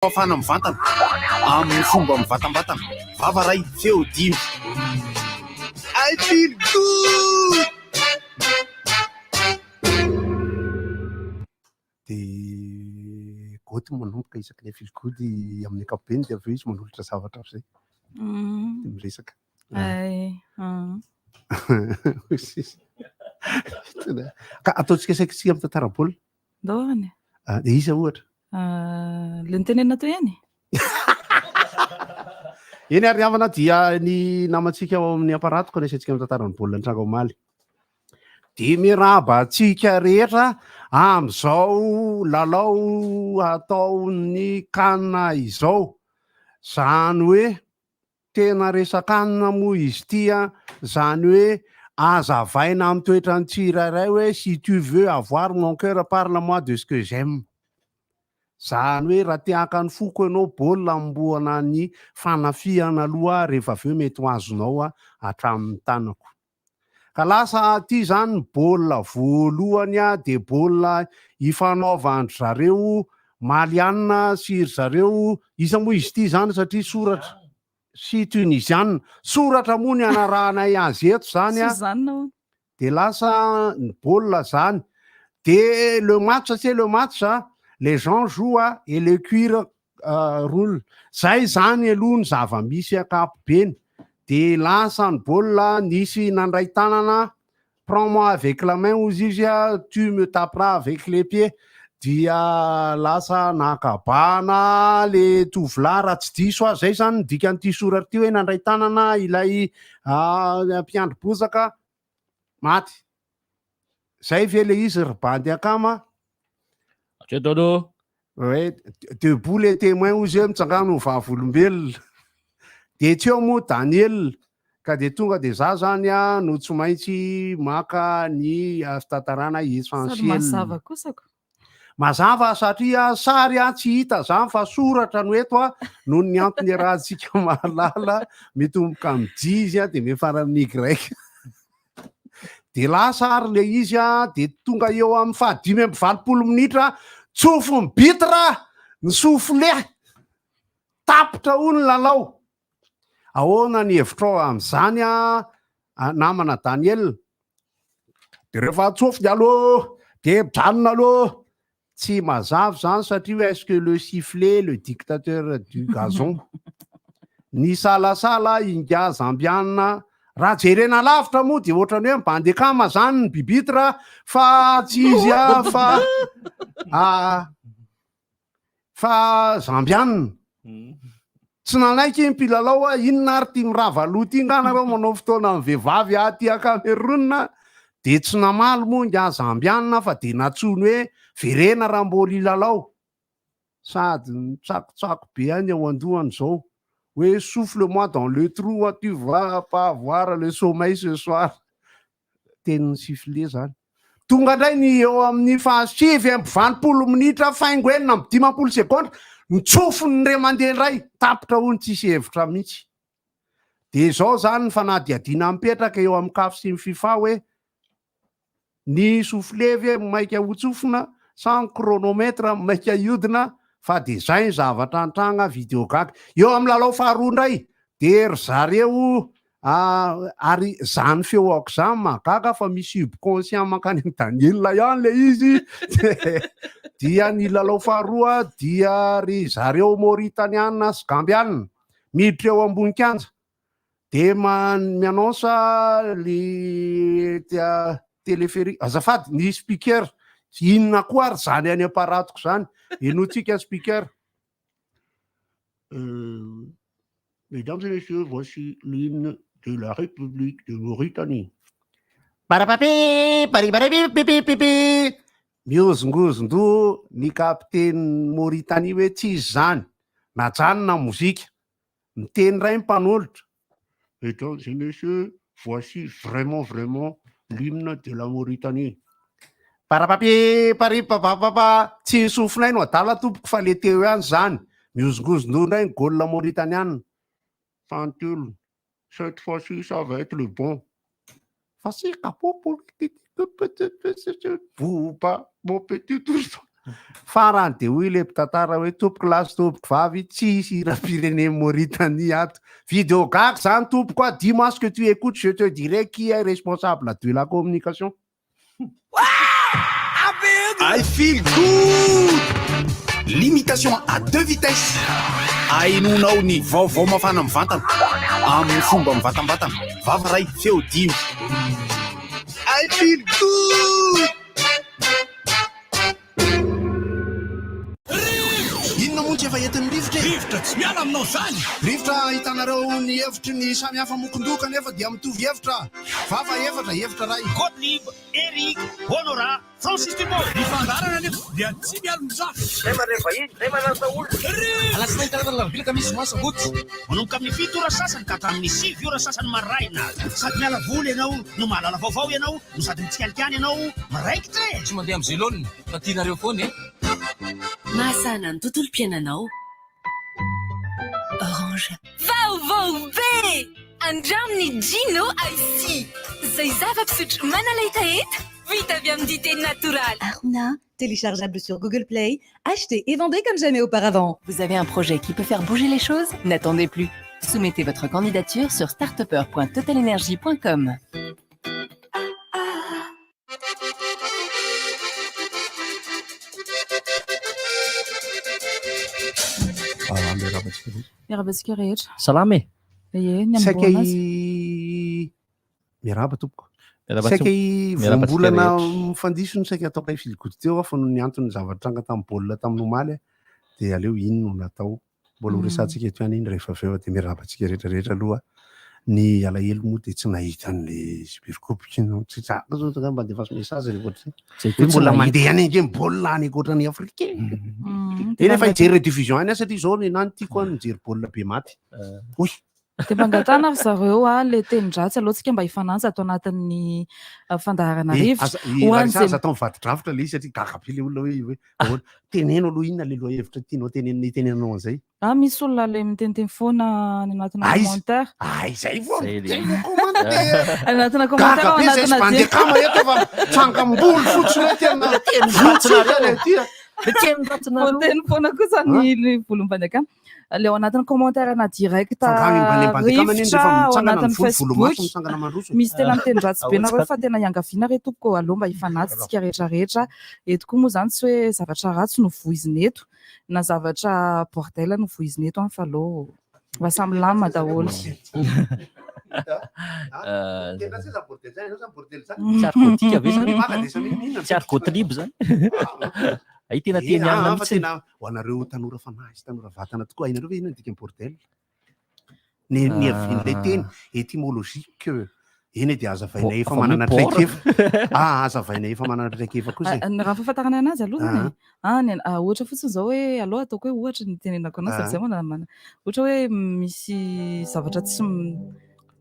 Fahafahana mivantana amin'ny fomba mivantambatana. Vava iray, feo dimy. I feel good! Dia Goty manomboka isaky ny I feel good amin'ny ankapobeny dia avy eo izy manolotra zavatra amin'izay. Dia miresaka. Ay. Ka ataontsika saika isika mitantara baolina. Ndao any. Ah, dia iza ohatra? Ah, le nitenenina teo ihany. Eny ary havana dia ny namantsika ao amin'ny aparatiko andraisantsika amin'ny tantaran'ny baolina nitranga omaly. Dia miarahaba antsika rehetra amin'izao lalao ataon'ny CAN izao. Izany hoe Tena resak'anona moa izy ity an, zany hoe azavaina amin'ny toetran'ny tsirairay hoe si tu veux avoir mon coeur parle moi de ce que j'aime. Zany hoe raha te haka ny foko ianao baolina hanombohana ny fanafihana aloha rehefa avy eo mety ho azonao hatramin'ny tanako. Ka lasa aty zany ny baolina voalohany dia baolina ifanaovan-dry zareo Maliana sy ry zareo iza moa izy ity zany satria soratra sy Tunisiana. Soratra moa ny anarahanay azy eto zany a. Suzanne hono. Dia lasa ny baolina zany. Dia le match c'est le match a, les gens jouent a et le cuir roule. Zay zany aloha ny zava-misy ankapobeny. De lasa ny baolina, nisy nandray tanana, prends moi avec la main hozy izy a, tu me taperas avec les pieds. Dia lasa nankabana le tovolahy raha tsy diso aho, zay zany ny dikan'ity soratra ity hoe nandray tanana ilay mpiandry bozaka, maty. Zay ve le izy ry bandy akama? Hatreto aloha. Hoe debout les témoins hozy hoe mitsangana ho vavolombelona. Dia tsy eo moa Daniel ka dia tonga dia za zany a no tsy maintsy maka ny fitantarana Sady essentiel. mazava kosa ko. Mazava satria sary a tsy hita zany fa soratra no eto a noho ny antony iarahantsika mahalala mitomboka amin'ny J izy a dia miafara amin'ny Y. Dia lasa ary le izy a dia tonga eo amin'ny faha 85 minitra tsofin'ny bitre ny soufflet tapitra hono ny lalao. Ahoana ny hevitrao amin'izany a namana Daniel? Dia rehefa atsofiny aloha dia mijanona aloha. Tsy mazava izany satria hoe est-ce que le sifflet le dictateur du gazon? Nisalasala ingahy Zambiana. Raha jerena lavitra moa dia ohatran'ny hoe mibandy akama izany ny bibitre fa tsy izy fa Fa Zambiana. Tsy nanaiky ny mpilalao hoe inona ary ity mirava loha ity nga nareo manao fotoana amin'ny vehivavy aty Cameroun dia tsy namaly moa nga Zambiana fa dia nantsoiny hoe verena raha mbola hilalao. Sady mitsakotsako be any ao andohany izao hoe souffle moi dans le trou tu vas pas avoir le sommeil ce soir. Tenin'ny sifflet zany. Tonga indray ny eo amin'ny faha 89 minitra faingo 56 segondra, nitsofiny indray mandeha indray, tapitra hono tsisy hevitra mihitsy. Dia izao zany ny fanadihadiana mipetraka eo amin'ny CAF sy ny FIFA hoe ny soufflet ve maika ho tsofina sa ny chronomètre maika hiodina fa dia izay ny zavatra nitranga video gaga. Eo amin'ny lalao faharoa indray dia ry zareo Ary zany feo aoka izany mahagaga fa misy subconscient mankany amin'i Daniel ihany le izy dia ny lalao faharoa dia ry zareo Mauritaniana sy Gambiana miditra eo ambony kianja dia mi-annonce le téléphérique azafady ny speaker inona koa ary zany any am-paratoko zany henointsika speaker. Mesdames et messieurs, voici l'hymne de la République de Mauritanie. Parapapi, pariparipipipipipi. Mihozongozon-doha ny kapitenin'i Mauritanie hoe tsy izy izany. Najanona ny mozika. Miteny indray ny mpanolotra. Mesdames et messieurs, voici vraiment, vraiment l'hymne de la Mauritanie. Parapapi, paripapapapa. Tsy ny sofinay no adala tompoko fa le teo ihany izany. Mihozongozon-doha indray ny goal Mauritaniana. Fantelo. Cette fois-ci, ça va être le bon. Fa c'est Booba, mon petit ours. Farany dia hoy ilay mpitantara hoe tompoko lahy sy tompoko vavy, tsy hisy hiram-pirenen'i Mauritanie ato. Video gaga izany tompoko a, dis moi ce que tu écoutes, je te dirai qui est responsable de la communication. I feel good! Limitation à deux vitesses. Ahenoanao ny vaovao mafana mivantana amin'ny fomba mivantambatana. Vava iray, feo dimy. I feel good! Inona moa tsy efa entin'ny rivotra e? Rivotra tsy miala aminao zany! Rivotra ahitanareo ny hevitry ny samy hafa mokon-doha kanefa dia mitovy hevitra. Vava efatra, hevitra iray. Gottlieb, Eric, Honorat, Francis Dumont. Ny fandaharana anefa dia tsy mialon-jafy. Zay mandray vahiny, zay manasa olona. Alatsinainy, talata, alarobia, alakamisy, zoma, sabotsy. Manomboka amin'ny 7 ora sasany ka hatramin'ny 9 ora sasany maraina. Sady miala voly ianao no mahalala vaovao ianao no sady mitsikalikany ianao miraikitra e! Tsy mandeha amin'ny zelone fa tianareo foana e! Mahasahana ny tontolom-piainanao. Orange. Vaovao be! Andramo ny Gino Icy, izay zava-pisotro manala hetaheta, vita avy amin'ny dite natoraly. Aruna, téléchargeable sur Google Play, achetez et vendez comme jamais auparavant. Vous avez un projet qui peut faire bouger les choses? N'attendez plus. Soumettez votre candidature sur startupper.totalenergie.com. Miarahaba antsika rehetra. Salama e! Ie, ny Saika amboana azy. i Miarahaba tompoko. Miarahaba Saika antsika- i miarahaba antsika voambolana rehetra. mifandiso no saika ataoko fil good teo aho fa noho ny antony zavatra tranga tamin'ny baolina tamin'ny omaly dia aleo iny no natao. Mbola ho resahantsika eto ihany iny rehefa avy eo dia miarahaba antsika rehetra rehetra aloha. Ny alahelo moa dia tsy nahita an'ilay Supercoupe no tsy tsara zao zao mba andefaso message rehefa ohatr'izay. Zay koa Hoe tsy mbola nahita. mandeha any ange ny baolina any ankoatran'i Afrika e. Dia Eny efa mba hijery rediffusion any aho satria izao ny nany tiako any mijery baolina be maty. Oy. Dia mba angatahana ry zareo a, le tenin-dratsy aleo tsika mba hifanaja ato anatin'ny fandaharana Eh, rivotra. aza, i Ho Larissa, an'izay aza atao mivadi-drafitra le izy satria gaga be le olona hoe hoe ahoana. Teneno aloha inona le lohahevitra tianao tenenina hitenenanao an'izay. Ah, misy olona le miteniteny foana any anatina Aiza? commentaire. Ay, zay vao. Zay le Zay vao commande de Any anatina commentaire gaga ao be zay sy anatina mpandeha direct. kama eto fa tsangam-bolo fotsiny hoe tena votsotry le aty. Le teny ratsinareo. Voateny foana kosa ny ny volom-panjakana. Le ao anatin'ny commentaire na direct Fangah rivotra ao mitsangana anatin'ny ny volo volomaso Facebook. mitsangana mandroso. Misy tena miteny ratsy be Ao nareo tsara. fa tena iangaviana re tompoko aleo mba hifanaja tsika rehetra rehetra. Eto koa moa izany tsy hoe zavatra ratsy no voizina eto na zavatra bordel no voizina eto an fa aleo mba samy lama daholo. Tena tsy za bordel zany, ianao zany bordel zany. Tsy argotika ve zany? Maka dia samy mihinana. Tsy argotrib zany? Ay tena Eh, teny ah, alina fa mihitsy. tena ho anareo tanora fanahy sy tanora vatana tokoa hainareo ve inona ny dikan'ny bordel? Ny ny avian'ilay teny étymologique eny e dia azavaina efa Fa hoe manana bord. traikefa. Ah, azavaina efa manana traikefa kosa e. Ah, Ny raha fahafantarana anazy aloha zany e. Ah. Ah, ny ah, ohatra fotsiny izao hoe aloha ataoko hoe ohatra ny tenenako anazy Ah. sady zay moa mana. Ohatra hoe misy zavatra tsy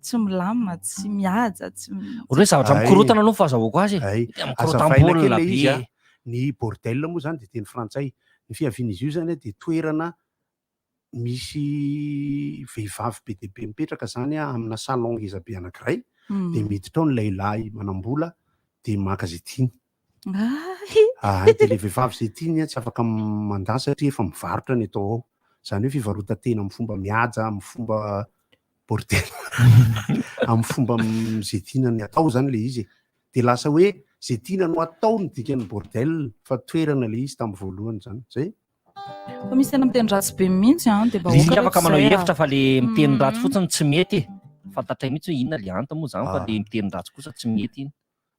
tsy milamina, tsy mihaja, tsy Ohatra hoe zavatra Ay. mikorotana aloha ny fahazahoako azy e. Ay, Tena azavaina kely mikorotam-baolina ilay izy be. a. Ny bordel moa zany dia teny frantsay. Ny fiavian'izy io zany a dia toerana misy vehivavy be dia be mipetraka zany a amina salon ngeza be anankiray dia miditra ao ny lehilahy manam-bola dia maka izay tiany. Ay. Ah, dia ilay vehivavy izay tiany a tsy afaka mandà satria efa mivarotra ny atao ao. Izany hoe fivarotan-tena amin'ny fomba mihaja, amin'ny fomba bordel, amin'ny fomba izay tiana ny atao zany ilay izy e. Dia lasa hoe izay tiana no atao ny dikan'ny bordel fa toerana ilay izy tamin'ny voalohany zany. Zay. Fa misy tena miteny ratsy be mihitsy an, dia mba Izy aoka afaka reto manao izay, ah. hevitra fa le miteny ratsy fotsiny tsy mety e. Fantatray mihitsy hoe inona le antony moa zany fa Ah. le miteny ratsy kosa tsy mety iny.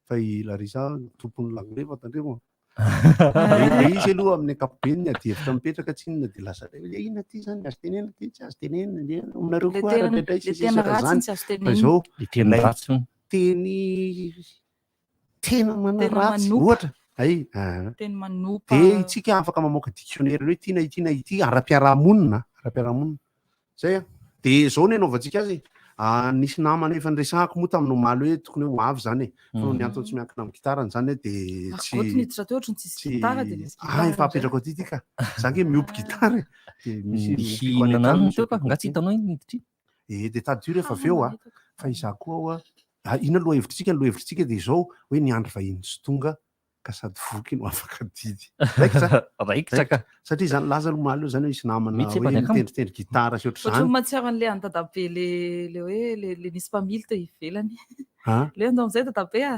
Fa i Larissa tompon'ny lakile fa tandremo. Le izy aloha amin'ny ankapobeny ny adihevitra mipetraka tsy inona dia lasa hoe inona ity zany azo tenenina ity tsy azo tenenina le aminareo Le koa teny ary indraindray le sy teny sisa ratsy zany. tsy azo Fa tenenina. izao Le teny ilay ratsy hono. teny tena Tena manaratsy manopa. ohatra. Ay, ah. Teny manopa. Dia itsika afaka mamoaka dictionnaire hoe ity na ity na ity ara-piarahamonina, ara-piarahamonina. Zay a. Dia izao ny anaovantsika azy e. Ah, nisy namana efa niresahako moa tamin'ny omaly hoe tokony hoe ho avy izany e. Fa noho ny antony tsy miankina amin'ny gitarany izany dia tsy Argoty niditra teo ohatry ny tsisy tsy gitara dia misy Ah, gitara efa indray. apetrako aty ity ka. Za nge miompy gitara e. Dia misy Nisy ompiako any nanano an-trano, misy teo ka, ompiako nga tsy aty. hitanao iny niditra iny? Eh, dia tadidio rehefa avy eo a. Fa izaho koa aho a. Ah, inona lohahevitrintsika? Ny lohahevitrintsika dia izao hoe ny andro vahiny tsy tonga. Ka sady voky no afaka adidy. Raikitra? Raikitra ka. Satria zany laza aloha omaly io zany hoe misy namana Mihitsy hoe efa ny akama. mitendritendry gitara sy Ohatran'ny ohatr'izany. mahatsiaro an'ilay an'i dadabe le le hoe le le nisy mpamily teo ivelany. Ah. Le andao amin'izay dadabe a.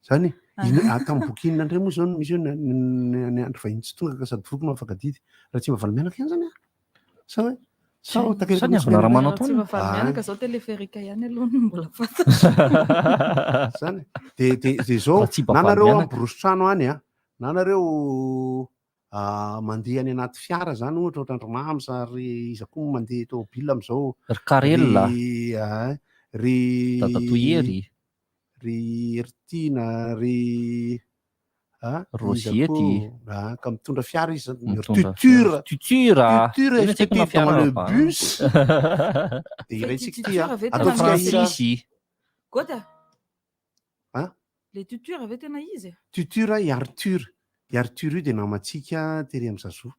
Zany e, ino ah, tamin'ny boky inona indray moa zao no misy hoe ny- ny ny andro vahiny tsy tonga ka sady voky no afaka adidy. Raha tsy mba valo-mianaka ihany zany ah. Sa hoe sa ho takelaka Sa ny mihitsy avy ny Ramanao Raha tsy taona? mba valo-mianaka zao téléphérique ihany aloha no mbola fantatra. Zany. De de de zao Raha tsy mba na nareo valo-mianaka. miborosy trano any a, na nareo ah, mandeha any anaty fiara zany ohatra ohatran-dry Mamy sa ry iza koa mandeha tômôbila amin'izao. Ry Karel. Ry ah, ry Dadatoa Hery. Ry Heritiana, ry ah, iza Rosiety. koa? Ah, ka mitondra fiara izy zany. Ry Mitondra Tutur. fiara. Tutur, ah. Tutur, Ino est-ce tsy que haiko tu na es dans fiara le ba. bus? De iraintsika ity ah. Tutur ve tena Ataontsika hira. Francis. Goda. Ah? Le tutur ve tena izy e? Tutur i Arthur. I Arthur io dia namantsika tery amin'ny Zazoa.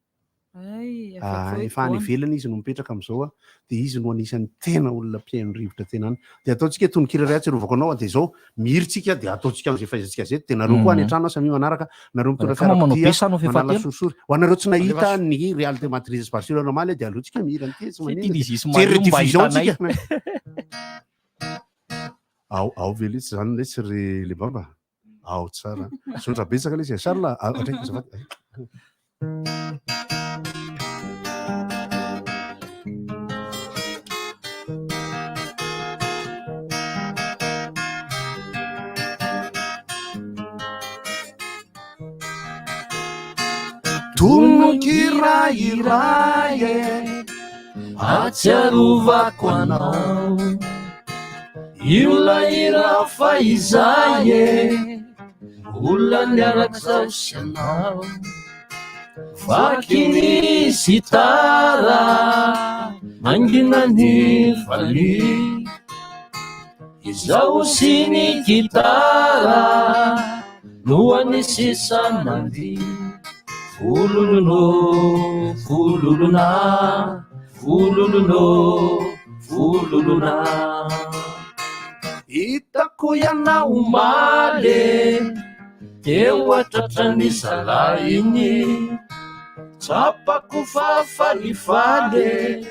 Ay, Ah, efa efa any ivelany izy no mipetraka amin'izao a, dia izy no anisan'ny tena olona mpihaino rivotra tena any. Dia ataontsika tononkira iray ahatsiarovako anao a, dia izao, mihira tsika dia ataontsika amin'izay fahaizantsika azy eto, dia nareo koa any an-trano samia manaraka, nareo mitondra Kama manao fiarakodia, be sa anao manala fefantelo? sorisory. Ho anareo tsy nahita Alefaso. ny Real de Madrid sy Barcelone omaly dia aleo tsika mihira an'ity, tsy Tsy maninona. tian'izy Jery Ismail io mba rediffusion hitanay. tsika. Ao, ao ve letsy zany letsy ry Lebamba? Ao tsara. Misaotra betsaka lesy e. Charles, ah, hatraiky azafady. Tononkira iray e Ahatsiarovako anao Io ilay hira fahizay e Olona niaraka zaho sy anao Vaky ny sitara Mangina ny valiha Izaho sy ny gitara No hany sisa mandihy Vololonô, vololona, vololonô, vololona Hitako ianao omaly e, teo an-tratran'ny zalahy iny Tsapako fa falifaly e,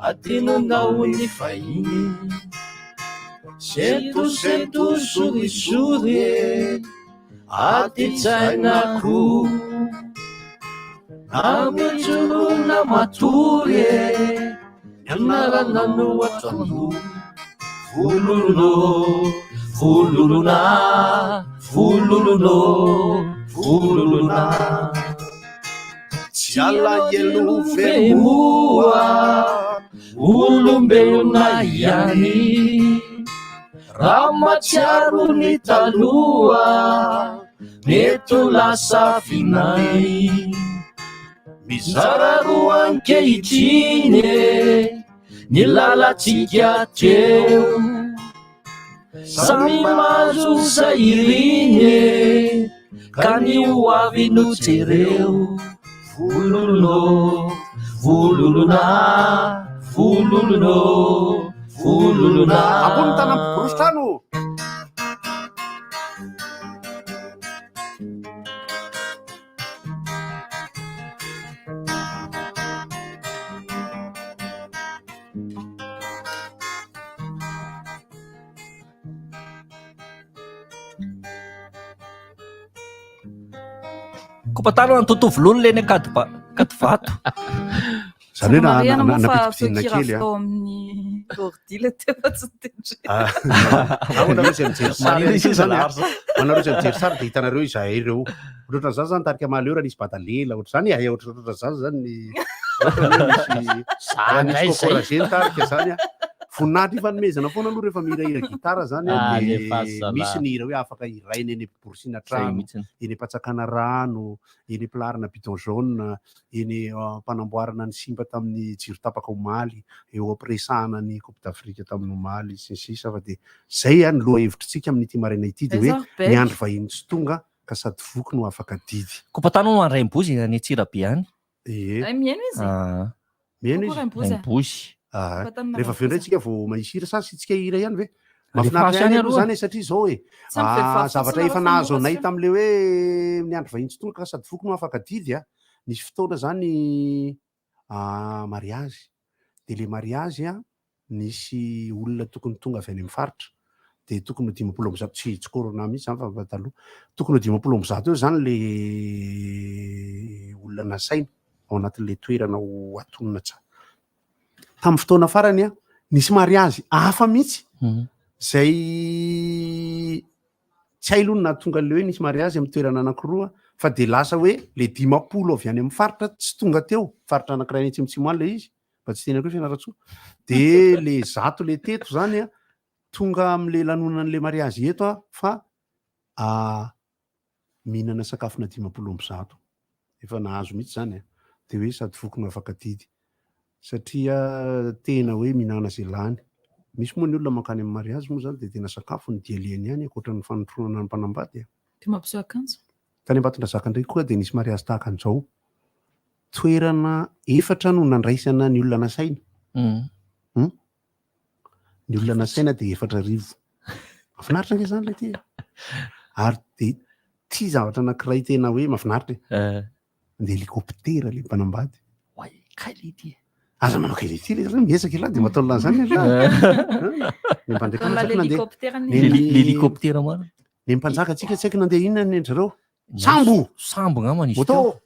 Adinonao ny fahiny Sento sento sorisory e Aty tsainako Na mijoro na matory e Ny anarana no ato an-doha Vololonô, vololona, vololonô, vololona Tsy alahelo ve moa Olombelona ihany Raha mahatsiaro ny taloha Mety ho lasa vinany Mizara roa ankehitriny e Ny lalantsika teo Samy mahazo izay iriny e Ka ny ho avy no jereo Vololonô, vololona, vololonô, vololona Ambony ny tanan'ny mpiborosy trano! Kopa-tanana ny totovololona eny Ankadiba- Ankadivato. Zany hoe na- Marihana na- moa fa nampidipidinina feon-kira kely avy a. tao amin'ny ordi le teo fa tsy nitendrena. Ah, Ahoana izay mijery sary Manino ihany izy koa zany a. zalahy zao. Ho anareo izay mijery sary dia hitanareo izahay ireo. Ohatrohatran'izany zany tarika Mahaleo raha nisy badalela ohatr'izany e, ohatrohatran'izany zany ny ohatra hoe misy raha Zany nisy indray izay. cocorager ny tarika zany a. Voninahitra ifanomezana foana aloha rehefa mihirahira gitara zany a, Ah, dia alefaso zalahy. misy ny hira hoe afaka hiraina eny am-piborosiana Zay trano, mihitsy. eny am-patsakana rano, eny am-pilaharana bidon jaune, eny am-panamboarana ny simba tamin'ny jiro tapaka omaly, eo am-piresahana ny Coupe d'Afrique tamin'ny omaly sy ny sisa fa dia zay a ny lohahevitritsika amin'ity maraina ity dia Aiza hoe ry Bedy? ny andro vahiny tsy tonga ka sady voky no afaka adidy. Kopa-tany hono any Raimbozy any Antsirabe any. Ie. Ay, mihaino izy? Ah. Mihaino Kokoa izy? Raimbozy a. Raimbozy. Ah, Kopa-tany rehefa avy eo indray Raimbozy. tsika vao mahisia hira sa asiantsika hira ihany ve? Mahafinaritra ihany ihany aloha aloha. zany e, satria zao e Tsy ampy vehivavy ah, zavatra fotsiny efa raha nahazo fa anay mora tamin'le hoe miandry vahiny tsy tonga ka sady voky no afaka didy a nisy fotoana zany ah, mariazy de le mariazy a nisy olona tokony tonga avy any amin'ny faritra de tokony ho 150 tsy corona mihitsy zany fa fa taloha tokony ho 150 eo zany le olona nasaina ao anatin'le toerana ho atonina tsara tamin'ny fotoana farany a nisy mariazy hafa mihitsy zay tsy hay aloha ny nahatonga an'le hoe nisy mariazy amin'ny toerana anankiroa fa de lasa hoe le 50 avy any amin'ny faritra tsy tonga teo faritra anankiray any atsimotsimo any le izy mba tsy tenako hoe Fianarantsoa de le 100 le teto zany a tonga am'le lanonan'le mariazy eto a fa ah, mihinana sakafona 150 efa nahazo mihitsy zany a de hoe sady voky no afaka didy satria tena hoe mihinana zay lany misy moa ny olona mankany amin'ny mariazy moa zany de tena sakafo ny dialihany ihany ankoatra ny fanotronana ny mpanambady a De mampiseho akanjo. Tany Ambatondrazaka indray koa dia nisy mariazy tahaka an'izao. Toerana efatra no nandraisana ny olona nasaina. Ny olona nasaina dia 4000. Mahafinaritra ange izany ilay ty e. Ary dia ity zavatra anankiray tena hoe mahafinaritra e. Nandeha hélicoptère ilay mpanambady. Oay, kay le ty e. Aza manao kay le ty le miezaka ialahy dia mba ataon'lah zany ialahy. Ny mpanjaka Ataon'lah tsy haiko nandeha. l'hélicoptère ny- Ny- L'hélicoptère marina. Ny mpanjaka antsika tsy haiko nandeha inona ny an-dry zareo. Sambo! Sambo angamba nisy Moto! teo.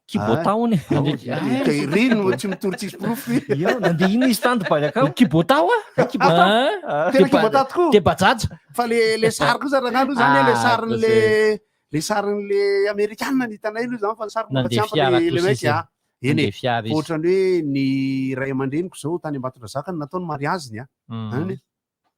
Kibota hono e. Ah, Ireny no tsy mitory tsisy porofo. Io, nandeha inona izy tany Dubaï akao? Kibota hoa? Kibota. Ah, Tena kibota tokoa. De bajaja. Fa le le sary kosa rangahy aloha zany le Ah, sarin'le le sarin'le amerikanina ny hitanay aloha zany fa ny sary mbola tsy Nandeha ampy fiara le le kosa mec izy. a. Eny e. Nandeha fiara izy. Ohatran'ny hoe ny ray aman-dreniko zao tany Ambatondrazaka no natao ny mariaziny a. Any.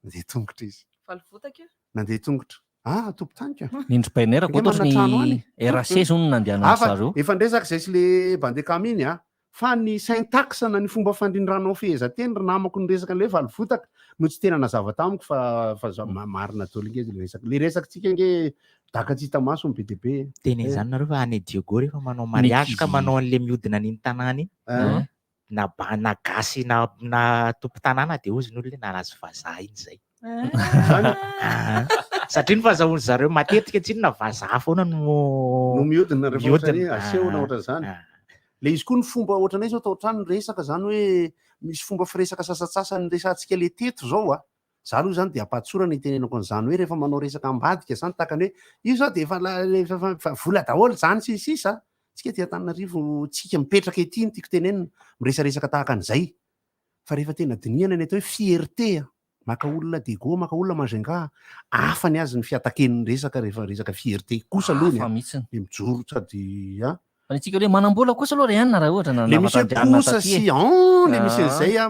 Nandeha tongotra izy. Valivotaka io. Nandeha tongotra. Ah, tompon-tanika. Nindry Bainera koa Ange ohatry manana trano ny any. RAC zao no nandehanan'ny Ah, fa zareo. Efa niresaka izay sy le Bandekam iny a. Fa ny syntaxe na ny fomba fandrindranao fehezanteny ry namako niresaka an'ilay valivotaka no tsy tena nazava tamiko fa fa za- marina daholo ange le resaka. Le resakitsika ange daka tsy hita maso ny be dia be. Teny izany nareo fa any Diego rehefa manao mariage ka manao an'le miodina an'iny tanàna iny. Ah. Na ba na gasy na na tompon-tanàna dia hozy ny olona hoe nalazo vazaha iny zay. Ah. Satria ny fahazahoan-dry zareo matetika tsinona vazaha foana no no miodina rehefa ohatran'ny miodina. asehona ohatran'izany. Le izy koa ny fomba ohatranay zao tao an-trano ny resaka zany hoe misy fomba firesaka sasantsasany resahantsika le teto zao a. Za aloha zany de ampahatsorana itenenako an'izany hoe rehefa manao resaka ambadika zany tahaka ny hoe io zao de efa la- efa fa- fa vola daholo zany sy ny sisa. Tsika aty Antananarivo tsika mipetraka ety no tiako tenenina miresaresaka tahaka an'izay. Fa rehefa tena dinihana ny atao hoe fierté a, maka olona Diego, maka olona Majunga, hafa ny azy ny fiataken'ny resaka rehefa resaka fierté kosa aloha ny Hafa a. mihitsy. Dia mijoro sady a. Fa ny antsika hoe manam-bola kosa aloha ry anona raha ohatra na Le misy hoe navata-andrianina kosa taty e. sy an, le misy Ah. an'izay a,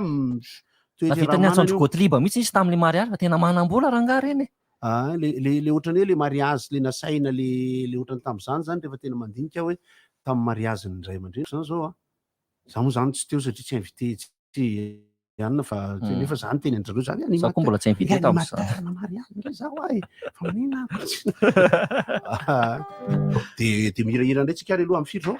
toetra Navita raha niantso manana an-dry io. Gottlieb mihitsy izy tamin'ilay mariazy fa tena manam-bola rangahy ireny e. Ah, le le le ohatran'ny hoe le mariazy le nasaina le le ohatran'ny tamin'izany zany rehefa tena mandinika hoe tamin'ny mariazin'ny ray aman-dreniko zany zao a. Za moa zany tsy teo satria tsy invité tsy anona fa nefa za niteny an-dry zareo zany Za koa mbola tsy invité tamin'izany. animateur na mariazy ndray zaho ay fa maninona aho tsy de de mihirahira indray tsika ary aloha amin'ny firy zao?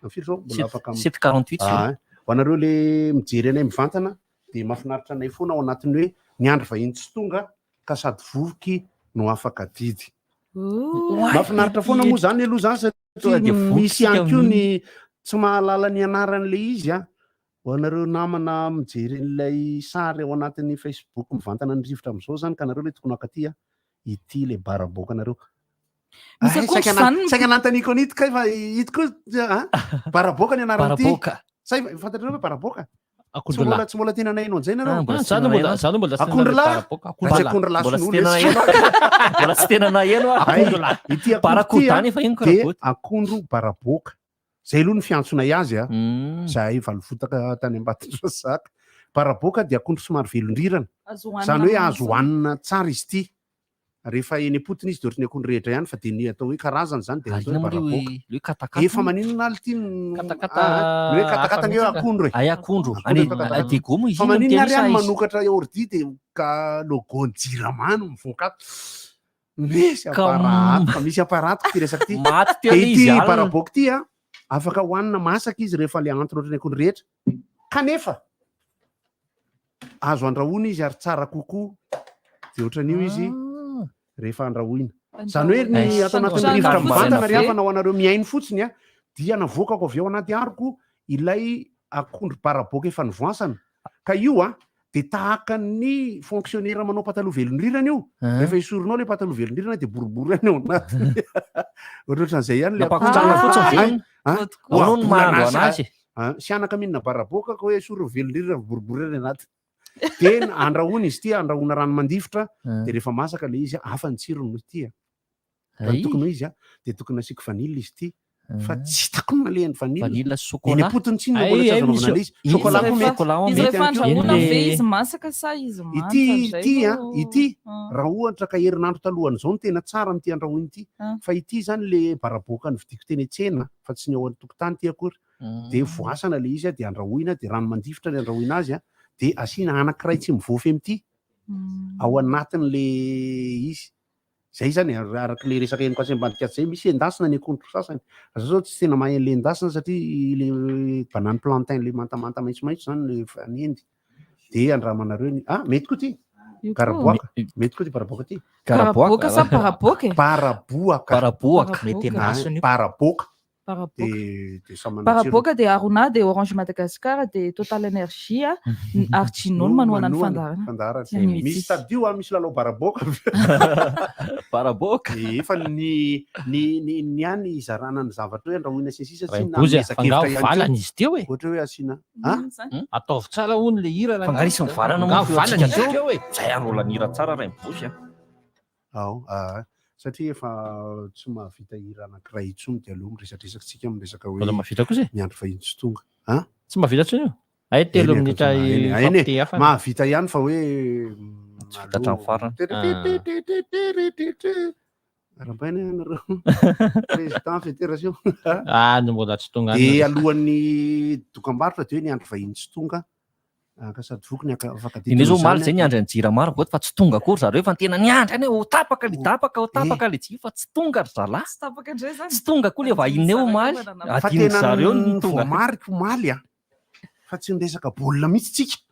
Amin'ny firy zao? Mbola afaka 7:48 zao. Ah, ho anareo le mijery anay mivantana de mahafinaritra anay foana ao anatin'ny hoe ny andro vahiny tsy tonga ka sady vovoky no afaka adidy. Mahafinaritra foana moa zany aloha zany Tonga satria dia voky misy ihany tsika koa ny amin'iny. tsy mahalala ny anaran'ilay izy a. Ho anareo namana mijery an'ilay sary ao anatin'ny Facebook mivantana ny rivotra amin'izao zany ka nareo ilay tokony hankaty a. Ity ilay baraboka anareo. Misy Ay, akondro saika na- zany ny- saika nanontaniako an'ito kay fa ito koa a baraboka ny anaran'ity. Baraboka. Say fantatrareo ve baraboka? Tsy Akondro mbola lahy. tsy mbola tena naheno an'izay nareo. Ah, mbola Ah, tsy za tena no mbola naheno. za no mbola tsy tena Akondro lahy. baraboka. Raha Akondro tsy lahy. akondro lahy Mbola tsy sinoa tena lesy. naheno. Mbola tsy tena naheno aho. Ay, Akondro lahy. ity akondro ity Barakoda a, nefa ino dia karaboty. akondro baraboka. Zay aloha ny fiantsonay azy a. Zahay valivotaka tany Ambatondrazaka. Baraboka dia akondro somary velondrirana. Azo hohanina Izany hoe amin'izao. azo hohanina tsara izy ity. Rehefa eny am-potony izy dia ohatran'ny akondro rehetra ihany fa dia ny atao hoe karazany izany dia Ary atao hoe inona moa le baraboka. hoe le hoe katakata? Efa maninona aly ity no Katakata ah, ny hoe katakata hafa ange hoe mihitsy ka. akondro e. Ay akondro. Akondro Any atao katakata. Diego moa izy Fa iny no maninona miteny ary sa any izy? manokatra ordi dia ka logo ny Jirama no mivoaka ato. Misy Ka apparat, misy apparat ity resaka ity. Maty teo Dia le izy ity alina. baraboka ity a, afaka hohanina masaka izy rehefa le antony ohatran'ny akondro rehetra. Kanefa azo andrahoina izy ary tsara kokoa. De ohatran'io izy rehefa andrahoina. Izany hoe ny Andrahoina. ato anatin'ny Ohatran'ny rivotra mivantana ry ve? havana ho anareo mihaino fotsiny a, dia navoakako avy ao anaty haroko ilay akondro baraboaka efa nivoasana. Ka io a, dia tahaka ny fonctionnaire manao pataloha velondrirana io. Rehefa esorinao ilay pataloha velondrirana dia boribory ihany ao anatiny. Ohatrohatran'izay ihany ilay Nampakotrana akondro. fotsiny ve Ay, iny? ah, Ahoana no mahandro ohabolana anazy? Ah, sianaka mihinana baraboaka ka hoe esory ny velondrirana fa boribory ihany anatiny. Dia andrahoina izy ity, andrahoina rano mandifotra, dia rehefa masaka ilay izy, hafa ny tsirony noho ity. Raha ny Ay. tokony ho izy, dia tokony asiako vanille izy ity. Fa tsy hitako ny nalehany vanille. Vanille sy chocolat. Eny am-potony tsinona mbola tsy Ay, azo ay, anaovana misy- ilay izy. Chocolat koa mety. Chocolat Izy Mety rehefa ihany koa. andrahoina Iny ve le- izy masaka sa izy manta Ity indray ity a, no- ity Ah. raha ohatra ka herinandro talohan'izao no tena tsara amin'ity andrahoina ity. Ah. Fa ity izany le baraboaka novidiako teny an-tsena fa tsy ny ao an-tokotany ity akory. Dia voasana ilay izy dia andrahoina dia rano mandifotra ny andrahoina azy a, dia asiana anankiray tsy mivoafy amin'ity ao anatin'le izy. Zay zany e, araka le resaka henoko atsy ambadika atsy zay, misy endasina ny akondro sasany. Fa za zao tsy tena mahay an'le endasina satria le banane plantain le mantamanta maitsomaitso zany le fanendy. Dia andramanareo ny, ah mety koa ty, Io koa. garaboaka, mety koa ty baraboaka ty. Garaboaka sa paraboaka e? Baraboaka. Baraboaka. Mety endasina io. Baraboaka. Paraboaka. Dia dia samy manana tsirony. Paraboaka dia Aruna dia Orange Madagascar dia Total Energie a, ary Gino no manohana ny fandaharana. fandaharana. Tsy mihitsy. Misy tadio a, misy lalao baraboaka. Baraboaka. Dia efa ny ny ny ny any izarana ny zavatra hoe andrahoina sy ny sisa tsy Rainibozy a, nanomezan-kevitra fa angaha ihany koa. valana izy teo e. Ohatra hoe asiana ah? Inona izany? Ataovy tsara hono le hira. Fa angaha nisy mivalana moa Angaha ny feontsika valana izy teo? teo e. Zay ary mbola nihira tsara Rainibozy a. Ao, ah, satria efa tsy mahavita hira anankiray intsony dia aleo miresadresaka tsika miresaka hoe Mbola mahavita kosa e. miandry vahiny tsy tonga. Ah? Tsy mahavita intsony io. Ay telo Eny, minitra eny, eny, eny e. ifampitehafana. Mahavita ihany fa hoe Tsy vita hatramin'ny farany. Arahabaina ianareo. Président fédération. Ah, no mbola tsy tonga any. Dia alohan'ny dokambarotra dia hoe ny andro vahiny tsy tonga. Ka sady voky ny afaka Iny zao omaly zay niandry an'i Jirama ry boty fa tsy tonga akory zareo fa tena niandry any hoe ho tapaka le tapaka ho tapaka le jiro fa tsy tonga ry zalahy. Tsy tapaka indray zany. Tsy tonga koa le vahiny eo omaly. Fa Adinony tena zareo no tonga. voamarika omaly a fa tsy niresaka baolina mihitsy tsika.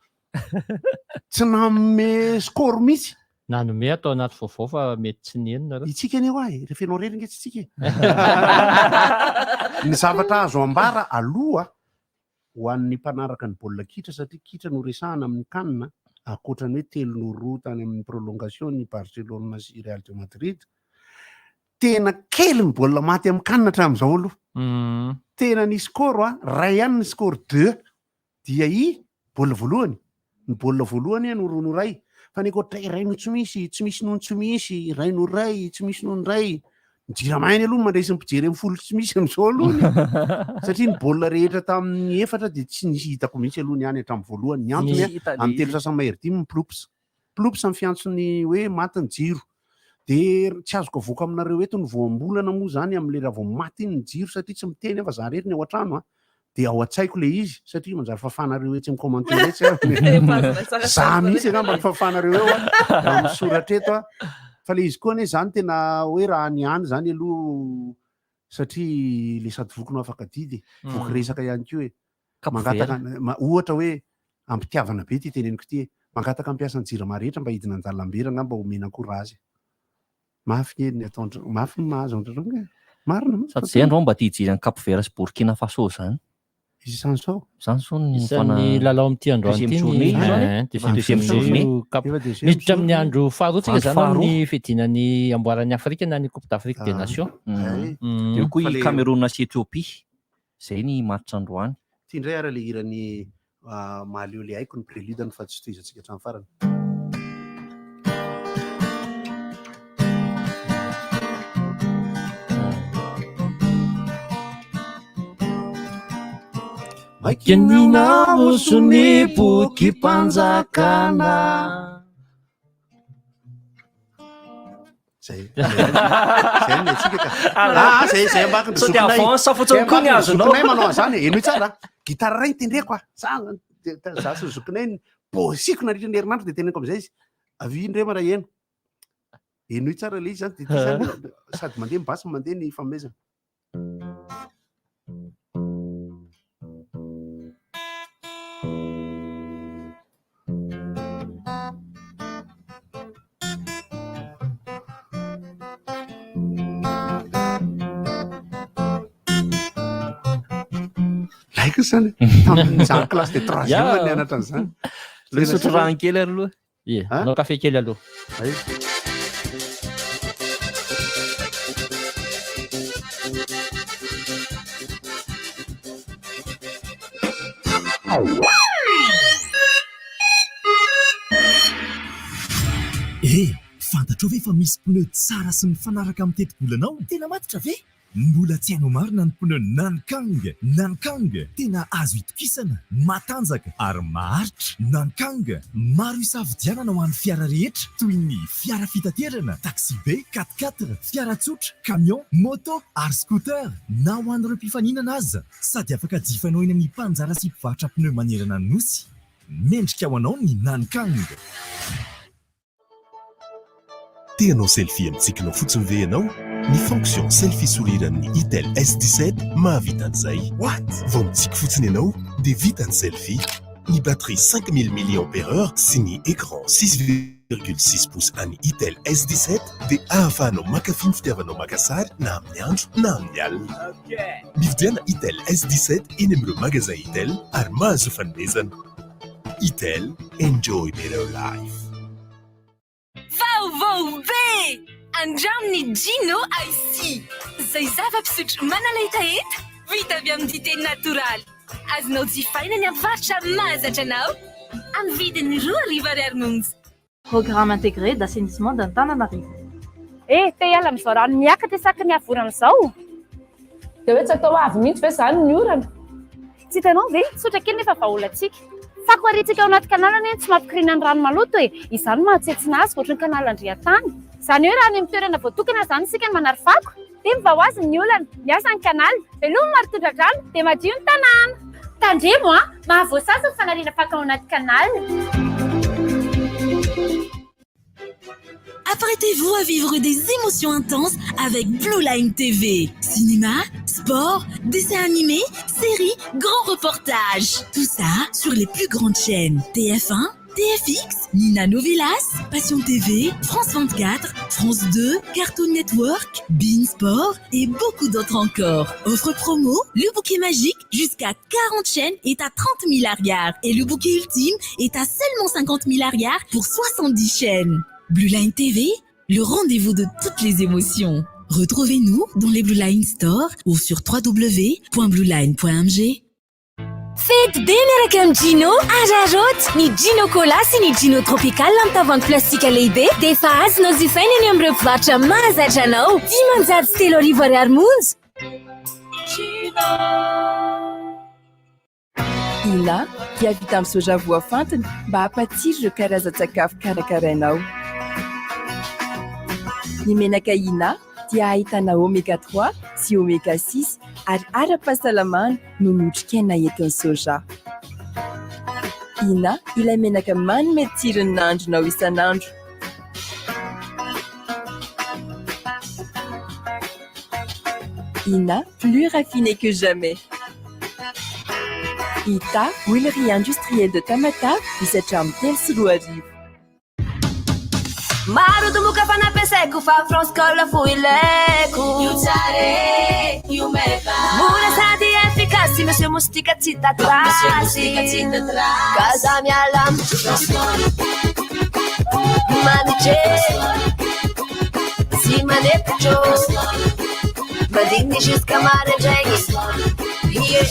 Tsy nanome score mihitsy. Nanome atao anaty vaovao fa mety tsy nihaino nareo. Itsika anie hoa e, rehefa ianao irery nge tsy tsika e. Ny zavatra azo ambara aloha ho an'ny mpanaraka ny baolina kitra satria kitra no resahana amin'ny CAN ankoatra ny hoe 3-2 tany amin'ny prolongation ny Barcelone sy Real de Madrid. Tena kely ny baolina maty amin'ny CAN hatramin'izao aloha. Tena ny score a, ray ihany ny score 2 dia i baolina voalohany. Ny baolina voalohany no roa no iray. Fa ny ankoatra iray no tsy misy, tsy misy noho ny tsy misy, iray no iray, tsy misy noho ny iray. Ny Jirama ihany aloha no mandresy ny mpijery amin'ny folo tsy misy amin'izao aloha. Satria ny baolina rehetra tamin'ny efatra dia tsy nisy hitako mihitsy aloha ny any hatramin'ny voalohany. Ny antony Nisy hita amin'ny ilay telo izy. sasany mahery dimy ny ploups. Ploups ny fiantson'ny hoe maty ny jiro. Dia tsy azoko avoaka aminareo eto ny voambolana moa izany amin'ilay raha vao maty iny ny jiro satria tsy miteny aho fa za irery ny ao an-trano a. Dia ao an-tsaiko ilay izy satria manjary fafanareo etsy amin'ny commentaire etsy aho. Za mihitsy angamba no fafanareo eo a, raha misoratra eto a. Fa ilay izy koa anie izany tena hoe raha ny any izany aloha satria ilay sady voky no afaka adidy e. Voky resaka ihany koa e. Mangataka, ohatra hoe ampitiavana be ity teneniko ity e. Mangataka hampiasa ny jirama rehetra mba hidina an-dalambe raha angamba omena akory azy. Mafy nge ny ataondry, mafy ny mahazo an-dry zareo nge. Marina mantsy. Sady zay androany mba te hijery an'i Cap Vert sy Burkina Faso zany. Izany sao? Zany sao ny Isan'ny lalao amin'ity androany Deuxième ity ny journée io zany e? Eh, deuxième Deuxième journée journée. io Cap. Efa deuxième Miditra amin'ny journée. andro faharoa tsika Andro zany faharoa. amin'ny fiadiana ny amboaran'ny Afrika na ny Coupe d'Afrique des Ah. Nations. Ay. Mm. Eo koa Fa i le- Cameroun sy Ethiopie. Zay ny match androany. Ity indray ary le hiran'ny Mahaleo le haiko ny prélude-ny fa tsy tohizantsika hatramin'ny farany. Makinina osony bokim-panjakana. Zay. Zay ny antsika ka. Ah, zay zay ambakiny Sao dia zokinay. avance fotsiny Zay koa ny ambakiny azonao. zokinay manao an'izany e. Henoy tsara. Gitara iray ny tendreko ah. Za za sy ny zokinay ny bosiko nandritra ny herinandro dia teneniko amin'izay izy. Avia indray mara heno. Henoy tsara ilay izy zany dia ity zany sady mandeha ny basy mandeha ny fanomezana. Haiko zany. Tamin'izany classe de troisième nianatra an'izany. Le sotro rano kely aloha. Ie, hanao kafe kely aloha. Ay. Eh, fantatrao ve fa misy pneu tsara sy mifanaraka amin'ny tetibolanao? Tena matotra ve? Mbola tsy hainao marina ny pneu Nankang! Nankang, tena azo itokisana, matanjaka ary maharitra. Nankang, maro isafidianana ho an'ny fiara rehetra toy ny fiara fitaterana, taxi-be, quatre-quatre, fiara tsotra, camion, moto ary scooter, na ho an'ireo mpifaninana aza. Sady afaka jifainao eny amin'ny mpanjara sy mpivarotra pneu manerana ny Nosy. Mendrika ho anao ny Nankang! Te hanao selfie amin'ny tsikinao fotsiny ve ianao? Ny fonction selfie sourire amin'ny Itel S17 mahavita an'izay. What? Vao mitsiky fotsiny ianao dia vita ny selfie. Ny batterie 5000 milliampères-heure sy ny écran 6,6 pouces an'ny Itel S17 dia ahafahanao mankafy ny fitiavanao maka sary na amin'ny andro na amin'ny alina. Mividiana Itel S17 eny amin'ireo magasin Itel ary mahazo fanomezana. Itel, enjoy better life. Vaovao be! Andramo ny Gino Icy, izay zava-pisotro manala hetaheta, vita avy amin'ny dite natoraly. Azonao jifaina ny mpivarotra mahazatra anao, amin'ny vidiny 2000 ariary monja. Programme intégré d'assainissement d'Antananarivo. Eh, te hiala amin'izao rano miakatra isaky ny avy orana izao? Dia hoe tsy atao avy mihitsy ve izany ny orana? Tsy hitanao ve? Tsotra kely nefa vahaolantsika. Fako ariantsika ao anaty canal anie no tsy mampikoriana ny rano maloto e! Izany no mahatsentsina azy ohatry ny canal Andriantany. Izany hoe raha any amin'ny toerana voatokana izany isika no manary fako, dia mivaha ho azy ny olana. Miasa ny canal, veloma ary tondra-drano, dia madio ny tanàna. Tandremo an! Mahavoasazy ny fanariana fako ao anaty canal. Apprêtez-vous à vivre des émotions intenses avec Blue Line TV. Cinéma, sport, dessins animés, séries, grands reportages. Tout ça sur les plus grandes chaînes TF1, TFX, Nina Novelas, Passion TV, France 24, France 2, Cartoon Network, Bein Sport et beaucoup d'autres encore. Offre promo, le bouquet magique jusqu'à 40 chaînes est à 30 000 ariary et le bouquet ultime est à seulement 50 000 ariary pour 70 chaînes. Blue Line TV, le rendez-vous de toutes les émotions. Retrouvez-nous dans les Blue Line Store ou sur www.blueline.mg. Fety be miaraka amin'ny Gino araraoty! Ny Gino Cola sy ny Gino Tropical amin'ny tavoahangy plastika lehibe dia efa azonao jifaina eny amin'ireo mpivarotra mahazatra anao. 3500 ariary monja. Ina dia vita amin'ny soja voafantina mba hampatsiro ireo karazan-tsakafo karakarainao. Ny menaka Ina dia ahitana oméga 3 sy oméga 6 ary ara-pahasalamana noho ny otrikaina entin'ny soja. Ina ilay menaka manome tsiro ny nahandronao isan'andro. Ina, plus raffiné que jamais. Ita, huilerie industrielle de Tamatave, misy hatramin'ny 2003. Maro domoka fa nampiasaiko fa France Call fo ilaiko. Io tsara e, io meva. Mora sady efficace, Monsieur Moustique tsy hita trace. Monsieur Moustique tsy hita trace. Ka za miala am France Call. Manitry Tsy manepotro Mandigny jusqu'à maraindraigny Yeah.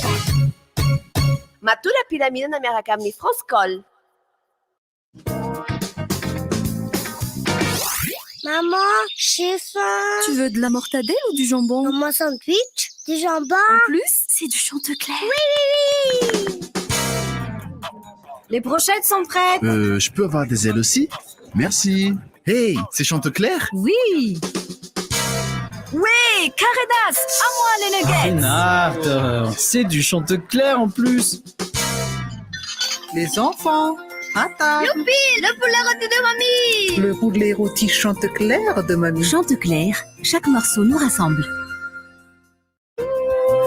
Matola am-pilaminana miaraka amin'ny France Call. Maman, j'ai faim. Tu veux de la mortadelle ou du jambon? Mon sandwich, du jambon. En plus, c'est du Chantecler. Oui, oui, oui. Les brochettes sont prêtes. Je peux avoir des ailes aussi? Merci. Hey, c'est Chantecler? Oui. Oui, Caredas, à moi les nuggets. Renard, c'est du Chantecler en plus. Les enfants, à table. Youpi, le poulet rôti de mamie. Le poulet rôti Chantecler de mamie. Chantecler, chaque morceau nous rassemble.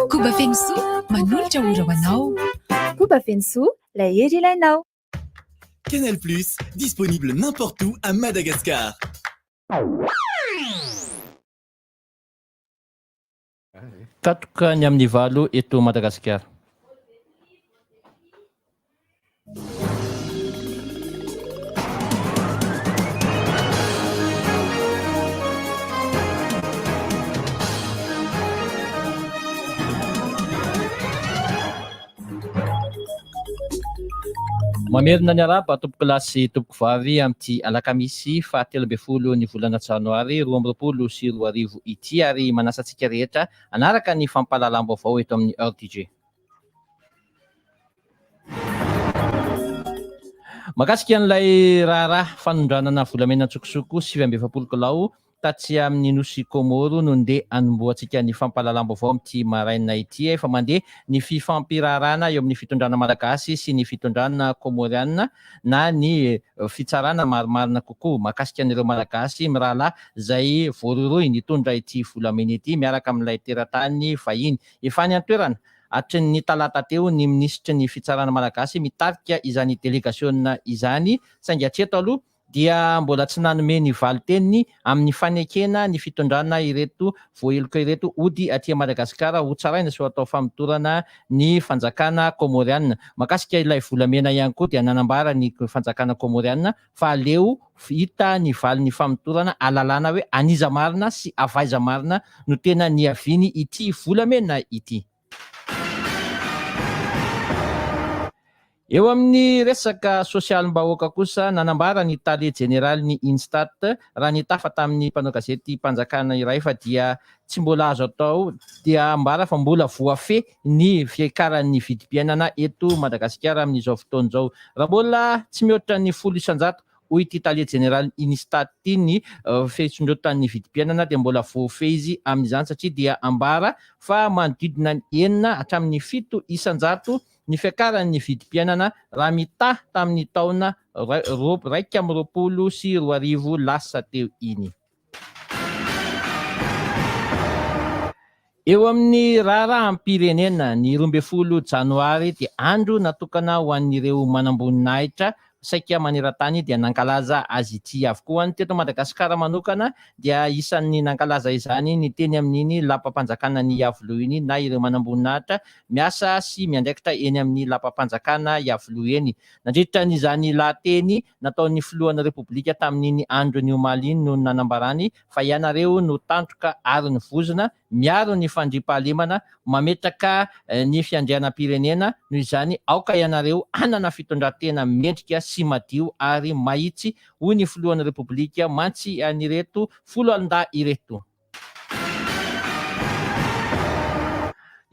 Koba Fenosoa, manolotra ora ho anao. Koba Fenosoa, ilay hery ilainao. Canal Plus, disponible n'importe où à Madagascar. Katoka ny amin'ny valo eto Madagasikara. Mamerina ny arahaba tompokolahy sy tompokovavy amin'ity alakamisy faha 13 ny volana janoary 2022 ity ary manasa antsika rehetra hanaraka ny fampahalalam-baovao eto amin'ny RDJ. Mahakasika an'ilay raharaha fanondranana volamena an-tsokosoko 49 kilao tatsy amin'ny Nosy Kômôro no ndeha hanombohantsika ny fampahalalam-baovao amin'ity maraina ity. Efa mandeha ny fifampiraharahana eo amin'ny fitondrana malagasy sy ny fitondrana kômôriana na ny fitsarana marimarina kokoa mahakasika an'ireo Malagasy mirahalahy izay voarohirohy nitondra ity volamena ity miaraka amin'ilay teratany vahiny. Efa any an-toerana hatry ny talata teo ny minisitry ny fitsarana malagasy mitarika izany delegasiona izany saingy hatreto aloha dia mbola tsy nanome ny valin-teniny amin'ny fanekena ny fitondrana ireto voaheloka ireto hody aty Madagasikara hotsaraina sy ho atao famotorana ny fanjakana Kômôriana. Mahakasika ilay volamena ihany koa dia nanambara ny fanjakana Kômôriana fa aleo hita ny valin'ny famotorana ahalalana hoe an'iza marina sy avy aiza marina no tena niaviany ity volamena ity. Eo amin'ny resaka sosialim-bahoaka kosa, nanambara ny tale jeneralin'ny Instat raha nitafa tamin'ny mpanao gazetim-panjakana iray fa dia tsy mbola azo atao dia ambara fa mbola voafehy ny fiakaran'ny vidim-piainana eto Madagasikara amin'izao fotoana izao. Raha mbola tsy mihoatra ny 10% hoy ity tale jeneralin'ny Instat ity ny fisondrotan'ny vidim-piainana dia mbola voafehy izy amin'izany satria dia ambara fa manodidina ny 6 hatramin'ny 7% ny fiakaran'ny vidim-piainana raha mitaha tamin'ny taona 2021 lasa teo iny. Eo amin'ny raharaham-pirenena, ny 12 janoary dia andro natokana ho an'ireo manamboninahitra saika maneran-tany dia nankalaza azy ity avokoa. Ny teto Madagasikara manokana dia isan'ny nankalaza izany ny teny amin'iny lapam-panjakanan'i Iavoloha iny na ireo manamboninahitra miasa sy miandraikitra eny amin'ny lapam-panjakana Iavoloha eny. Nandritra an'izany lahateny nataon'ny filohan'ny Repoblika tamin'iny andron'ny omaly iny no nanambarany fa ianareo no tandroka ary ny vozona, miaro ny fandriampahalemana, mametraka ny fiandrianam-pirenena, noho izany aoka ianareo hanana fitondran-tena mendrika sy madio ary mahitsy, hoy ny filohan'ny Repoblika mantsy an'ireto foloalindahy ireto.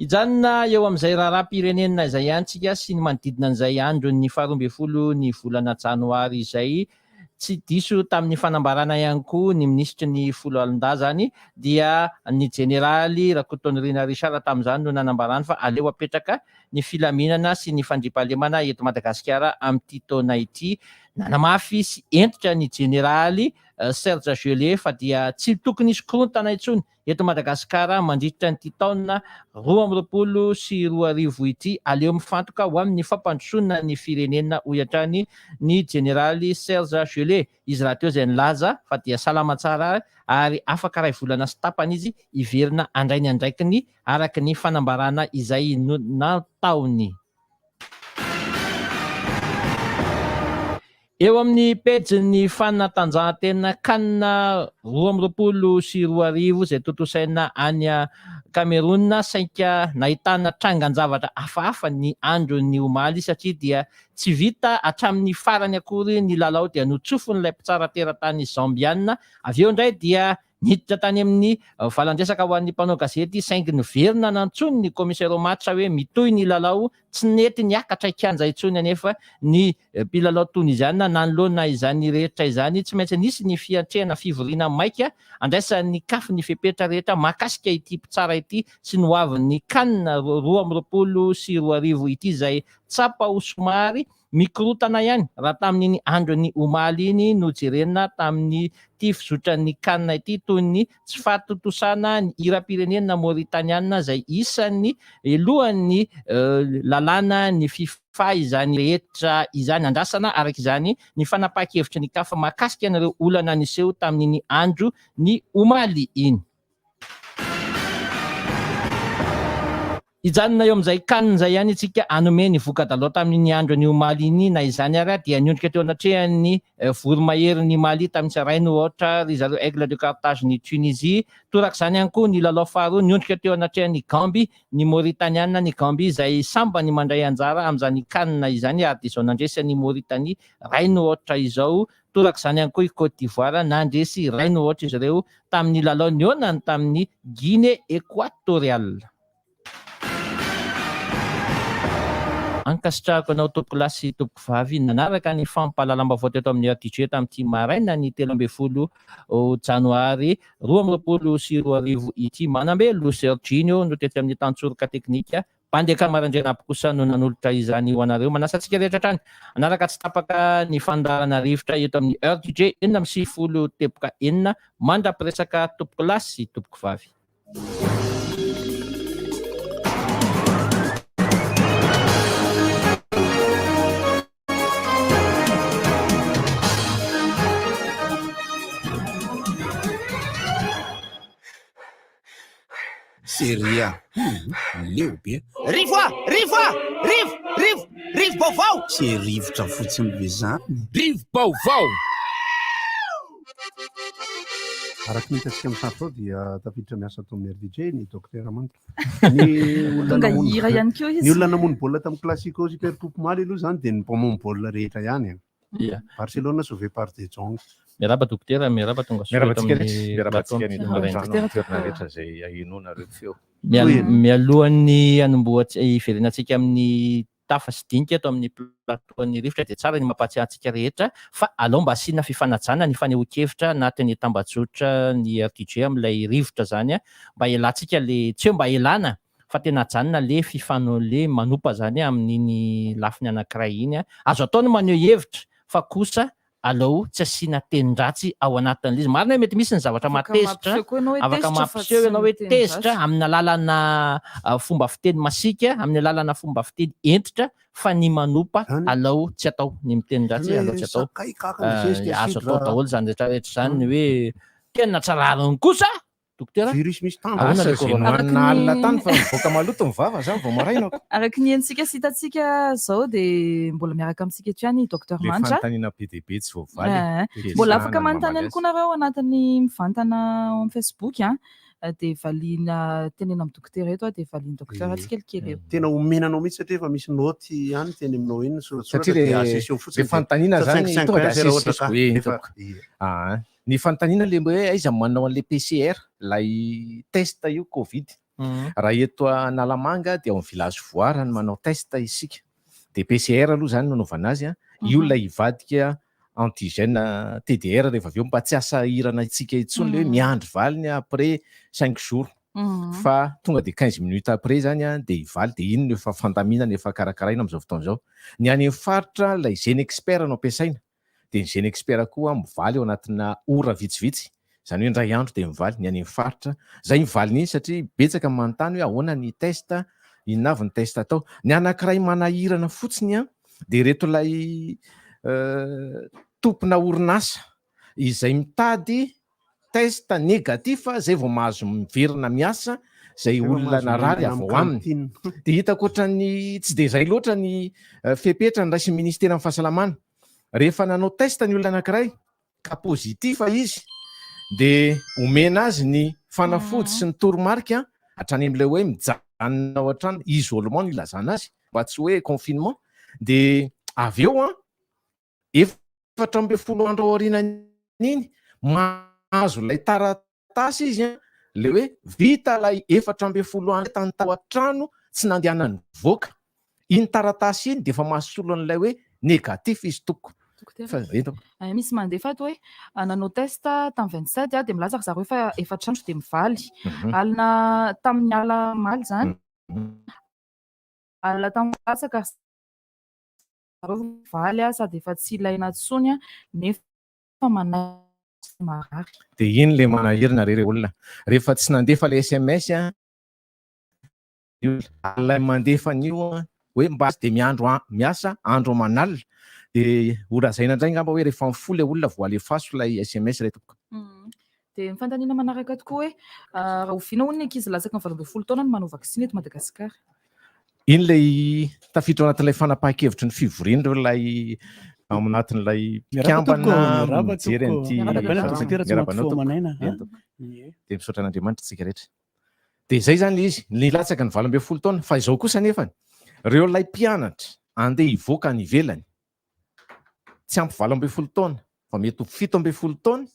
Hijanona eo amin'izay raharaham-pirenena izay ihany tsika sy ny manodidina an'izay andron'ny faha 12 ny volana janoary izay. Tsy diso tamin'ny fanambarana ihany koa ny minisitry ny foloalindahy izany dia ny jeneraly Rakotonirina Richard tamin'izany no nanambarany fa aleo apetraka ny filaminana sy ny fandriampahalemana eto Madagasikara amin'ity taona ity. Nanamafy sy hentitra ny jeneraly Serge Gellé fa dia tsy tokony hisy korontana intsony eto Madagasikara mandritra an'ity taona 2022 ity. Aleo mifantoka ho amin'ny fampandrosoana ny firenena, hoy hatrany ny jeneraly Serge Gellé. Izy rahateo izay nilaza fa dia salama tsara ary afaka iray volana sy tapany izy hiverina handray ny andraikiny araka ny fanambarana izay nataony. Eo amin'ny pejin'ny fanatanjahantena Can 2022 izay tontosaina any Cameroun, saika nahitana trangan-javatra hafahafa ny andron'ny omaly satria dia tsy vita hatramin'ny farany akory ny lalao dia notsofin'ilay mpitsara teratany Zambiana. Avy eo indray dia niditra tany amin'ny valan-dresaka ho an'ny mpanao gazety saingy niverina nantsoiny ny commissaire au match hoe mitohy ny lalao. Tsy nety niakatra kianja intsony anefa ny mpilalao toniziana nanoloana izany rehetra izany. Tsy maintsy nisy ny fiatrehana fivoriana maika andraisan'ny Caf ny fepetra rehetra mahakasika ity mpitsara ity sy ny hoavin'ny Can 2022 ity izay tsapa ho somary Mikorontana ihany raha tamin'iny andron'ny omaly iny no jerena tamin'ity fizotran'ny Can ity toy ny tsy fahatontosana ny hiram-pirenena Maoritaniana izay isan'ny helohan'ny lalàna ny Fifa izany rehetra izany. Andrasana araka izany ny fanapahan-kevitry ny Caf mahakasika an'ireo olana niseho tamin'iny andro ny omaly iny. Hijanona eo amin'izay can izay ihany isika hanome ny voka-dalao tamin'iny andron'ny omaly iny. Na izany ary dia niondrika teo anatrehan'ny voromaherin'i Mali tamin'ny isa iray no aotra ry zareo Aigle de Carthage ny Tunisie. Torak'izany ihany koa ny lalao faharoa niondrika teo anatrehan'i Gambie ny Mauritaniana ny Gambie izay sambany mandray anjara amin'izany can izany ary dia izao nandresy an'i Mauritanie iray no aotra izao. Torak'izany ihany koa i Côte d'Ivoire nandresy iray no aotra izy ireo tamin'ny lalao nihaonany tamin'i Guinée Equatoriale. Ankasitrahako anao tompokolahy sy tompokovavy nanaraka ny fampahalalam-baovao teto amin'ny RDJ tamin'ity maraina ny 13 janoary 2022 ity. Manambelo Serginho no tetsy amin'ny tantsoroka teknika, Bandeka Marandraina kosa no nanolotra izany ho anareo. Manasa antsika rehetra hatrany hanaraka tsy tapaka ny fandaharana rivotra eto amin'ny RDJ 96.6 mandra-piresaka tompokolahy sy tompokovavy. Seria. Leo be. Rivo a! Rivo a! Rivo! Rivo! Rivo-baovao! Tsy rivotra fotsiny ve zany? Rivo-baovao! Araka ny hitantsika amin'ny sary izao dia tafiditra miasa ato amin'ny RDJ ny Docteur Manitra. Ny olona Tonga namono hihira ihany koa izy. Ny olona namono baolina tamin'ny Classico Super Coupe omaly aloha izany dia ny mpamono baolina rehetra ihany e. Ia. Barcelona sauvé par De Jong. Miarahaba Dokotera, miarahaba tonga soa Miarahaba eto antsika amin'ny rehetra, miarahaba plateau antsika ny amin'ity maraina. tokantrano amin'ny toerana rehetra izay ahenoanareo feo. Mialohan'ny hanombohantsika hiverenantsika amin'ny tafa sy dinika eto amin'ny plateau an'ny rivotra dia tsara ny mampahatsiahy antsika rehetra fa alao mba asiana fifanajana ny fanehoan-kevitra anatin'ny tambajotra ny RDJ amin'ilay rivotra zany mba hialantsika le tsy hoe mba hialana fa tena ajanona le fifano le manopa zany amin'iny lafiny anankiray iny azo atao ny maneho hevitra fa kosa aleo tsy asiana tenin-dratsy ao anatin'ilay izy. Marina hoe mety misy ny zavatra Afaka mahatezitra, mampiseho koa ianao hoe afaka tezitra fa mampiseho tsy ianao hoe miteny tezitra ratsy. amin'ny alalana fomba fiteny masiaka, amin'ny alalana fomba fiteny hentitra, fa ny manopa aleo tsy atao, ny miteny ratsy aleo tsy atao. Sakay kaka misesika Azo atao sidra. daholo izany rehetra rehetra izany, ny hoe tena tsy rariny kosa Dokotera? Virus misy tandroka. Ahoana Asa le izay corona? Araka nohanina alina ny- tany fa mivoaka maloto ny vava zany vao maraina ko. Araka ny henontsika sy hitantsika izao dia mbola miaraka amintsika eto ihany i Docteur Le Manitra. fanontaniana be dia be tsy voavaly e. Eh, Dia Mbola ezahana afaka ny manontany mamaly ihany koa azy. nareo ao anatin'ny mivantana ao amin'ny Facebook an. Dia valiana tenena amin'ny dokotera eto dia valian'ny dokotera tsikelikely eo. Tena omena anao mihitsy satria efa misy naoty ihany teny aminao iny Satria soratsoratra le dia aseseo le fotsiny dia fanontaniana zany 755 tonga dia raha ohatra asesesiko ka hoe efa tompoko. Ah, Ny fanontaniana le hoe aiza manao an'le PCR, ilay test io covid. Raha eto Analamanga dia ao amin'ny village Voara no manao test isika. Dia PCR aloha izany no anaovana azy an. Io ilay hivadika antigène TDR rehefa avy eo mba tsy hahasahirana antsika intsony le hoe miandry valiny après cinq jours. Fa tonga dia 15 minutes après izany an dia hivaly dia iny no efa fandaminana efa karakaraina amin'izao fotoana izao. Ny any amin'ny faritra ilay gene expert no ampiasaina. dia ny Gene Expert koa mivaly ao anatina ora vitsivitsy, izany hoe indray andro dia mivaly, ny any amin'ny faritra. Izay ny valiny iny satria betsaka ny manontany hoe ahoana ny test, inona avy ny test atao. Ny anankiray manahirana fotsiny an, dia ireto ilay tompona orinasa izay mitady test négatif zay vao mahazo miverina miasa zay olona narary avy ao aminy. Dia hitako ohatran'ny tsy dia izay loatra ny fepetra noraisin'ny ministeran'ny fahasalamana. Rehefa nanao test ny olona anankiray ka positif izy dia omena azy ny fanafody sy ny toromarika hatrany amin'ilay hoe mijanona ao an-trano, isolement no ilazana azy mba tsy hoe confinement, dia avy eo an, 14 andro aorianan'iny, mahazo ilay taratasy izy an, ilay hoe vita ilay 14 andro tany tao an-trano tsy nandehanany nivoaka. Iny taratasy iny dia efa mahasolo an'ilay hoe négatif izy tompoko. Fa Dokotera, eto. eh, misy mandefa ato hoe ah, nanao test tamin'ny 27 aho dia milaza ry zareo fa efatra andro dia mivaly. Alina tamin'ny ala omaly izany. Alina tamin'ny latsaka ry zareo mivaly sady efa tsy ilaina intsony nefa manahy sy marary. Dia iny ilay manahirana re re olona. Rehefa tsy nandefa ilay sms an, ilay mandefa an'io an, hoe mba dia miandro an, miasa andro aman'alina. Dia ho lazaina indray angamba hoe rehefa mifoha ilay olona vao alefaso ilay sms re tompoko. Dia ny fanontaniana manaraka tokoa hoe rahoviana hono ny ankizy latsaky ny 18 taona no manao vaksiny eto Madagasikara? Iny ilay tafiditra ao anatin'ilay fanapahan-kevitry ny fivoriana ireo ilay ao anatin'ilay mpikambana mijery an'ity Miarahaba anao tompoko. Dia misaotra an'Andriamanitra isika rehetra. Dia izay izany ilay izy, nilatsaka ny 18 taona, fa izao kosa anefany, ireo ilay mpianatra andeha hivoaka any ivelany, tsy ampy 18 taona fa mety ho 17 taona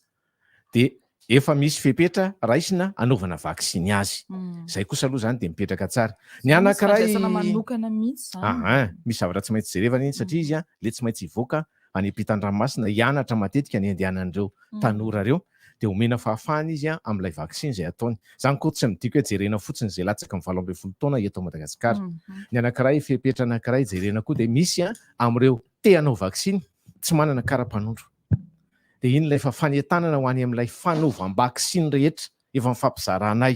dia efa misy fepetra raisina anaovana vaksiny azy. Izay kosa aloha izany dia mipetraka tsara. Ny anankiray Misy fandraisana manokana mihitsy izany. Aha, misy zavatra tsy maintsy jerevana iny satria izy ilay tsy maintsy hivoaka any ampitan-dranomasina hianatra matetika ny andehanan'ireo tanora ireo dia omena fahafahana izy amin'ilay vaksiny izay ataony. Izany koa tsy midika hoe jerena fotsiny izay latsaky ny 18 taona eto Madagasikara. Ny anankiray fepetra anankiray jerena koa dia misy amin'ireo te hanao vaksiny tsy manana kara-panondro. Dia iny ilay efa fanentanana ho any amin'ilay fanaovam-baksiny rehetra efa nifampizaranay.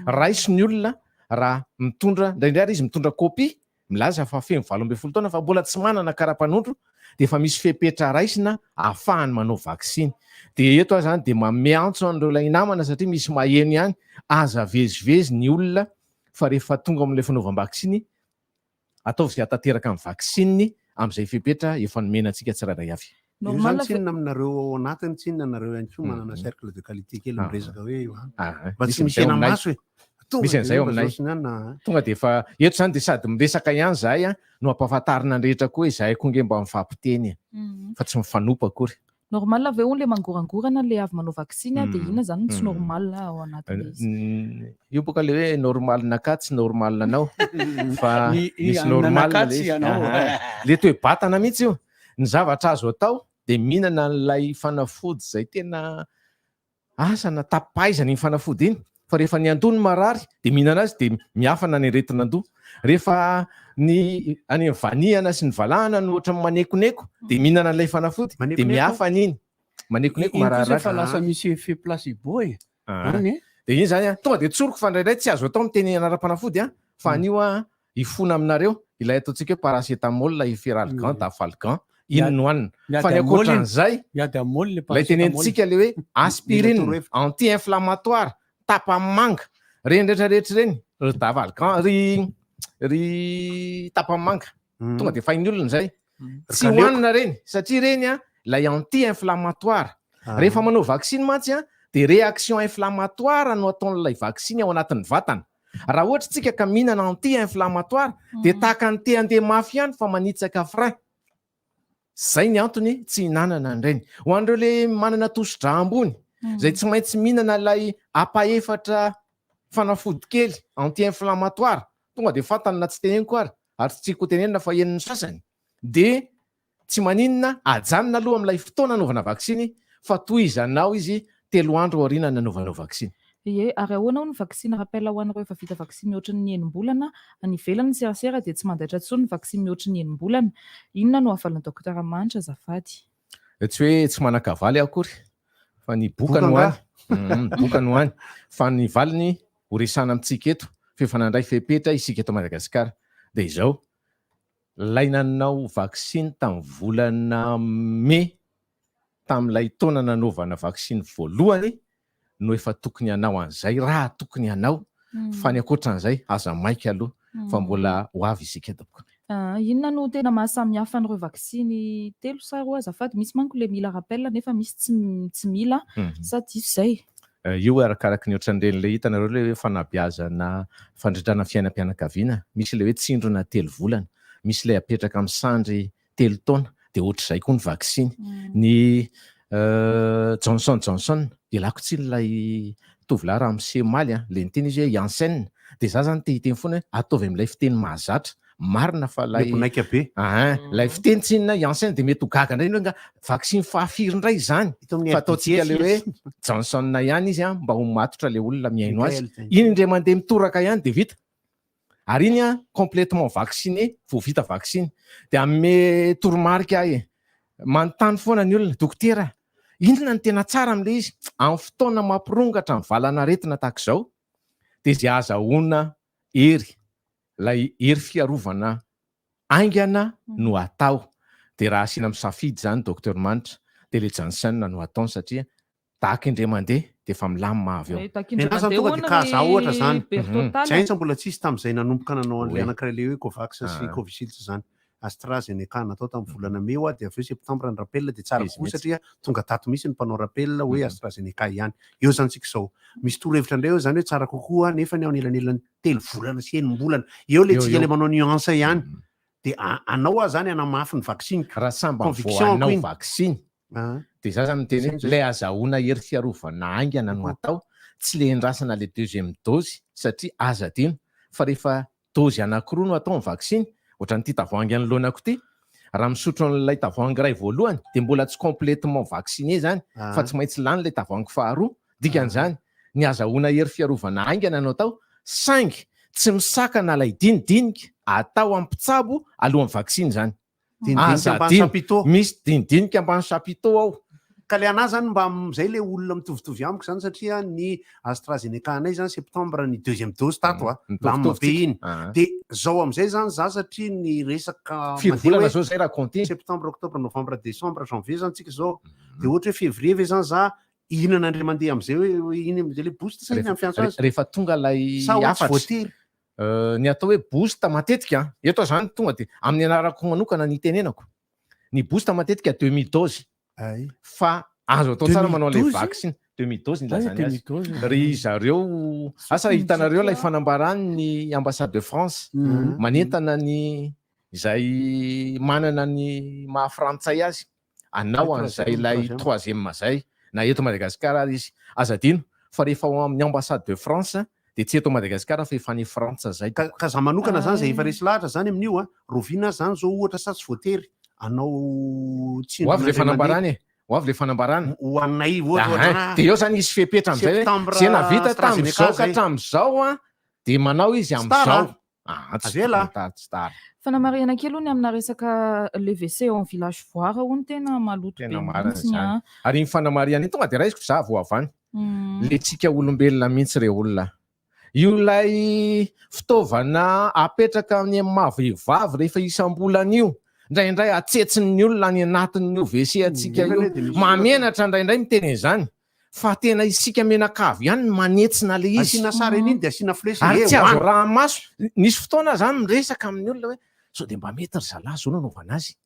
Raiso ny olona raha mitondra, indraindray ary izy mitondra kopia milaza fa feno 18 taona fa mbola tsy manana kara-panondro dia efa misy fepetra raisina ahafahany manao vaksiny. Dia eto aho izany dia manome antso an'ireo ilay namana satria misy maheno ihany, aza avezivezy ny olona fa rehefa tonga amin'ilay fanaovam-baksiny ataovy izay hahatanteraka ny vaksiny amin'izay fepetra efa nomena antsika tsirairay avy. Io zany tsinona aminareo ao anatiny tsinona nareo ihany koa manana cercle de qualité kely miresaka hoe io an. Mba tsy misy hena-maso e. Tonga Misy an'izay ao dia aminay. mba zao sy ny anona, a. Tonga dia efa eto izany dia sady miresaka ihany izahay an, no ampahafantarina ny rehetra koa hoe izahay koa ange mba mifampiteny e. Fa tsy mifanompa akory. Normal ve hono le mangorangorana le avy manao vaksiny a, dia inona zany no tsy normal ao anatin'ilay izy? Io boka le hoe normal naka tsy normal anao fa Ny- misy normal nanaka le tsy izy. ianao. Aha. Le toe-batana mihitsy io. Ny zavatra azo atao dia mihinana an'ilay fanafody izay tena Asa na tapaizana iny fanafody iny fa rehefa ny andoha no marary dia mihinana azy dia miafana ny aretin'andoha. Rehefa ny any amin'ny vanihana sy ny valahana no ohatran'ny manekoneko dia mihinana an'ilay fanafody dia miafana iny. Manekoneko Iny kosa mararirary. efa lasa misy effet placebo e. Any e. Dia iny izany an, tonga dia tsoriko fa indraindray tsy azo atao miteny anaram-panafody an, fa anio an hifona aminareo ilay ataontsika hoe paracétamol, efferalgan, dafalgan, iny no hanina. Fa ny ankoatran'izay, ilay tenenitsika ilay hoe aspirine, anti-inflammatoire, tapamanga, ireny rehetra rehetra ireny, ry dafalgan, ry ry tapamanga, tonga dia fain'ny olona izay. Tsy hohanina ireny, satria ireny an, ilay anti-inflammatoire. Rehefa manao vaksiny mantsy an, dia réaction inflammatoire no ataon'ilay vaksiny ao anatin'ny vatana. Raha ohatra tsika ka mihinana anti inflammatoire dia tahaka ny te handeha mafy ihany fa manitsaka frein. Zay ny antony tsy hinanana an'ireny. Ho an'ireo le manana tosi-drà ambony izay tsy maintsy mihinana ilay apaefatra fanafody kely anti inflammatoire, tonga dia fantany na tsy teneniko ary, ary tsy tiako ho tenenina fa henon'ny sasany, dia Tsy maninona, ajanona aloha amin'ilay fotoana anaovana vaksiny fa tohizanao izy telo andro aoriana ny nanaovanao vaksiny. Ie, ary ahoana hono ny vaksiny rappel ho an'ireo efa vita vaksiny mihoatry ny enim-bolana? Any ivelany ny serasera dia tsy mandaitra intsony ny vaksiny mihoatry ny enim-bolana. Inona no havalin'i Docteur Manitra azafady? Tsy hoe tsy manan-kavaly aho akory fa ny boka no any. Boka no any. Fa ny valiny ho resahana amintsika eto fa efa nandray fepetra isika eto Madagasikara dia izao, Ilay nanao vaksiny tamin'ny volana mey tamin'ilay taona nanaovana vaksiny voalohany no efa tokony hanao an'izay raha tokony hanao fa ny ankoatran'izay aza maika aloha fa mbola ho avy isika tompoko. Inona no tena maha samy hafa an'ireo vaksiny telo sa roa azafady? Misy manko le mila rappel nefa misy tsy tsy mila sa diso izay? Io arakaraky ny ohatran'ireny ilay hitanareo ilay hoe fanabeazana fandrindrana fiainam-pianakaviana, misy ilay hoe tsindrona telo volana, misy ilay apetraka amin'ny sandry telo taona, dia ohatr'izay koa ny vaksiny. Ny Johnson Johnson, ialako tsiny ilay tovolahy ramose omaly an, ilay niteny izy hoe Janssen, dia za zany te hiteny foana hoe ataovy amin'ilay fiteny mahazatra, Marina fa lay Mety maika be. Ahin, lay fiteny tsinona Janssen dia mety ho gaga indray hoe nga vaksiny fahafiry indray izany. Eto amin'ny Fa ataontsika RDTS le hoe izy. Johnson ihany izy an, mba ho matotra le olona mihaino azy. Michael Iny indray mandeha mitoraka ihany dia vita. Ary iny an, complètement vacciné, vao vita vaksiny. Dia hanome toromarika aho e. Manontany foana ny olona, dokotera, inona no tena tsara amin'ilay izy? Amin'ny fotoana mampirongatra ny valan'aretina tahaka izao, dia izay ahazahoana hery ilay hery fiarovana haingana no atao dia raha asiana misafidy izany Docteur Manitra dia ilay Janssen no ataony satria tahaka indray mandeha dia De efa milamina avy eo. Ny anazy zany tonga de ka za ohatra zany. Tsy hainsa mbola tsisy tamin'izay nanomboka nanao an'ilay anankiray le hoe Covax sy Covishield zany. AstraZeneca natao tamin'ny volana mey hoa dia avy eo septembre ny rappel dia tsara kokoa satria tonga tato mihitsy ny mpanao rappel hoe AstraZeneca ihany. Eo zany tsika izao. Misy torohevitra indray eo zany hoe tsara kokoa nefa ny ao anelanelan'ny telo volana sy enim-bolana. Eo le tsika le manao nuance ihany. Dia anao aho zany hanamafy ny vaksiny-ko. Raha sambany vao Conviction-ko hanao iny. vaksiny dia za zany miteny hoe ilay azahoana hery fiarovana haingana no atao, tsy le endrasana le deuxième dose satria aza adino fa rehefa dose anakiroa no atao ny vaksiny, ohatran'ity tavoahangy anoloanako ity, raha misotro an'ilay tavoahangy iray voalohany dia mbola tsy complètement vacciné zany fa tsy maintsy lany ilay tavoahangy faharoa, dikan'izany ny azahoana hery fiarovana haingana no atao saingy tsy misakana ilay dinidinika atao amin'ny mpitsabo alohan'ny vaksiny izany. Dinidinika Aza ambany adino, chapiteau. misy dinidinika ambany chapiteau ao. Ka le anah zany mba amzay le olona mitovitovy amiko zany satria ny AstraZeneca anay zany septembre ny deuxième dose tato a, lamina be iny. De zao amzay zany za satria ny resaka Firy mandeha volana hoe zao zay raha compter? Septembre, octobre, novembre, décembre, janvier zany tsika zao. De ohatra hoe février ve zany za hihinana indray mandeha amzay hoe iny amzay le boost sa inona ny fiantso azy? Rehefa tonga ilay Sa hoe tsy hafatra. voatery? Ny atao hoe boost matetika an, eto aho zany tonga de amin'ny anarako manokana ny itenenako, ny boost matetika demi dose fa azo atao tsara manao an'ilay Demi-dose? vaksiny, demi dose ny ilazany azy. Demi-dose. Ry zareo, asa hitanareo ilay fanambaran'ny ambassade de France manentana ny izay manana ny maha frantsay azy anao an'izay ilay troisième zay na eto Madagasikara ary izy. Aza adino fa rehefa ao amin'ny ambassade de France dia tsy eto Madagasikara fa efa any Frantsa zay. Ka za manokana zany zay efa resy lahatra zany amin'io a, rovina zany zao ohatra sa tsy voatery anao Ho avy le fanambarana e, ho avy le fanambarana. Ho anay ohatra ohatra. Dia eo zany hisy fepetra amin'izay hoe zay navita tamin'izao ka hatramin'izao a dia manao izy amin'izao. Ah, tsy Avela. tokony tara, tsy tara. Fanamarihana kely hono ny amina resaka le WC ao amin'ny village Voara hono tena maloto be Tena marina mihitsy izany. an. Ary iny fanamarihana iny tonga dia raisiko za vao avy any. Le tsika olombelona mihitsy re olona. Io ilay fitaovana apetraka any amin'ny maha vehivavy rehefa isam-bolana io. Indraindray atsetsin'ny olona any anatin'io WC antsika Nefa io. anie dia misy Mahamenatra indraindray miteny an'izany. Fa tena isika mianakavy ihany no manetsina le izy. Asiana sary an'iny dia asiana flèche Ary e, tsy azo hoany. araha-maso. Nisy fotoana aho zany miresaka amin'ny olona hoe sao dia mba mety ry zalahy zao no anaovana azy.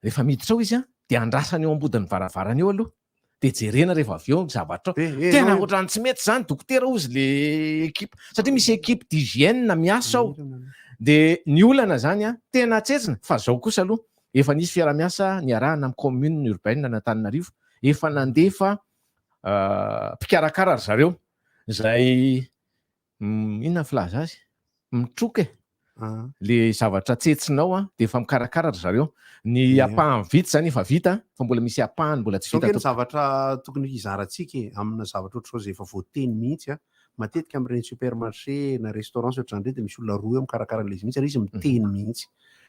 Rehefa miditra ao izy an, dia andrasana eo ambodin'ny varavarana eo aloha. Dia jerena rehefa avy eo ny zavatra ao. Eh, eh, Tena enao- ohatran'ny tsy mety izany dokotera hozy le équipe. Satria misy équipe d'hygiène miasa ao. Dia ny olana zany an, tena tsetsina. Fa zao kosa aloha, efa nisy fiaraha-miasa niarahana amin'ny commune urbaine an'Antananarivo. Efa nandefa mpikarakara ry zareo izay inona ny filaza azy? Mitroka e! Le zavatra tsetsinao an, dia efa mikarakara ry zareo. Ny ampahany vita izany efa vita fa mbola misy ampahany mbola tsy Zao vita nge ny tompoko. zavatra tokony hizarantsika e, amina zavatra ohatr'izao izay efa voateny mihitsy an, matetika amin'ireny supermarché na restaurant sy ohatr'izany ireny dia misy olona roa eo mikarakara an'ilay izy mihitsy ary izy miteny mihitsy.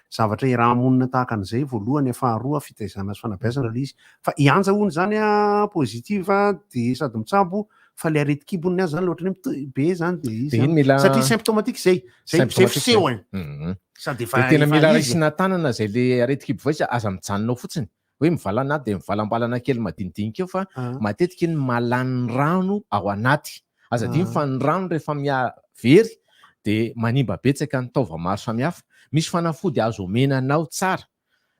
Zavatra iaraha-monina tahaka an'izay voalohany, faharoa fitaizana sy fanabeazana ilay izy. Fa i Anja hono izany an, positive dia sady mitsabo fa ilay aretin-kibo hono ny azy izany ohatran'ny hoe mitohy be izany dia izy Dia iny an. mila Satria symptomatique izay, izay izay Symptomatique fiseho izay. e. Sady efa Dia tena efa mila izy. raisina tanana izay le aretin-kibo voaisa, aza mijanona ao fotsiny. Hoe mivalana ato dia mivalambalana kely madinidinika eo fa matetika iny mahalany rano ao anaty. Aza adino fa ny rano rehefa miha very dia manimba betsaka ny taova maro samihafa. Misy fanafody azo omena anao tsara.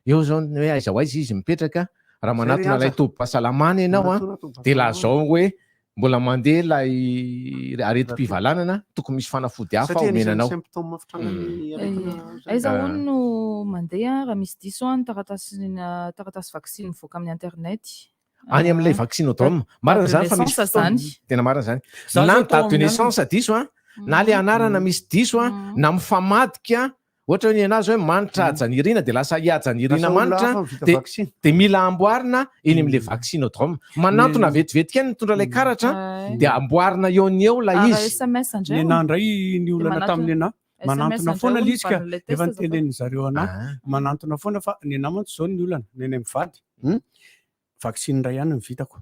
Eo izao ny hoe aiza ho aiza izy mipetraka, raha manatona ilay tobim-pahasalamana ianao an, dia lazao hoe Mbola mandeha ilay aretim-pivalanana, tokony misy fanafody hafa Satria omena anisan'ny anao. symptôme fitrangan'ny aretina zany. Aiza hono no mandeha raha misy diso ny taratasy taratasy vaksiny mivoaka amin'ny internet? Any amin'ilay vaccinodrome. Marina izany fa misy fotoana. Tena marina izany. Na ny date de naissance diso an, na ilay anarana misy diso an, na mifamadika Ohatra hoe ny anazy hoe Manitra Hajanirina dia lasa i Hajanirina Lasa olona Manitra hafa vita dia vaksiny. dia mila amboarina eny amin'ilay vaccinodrome. Manantona vetivety kely mitondra ilay karatra dia amboarina eo ny eo ilay Ary izy. SMS indray Ny hono. anah indray ny Dia olana manantona tamin'ny anah. SMS Manantona indray foana hono ilay izy ka valin'ilay test efa azafady. nitenenin zareo anah. Manantona foana fa ny anah mantsy izao ny olana, ny anay mivady. Vaksiny iray ihany no vitako.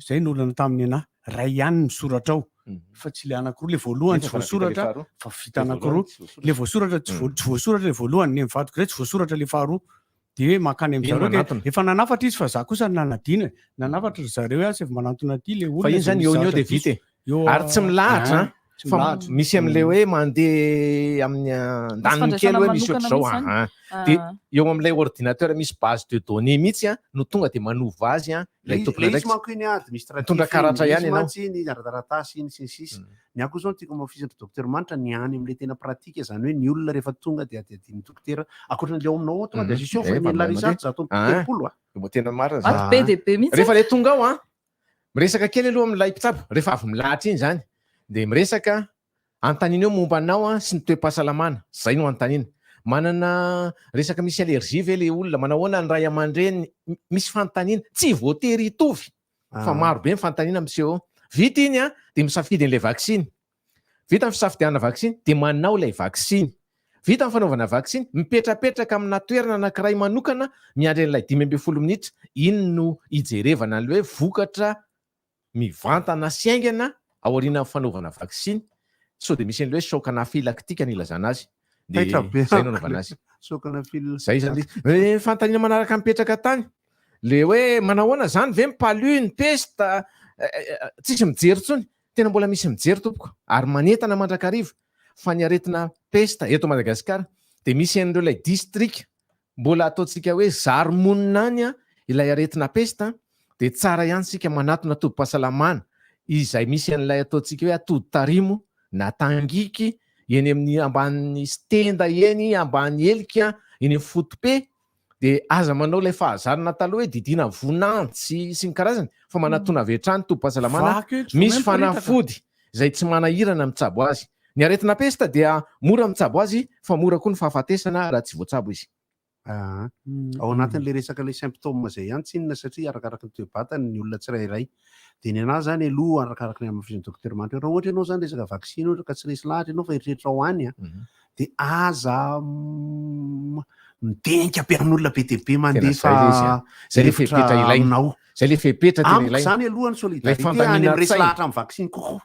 Zay no olana tamin'ny anah, ray ihany ny misoratra ao fa tsy le anakiroa, le voalohany tsy voasoratra fa vita anakiroa, le voasoratra tsy vo- tsy voasoratra le voalohany, ny an'ny vadiko zay tsy voasoratra le faharoa. De hoe mankany Iny amin'zareo de manantona. efa nanafatra izy fa za kosa nanadino e. Nanafatra ry zareo hoe asaivo manantona aty le olona Fa iny zay zany misy eo eo zavatra de vita e. diso. Eo Ary tsy milahatra ah, an. tsy Fa milahatra. misy amin'ilay hoe mandeha amin'ny andaniny kely fandraisana hoe misy manokana ohatr'izao mihitsy zany. an. Dia Ah. eo amin'ilay ordinateur misy base de données mihitsy an no tonga dia manova azy an ilay Le izy tompon'andraikitra. manko iny administratif Mitondra karatra iny, ihany izy ianao. mantsy iny ara-taratasy iny sy ny sisa. Ny ahy koa zao no tiako hamafisin'ny docteur Manitra ny any amin'ilay tena pratique zany hoe ny olona rehefa tonga dia adihadian'ny dokotera ankoatran'ilay ao aminao ao tonga dia asio fa Eh, ny mandeha. Larissa zato amby Ah. 30 a. Mbo tena marina Ato zany. be dia be mihitsy. Rehefa le tonga ao an, miresaka kely aloha amin'ilay mpitsabo, rehefa avy milahatra iny zany, dia miresaka anontaniana eo momba anao an sy ny toe-pahasalamana, zay no anontaniana. Manana resaka misy allergie ve le olona, manao ahoana ny ray aman-dreny, misy fanontaniana, tsy voatery hitovy fa Ah. maro be ny fanontaniana miseho eo. Vita iny an, dia misafidy an'ilay vaksiny. Vita ny fisafidianana vaksiny dia manao ilay vaksiny. Vita ny fanaovana vaksiny, mipetrapetraka amina toerana anankiray manokana miandry an'ilay 15 minitra. Iny no ijerevana an'ilay hoe vokatra mivantana sy haingana aorianan'ny fanaovana vaksiny. Sao dia misy an'ilay hoe choc anaphylactique no ilazana azy. Dia Taitra be izay no anaovana azy. Choc anaphylactique. Zay izany ilay izy. Eh, fanontaniana manaraka mipetraka tany. Le hoe manahoana izany ve ny palu, ny peste, tsisy mijery intsony. Tena mbola misy mijery tompoko ary manentana mandrakariva fa ny aretina peste eto Madagasikara dia misy an'ireo ilay distrika mbola ataontsika hoe zary monina any ilay aretina peste dia tsara ihany isika manatona tobim-pahasalamana izay misy an'ilay ataontsika hoe atody tarimo na tangiky eny amin'ny ambanin'ny stenda eny ambany helika eny amin'ny fotope dia aza manao ilay fahazarana taloha hoe didiana vonantsy sy ny karazany fa manatona avy hatrany tobim-pahasalamana Vaky io, tsy misy voamaina miparitaka. fanafody izay tsy manahirana mitsabo azy. Ny aretina pesta dia mora mitsabo azy fa mora koa ny fahafatesana raha tsy voatsabo izy. Aa. Ao anatin'ilay resaka ilay symptôme izay ihany tsinona satria arakaraky ny toe-batany ny olona tsirairay. Dia ny anahy izany aloha arakaraky ny hamafisin'ny docteur Manitra eo, raha ohatra ianao izany resaka vaksiny ohatra ka tsy resy lahatra ianao fa eritreritrao any an, dia aza midenka be amin'olona be dia be Tena mandefa zay le izy a. Zay le hevitra fepetra ilaina. aminao. Zay le fepetra tena Amiko ilaina. izany aloha ny Ilay solidarité any amin'ny resy fandaminana-tsaina. lahatra amin'ny vaksiny kokoa.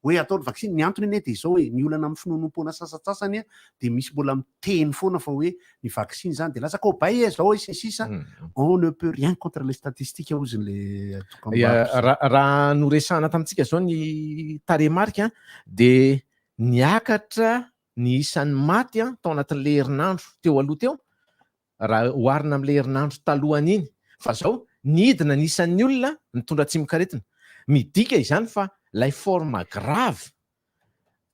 Hoe atao ny vaksiny. Ny antony anie dia izao e, ny olana amin'ny finoanoam-poana sasantsasany dia misy mbola miteny foana fa hoe ny vaksiny izany dia lasa cobaye e, zao e sy ny sisa. On ne peut rien contre les statistiques hozy ilay Ya, dokam-barotra. raha noresahana tamintsika izao ny tarehimarika dia niakatra ny isan'ny maty tao anatin'ilay herinandro teo aloha teo raha oharina amin'ilay herinandro talohan'iny fa zao nidina ny isan'ny olona nitondra tsimokaretina. Midika izany fa ilay forme grave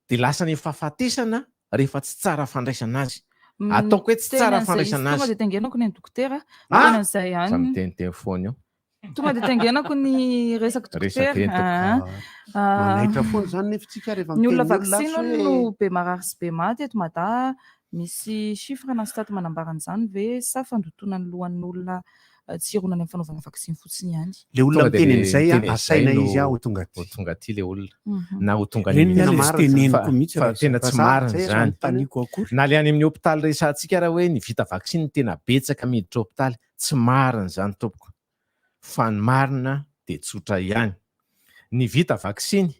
dia lasa ny fahafatesana rehefa tsy tsara fandraisana azy. Ataoko hoe tsy tsara Miteny an'izay izy, fandraisana tonga azy. dia taingenako ny an'i dokotera, Ah! miteny an'izay Za ihany. miteniteny foana eo. Tonga dia taingenako ny resaka Resaka dokotera. eny tompoko. Ah, ah. Manaitra foana izany nefa tsika rehefa Ny olona miteny olona vaksiny lasa hono hoe no be marary sy be maty eto Mada. Misy chiffre na stat manambara an'izany ve sa fandotoana ny lohan'olona tsy hironany amin'ny fanaovana vaksiny fotsiny ihany? Le olona Tonga dia miteny le an'izay a, miteny an'izay asaina no izy a ho tonga aty. Ho tonga aty le olona. Mhm. Na ho tonga any Reny amin'ny aloha tsy teneniko Fa- mihitsy fa raha tena izay. tsy Fa za marina zay izany. anontaniako akory. Na le any amin'ny hopitaly resahantsika raha hoe ny vita vaksiny no tena betsaka miditra hopitaly, tsy marina izany tompoko. Fa ny marina dia tsotra ihany. Ny vita vaksiny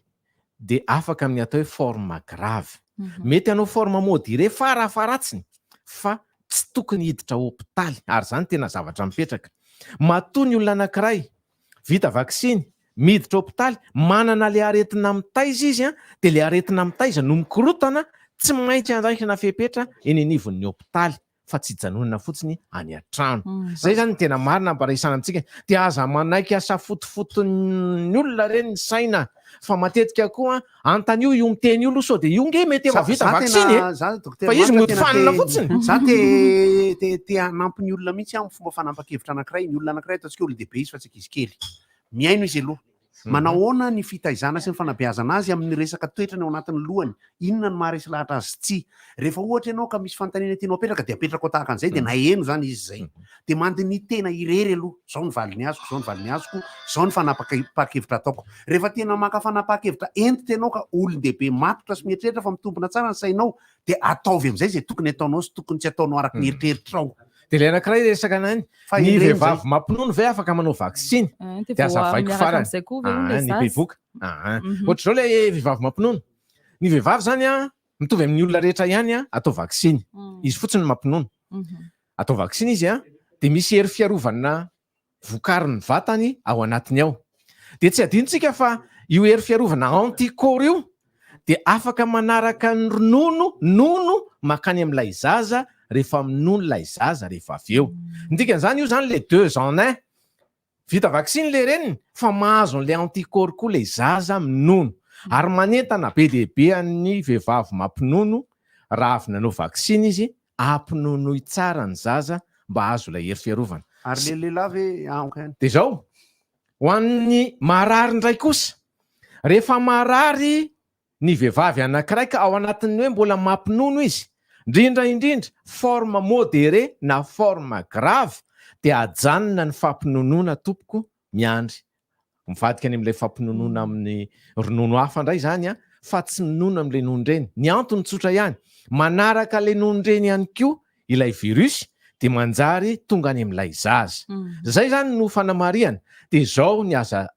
dia afaka amin'ny atao hoe forme grave. Mety hanao forme modérée farafaharatsiny fa tsy tokony hiditra hopitaly ary izany tena zavatra mipetraka. Matoa ny olona anankiray vita vaksiny, miditra hopitaly, manana ilay aretina mitaiza izy dia ilay aretina mitaiza no mikorotana, tsy maintsy andraisana fepetra eny anivon'ny hopitaly. fa tsy hijanonana fotsiny any an-trano. Zay zany ny tena marina mba resahana amintsika. Dia aza manaiky asafotofoton'ny olona re ny saina fa matetika koa antanio io miteny io aloha sao dia io nge mety efa Za- vita za vaksiny tena- e. za docteur Fa izy Marc mody tena fanina te- fotsiny. Za te te te hanampy ny olona mihitsy aho amin'ny fomba fanapa-kevitra anankiray. Ny olona anankiray ataontsika hoe olon-dehibe izy fa tsy ankizy kely. Mihaino izy aloha. Manahoana ny fitaizana sy ny fanabeazana azy amin'ny resaka toetrany ao anatin'ny lohany? Inona no maharesy lahatra azy tsy? Rehefa ohatra ianao ka misy fanontaniana tianao apetraka dia apetrako tahaka an'izay dia naheno izany izy izay. Dia mandiniha tena irery aloha, izao ny valiny azoko, izao ny valiny azoko, izao ny fanapahan-kevitra ataoko. Rehefa tena maka fanapahan-kevitra hentitra ianao ka olon-dehibe matotra sy mieritreritra fa mitombina tsara ny sainao dia ataovy amin'izay izay tokony ataonao sy tokony tsy ataonao araka ny eritreritrao. Dia ilay anankiray resaka anany, Fa ny ireny izay. vehivavy mampinono ve afaka manao vaksiny? Ah, dia Dia vao azavaiko miaraka farany. amin'izay koa ve hono Ah, ilay ny zaza? bevoka. Ah, Mhm. Ohatr'izao ilay vehivavy mampinono. Ny vehivavy izany an, mitovy amin'ny olona rehetra ihany an, atao vaksiny. Izy fotsiny no mampinono. Atao vaksiny izy an, dia misy hery fiarovana vokarin'ny vatany ao anatiny ao. Dia tsy adinontsika fa io hery fiarovana anticorps io dia afaka manaraka ny ronono, nono, mankany amin'ilay zaza rehefa minono ilay zaza rehefa avy eo. Ny dikan'izany io izany ilay deux en un. Vita vaksiny ilay reniny fa mahazo an'ilay anticorps koa ilay zaza minono. Ary manentana be dia be an'ny vehivavy mampinono raha avy nanao vaksiny izy ampinonoy tsara ny zaza mba hahazo ilay hery fiarovana. Ary le lehilahy ve aoka ihany? Dia izao, ho an'ny marary indray kosa, rehefa marary ny vehivavy anankiray ka ao anatin'ny hoe mbola mampinono izy, indrindra indrindra forme modérée na forme grave, dia ajanona ny fampinonoana tompoko miandry Mivadika any amin'ilay fampinonoana amin'ny ronono hafa indray izany an, fa tsy minono amin'ilay nonon-dreny. Ny antony tsotra ihany, manaraka ilay nonon-dreny ihany koa ilay virus dia manjary tonga any amin'ilay zaza. Izay izany no fanamarihana. Dia izao ny aza,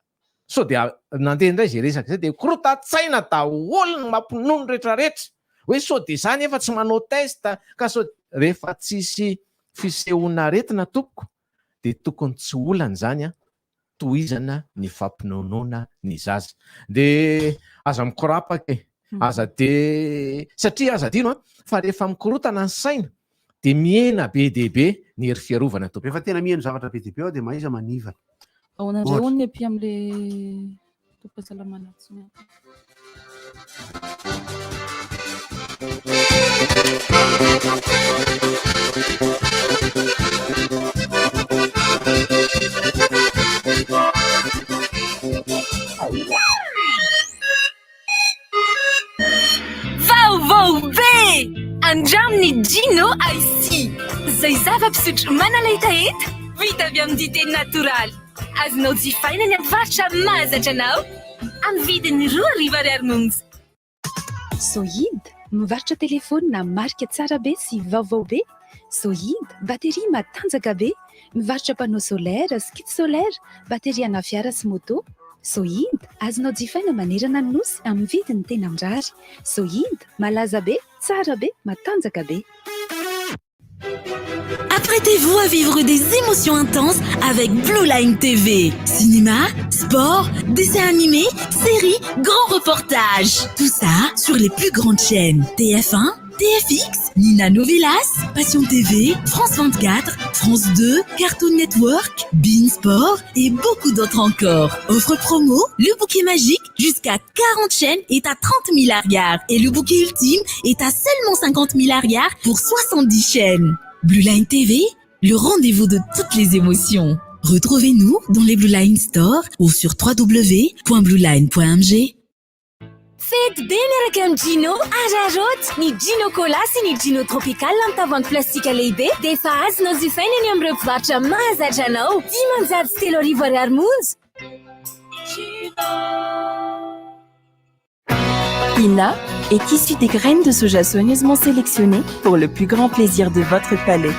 sao dia nandeha indray izay resaka izay dia korotan-tsaina daholo ny mampinono rehetrarehetra. Hoe sao dia izaho nefa tsy manao test ka sao, rehefa tsisy fisehoan'aretina tompoko dia tokony tsy olana izany an, tohizana ny fampinonoana ny zaza. Dia aza mikorapaka e, aza dia, satria aza adino an, fa rehefa mikorotana ny saina dia mihena be dia be ny hery fiarovana tompoko. Rehefa tena miheno zavatra be dia be aho dia mahaiza manivana. Ahoana indray hono ny ampy amin'ilay tobim-pahasalamana tsy miankina? Vaovao be! Andramo ny Gino Ice Tea, izay zava-pisotro manala hetaheta, vita avy amin'ny dite natoraly. Azonao jifaina any amin'ny mpivarotra mahazatra anao, amin'ny vidiny 2000 ariary monja. Sohid, mivarotra telefaonina marika tsara be sy vaovao be. Sohid, bateria matanjaka be. Mivarotra panneau solaire sy kit solaire, bateria ana fiara sy moto. Sohid, azonao jifaina manerana ny Nosy amin'ny vidiny tena mirary. Sohid, malaza be, tsara be, matanjaka be. Apprêtez-vous à vivre des émotions intenses avec Blue Line TV. Cinéma, sport, dessins animés, séries, grands reportages. Tout ça sur les plus grandes chaînes TF1, TFX, Nina Novelas, Passion TV, France 24, France 2, Cartoon Network, Bein Sport et beaucoup d'autres encore. Offre promo, le bouquet magique jusqu'à 40 chaînes est à 30 000 ariary et le bouquet ultime est à seulement 50 000 ariary pour 70 chaînes. Blue Line TV, le rendez-vous de toutes les émotions. Retrouvez-nous dans les Blue Line Store ou sur www.blueline.mg. Fety be miaraka amin'ny Gino Araraoty! Ny Gino Cola sy ny Gino Tropical amin'ny tavoahangy plastika lehibe dia efa azonao jifaina eny amin'ireo mpivarotra mahazatra anao. 305 ariary monja. Ina est issue des graines de soja soigneusement sélectionnées pour le plus grand plaisir de votre palais.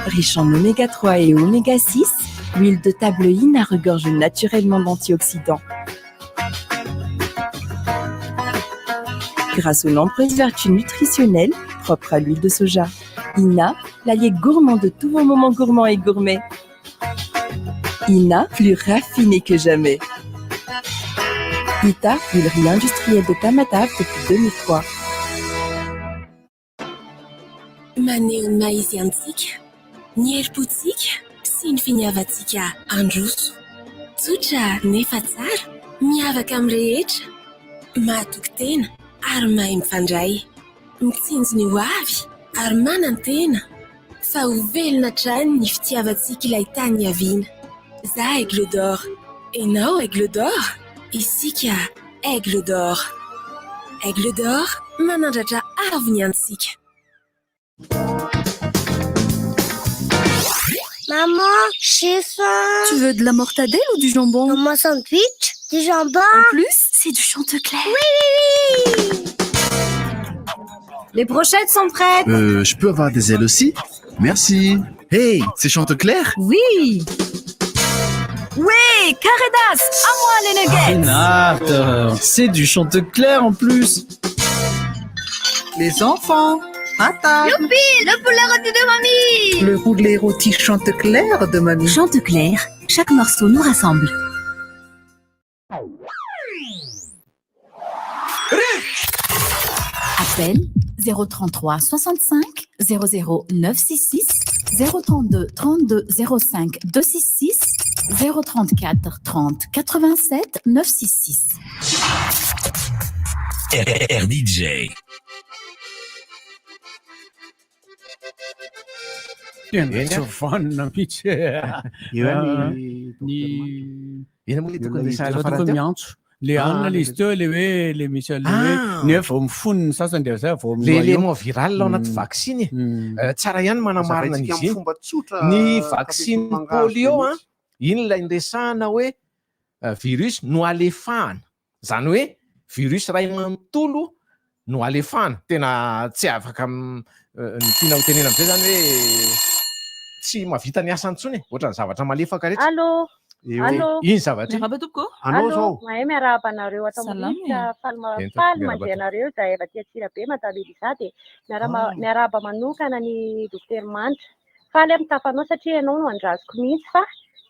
Riche en oméga 3 et oméga 6, l'huile de table Ina regorge naturellement d'antioxydants. Grâce aux nombreuses vertus nutritionnelles propres à l'huile de soja. Ina, l'allié gourmand de tous vos moments gourmands et gourmets. Ina, plus raffiné que jamais. Ita, huilerie industrielle de Tamatave depuis 2003. Maneho ny maha izy antsika, ny herim-pontsika sy ny finiavantsika handroso. Tsotra nefa tsara, miavaka amin'ny rehetra, mahatoky tena ary mahay mifandray. Mitsinjo ny ho avy ary manantena fa ho velona hatrany ny fitiavantsika ilay tany niaviana. Za Aigle d'Or, enao Aigle d'Or, isika Aigle d'Or. Aigle d'Or, manandratra avo ny antsika. Maman, j'ai faim. Tu veux de la mortadelle ou du jambon? Dans mon sandwich, du jambon. En plus, c'est du Chantecler. Oui, oui, oui. Les brochettes sont prêtes. Je peux avoir des ailes aussi? Merci. Hey, c'est Chantecler? Oui. Oui, carré d'as, à moi les nuggets. Renate, c'est du Chantecler en plus. Les enfants, À table. Youpi, le poulet rôti de mamie. Le poulet rôti Chantecler de mamie. Chantecler, chaque morceau nous rassemble. Appel 033 65 00 966 032 32 05 266 034 30 87 966. RDJ. Tena tsy vanona mihitsy. Eo ihany Ah, ny ny Ina moa le tokony resahana Tokony farany teo? miantso. Le Ah, anona le izy teo le hoe le misy le hoe Ah. ny hoe vao mifono ny sasany de zay vao Le noyau. élément viral ao anaty Mm. vaksiny e. Tsara ihany manamarina Hazavaintsika an'izy amin'ny iny. fomba tsotra, Ny ka vaksiny mangahazo be polio a, mihitsy. iny ilay niresahana hoe virus no alefahana. Izany hoe virus iray manontolo no alefahana. Tena tsy afaka ny tiana ho tenena amin'izay izany hoe tsy mahavita ny asany intsony e, ohatran'ny zavatra malefaka rehetra. Allô Eo. Allô Iny zavatra iny. Miarahaba tompoko. Anao Allô, zao. mahay miarahaba anareo ato Salama amin'ny e. faly ma- Ento, faly miarahaba mandre tompoko. anareo zahay avy aty Antsirabe Madame Elisa dia miarama- miarahaba manokana ny Docteur Manitra. Faly aho mitafa anao satria ianao no andrasoko mihitsy fa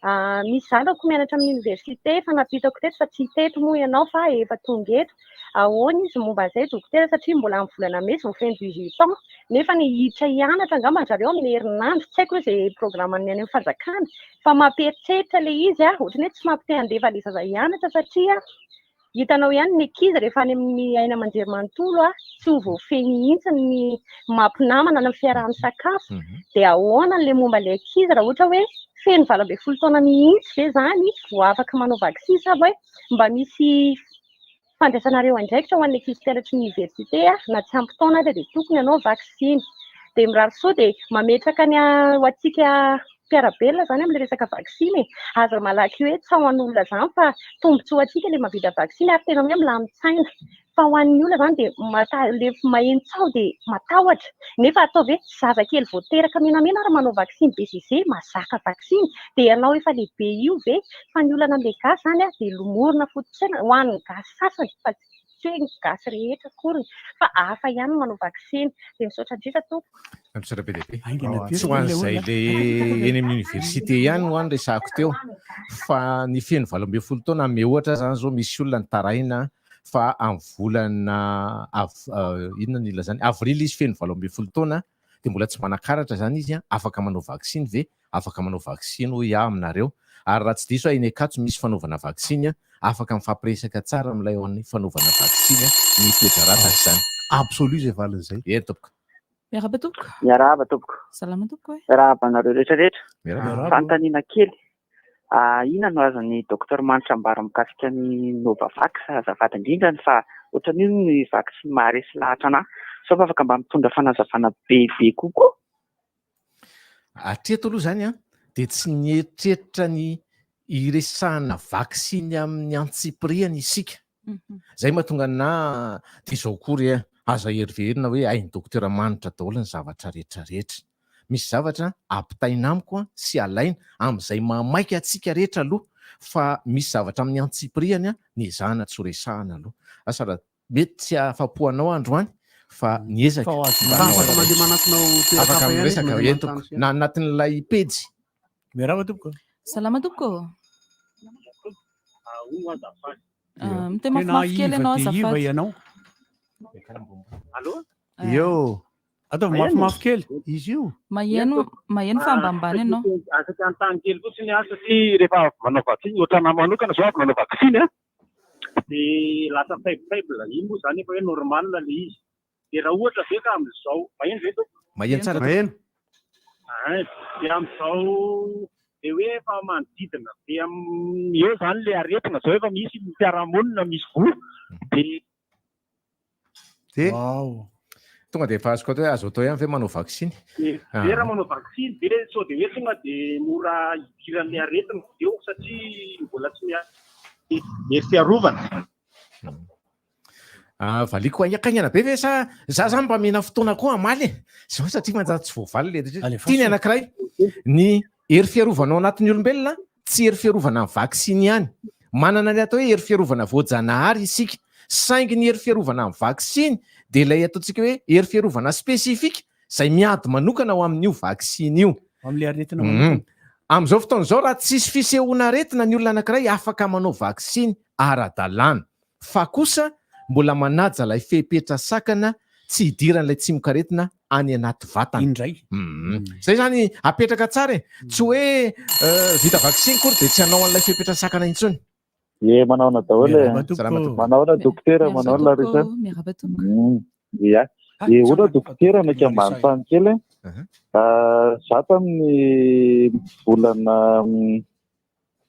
ah, misy zanako mianatra amin'ny université efa nampitako teto fa tsy teto moa ianao fa efa tonga eto. Ahoana izy momba an'izay dokotera satria mbola amin'ny volana mey izy vao feno 18 ans nefa ny hiditra hianatra angamba ry zareo amin'ny herinandro tsy haiko hoe izay programme-n'ny any amin'ny fanjakana fa mampieritreritra ilay izy a, ohatran'ny hoe tsy mampite handefa ilay zaza hianatra satria hitanao ihany ny ankizy rehefa any amin'ny aina aman-jery manontolo a, tsy ho voafehy mihitsy ny mampinamana na ny fiaraha-misakafo. Dia ahoana ilay momba ilay ankizy raha ohatra hoe feno 18 taona mihitsy ve izany vao afaka manao vaksiny sa hoe mba misy fandraisanareo andraikitra ho an'ny ankizy mpianatry ny université a, na tsy ampy taona aza dia tokony hanao vaksiny. Dia mirary soa dia mametraka ny ho antsika mpiara-belona izany amin'ilay resaka vaksiny e. Aza malaky hoe tsy ho an'olona izany fa tombontsoa antsika ilay mahavita vaksiny ary tena hoe milamin-tsaina. Fa ho an'ny olona izany dia ilay maheno tsaho dia matahotra. Nefa ataovy hoe zazakely vao teraka menamena ary manao vaksiny BCG, mahazaka vaksiny. Dia ianao efa lehibe io ve? Fa ny olana amin'ilay gasy izany a, dia lomorina foto-tsaina ho an'ny gasy sasany fa tsy hoe ny gasy rehetra akory fa hafa ihany ny manao vaksiny. Dia misaotra indrindra tompoko. Misaotra be dia be. Haingana be Tsy ho ry an'izay olona. le eny amin'ny université ihany ho any resahako teo fa ny feno 18 taona ame ohatra zany zao misy olona nitaraina fa amin'ny volana inona no ilazany avril izy feno 18 taona dia mbola tsy manan-karatra zany izy a, afaka manao vaksiny ve? Afaka manao vaksiny hoy aho aminareo ary raha tsy diso aho eny Ankatso misy fanaovana vaksiny a, afaka mifampiresaka tsara amin'ilay ao amin'ny fanaovana vaksiny ny toe-draharaha tahaka izany. Absolu izay valin'izay. Eny tompoko. Miarahaba tompoko. Miarahaba tompoko. Salama tompoko e. Miarahaba anareo rehetra rehetra. Miarahaba. Fanontaniana kely. Ah, inona no azon'ny Docteur Manitra ambara mikasika ny Novavax azafady indrindra fa ohatran'io ny vaksiny maharesy lahatra anah. Sao afaka mba mitondra fanazavana bebe kokoa? Hatreto aloha izany an, dia tsy nieritreritra ny hiresahana vaksiny amin'ny antsipiriany isika. Izay mahatonga anà dia izao koa re, aza heriverina hoe hain'ny Dokotera Manitra daholo ny zavatra rehetra rehetra. Misy zavatra ampitaina amiko sy alaina amin'izay mahamaika antsika rehetra aloha fa misy zavatra amin'ny antsipiriany nezahana tsy ho resahana aloha. Asa raha mety tsy ahafapo anao androany fa niezaka Fa ho azo mba hanao Afaka an'izay. mandeha manatona ho toerana Afaka hafa ihany izy, miresaka mandeha entiko manontany sy na anatin'ilay pejy. Miarahaba tompoko. Salama tompoko. Ah, miteny Tena mafimafy kely iva ianao dia iva azafady. ianao. Allô? Eo. Ataovy mafimafy kely. Izy io. Maheno maheno fa ambanimbany ianao. Afaka anontany kely fotsiny aho satria rehefa avy manao vaksiny, ohatranahy manokana izao avy nanao vaksiny an, dia lasa faible faible, iny moa izany efa hoe normal ilay izy. Dia raha ohatra ve ka amin'izao, maheno ve tompoko? Maheno tsara tompoko. Maheno. Ein, dia amin'izao dia hoe efa manodidina be amin'ny eo izany ilay aretina izao efa misy ny fiarahamonina misy voa dia Dia. Wow. Tonga dia efa azoko atao hoe azo atao ihany ve manao vaksiny? Dia ve raha manao vaksiny ve sao dia hoe tonga dia mora hidiran'ilay aretina eo satria mbola tsy miampy hery fiarovana. Ah, valiako haingakaingana be ve sa za zany mba mena fotoana koa hamaly e? Zao satria manjary tsy voavaly le Alefaso. Tiany anankiray ny hery fiarovana ao anatin'ny olombelona tsy hery fiarovana amin'ny vaksiny ihany. Manana ny atao hoe hery fiarovana voajanahary isika. Saingy ny hery fiarovana amin'ny vaksiny dia ilay ataontsika hoe hery fiarovana spécifique izay miady manokana ho amin'io vaksiny io. Amin'ilay aretina manokana. Amin'izao fotoana izao raha tsisy fisehoana aretina ny olona anankiray afaka manao vaksiny ara-dalàna. Fa kosa mbola manaja ilay fepetra sakana tsy hidiran'ilay tsimokaretina any anaty vatana. Indray. Zay zany apetraka tsara e. Tsy hoe vita vaksiny akory dia tsy hanao an'ilay fepetra sakana intsony. Ye, manaona daholo e. Miarahaba tompoko. Salama tompoko. Manaona dokotera, manaona Larissa. Miarahaba tompoko. Ya. Ye, hono dokotera maika mba hanontany kely e. Za tamin'ny volana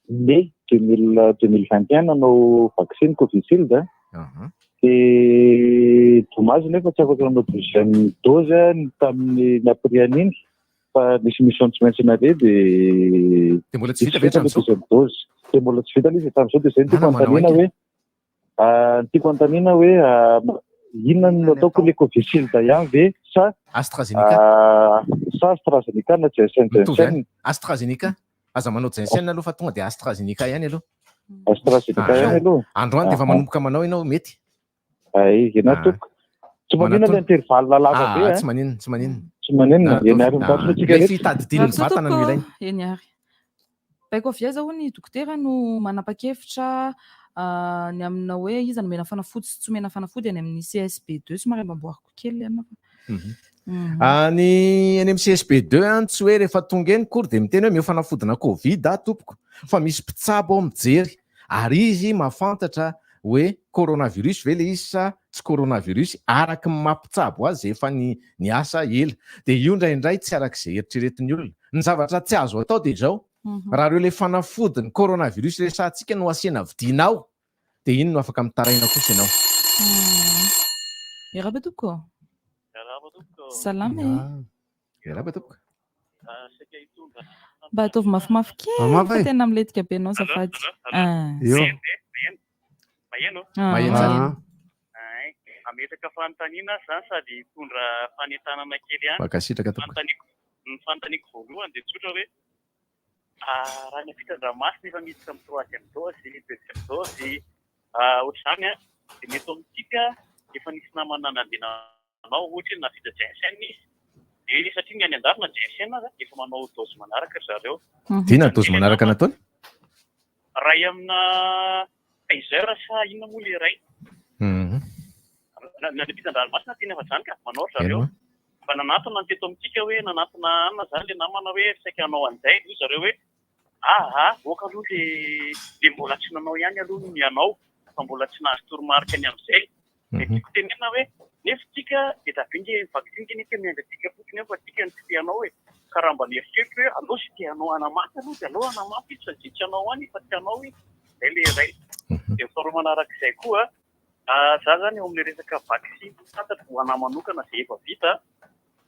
mai 2021 nanao vaksiny Covishield a. Dia dommage nefa tsy afaka nanao deuxième dose aho ny tamin'ny ny après an'iny fa nisy mission tsy maintsy naleha dia Dia mbola tsy vita ve hatramin'izao? deuxième dose. Dia mbola tsy vita ilay izy hatramin'izao dia izay no tiako Manao anontaniana aika. hoe ny tiako anontaniana hoe inona no ataoko le Covishield ihany ve sa AstraZeneca? Sa AstraZeneca na Janssen Mitovy ihany. Janssen? AstraZeneca. Aza manao Janssen aloha fa tonga dia AstraZeneca ihany aloha. AstraZeneca ihany aloha. Androany dia efa manomboka manao ianao mety. Ay, ianao tompoko. Tsy maninona le intervalle lava be. Tsy maninona, tsy maninona. Tsy maninona, eny ary mitatitra antsika Ilay rehetra. fitadidian'ny Raha vatana no ilaina. Eny ary. Baiko avy aiza hoy ny dokotera no manapa-kevitra ny amina hoe iza no omena fanafody sy tsy omena fanafody any amin'ny CSB 2 somary mba amboariko kely ilay anona fa. Ny any amin'ny CSB 2 any tsy hoe rehefa tonga eny kory dia miteny hoe omeo fanafodina covid aho tompoko fa misy mpitsabo ao mijery ary izy mahafantatra hoe coronavirus ve ilay izy sa tsy coronavirus araka ny maha mpitsabo azy izay efa niasa ela dia io indraindray tsy araka izay eritreretin'ny olona. Ny zavatra tsy azo atao dia izao, raha ireo ilay fanafodin'ny coronavirus resahantsika no asiana vidiana ao dia iny no afaka mitaraina kosa ianao. Miarahaba tompoko. Miarahaba tompoko. Salama e. Miarahaba tompoko. Saika hitondra. Mba ataovy mafimafy kely fa tena milentika be anao azafady. Eo. Maheno. Maheno. Maheno tsara. Ay, hametraka fanontaniana aho izany sady hitondra fanentanana kely ihany. Mankasitraka tompoko. Ny fanontaniako voalohany dia tsotra hoe raha ny ampitan-dranomasina efa miditra amin'ny troisième dose, deuxième dose, ohatr'izany an, dia ny eto amintsika efa nisy namana nandeha nanao ohatra hoe nahavita Janssen izy, dia satria ny any an-dafy na Janssen aza efa manao dose manaraka ry zareo. Inona ny dose manaraka nataony? Iray amina Pfizer sa inona moa ilay iray? Na ny ampitan-dranomasina tena efa izany ka, manao ry zareo. Mba nanatona ny teto amintsika hoe nanatona anona izany ilay namana hoe saika hanao an'izay, hoy zareo hoe aa ok aloha le le mbola tsy nanao ihany aloha ny hanao fa mbola tsy nahazo toromarika ny amin'izay. Dia tiako tenenina hoe nefa tsika be dia be nge ny vaksiny nge nefa miandry antsika fotsiny eo fa tsika no tsy te hanao e. Ka raha mba mieritreritra hoe aleo tsy te hanao hanamafy aloha dia aleo hanamafy izy fa izay tsy hanao any efa tsy hanao izy. Izay ilay iray. Dia ny faharoa manarak'izay koa, za zany eo amin'ilay resaka vaksiny fantatro ho anà manokana izay efa vita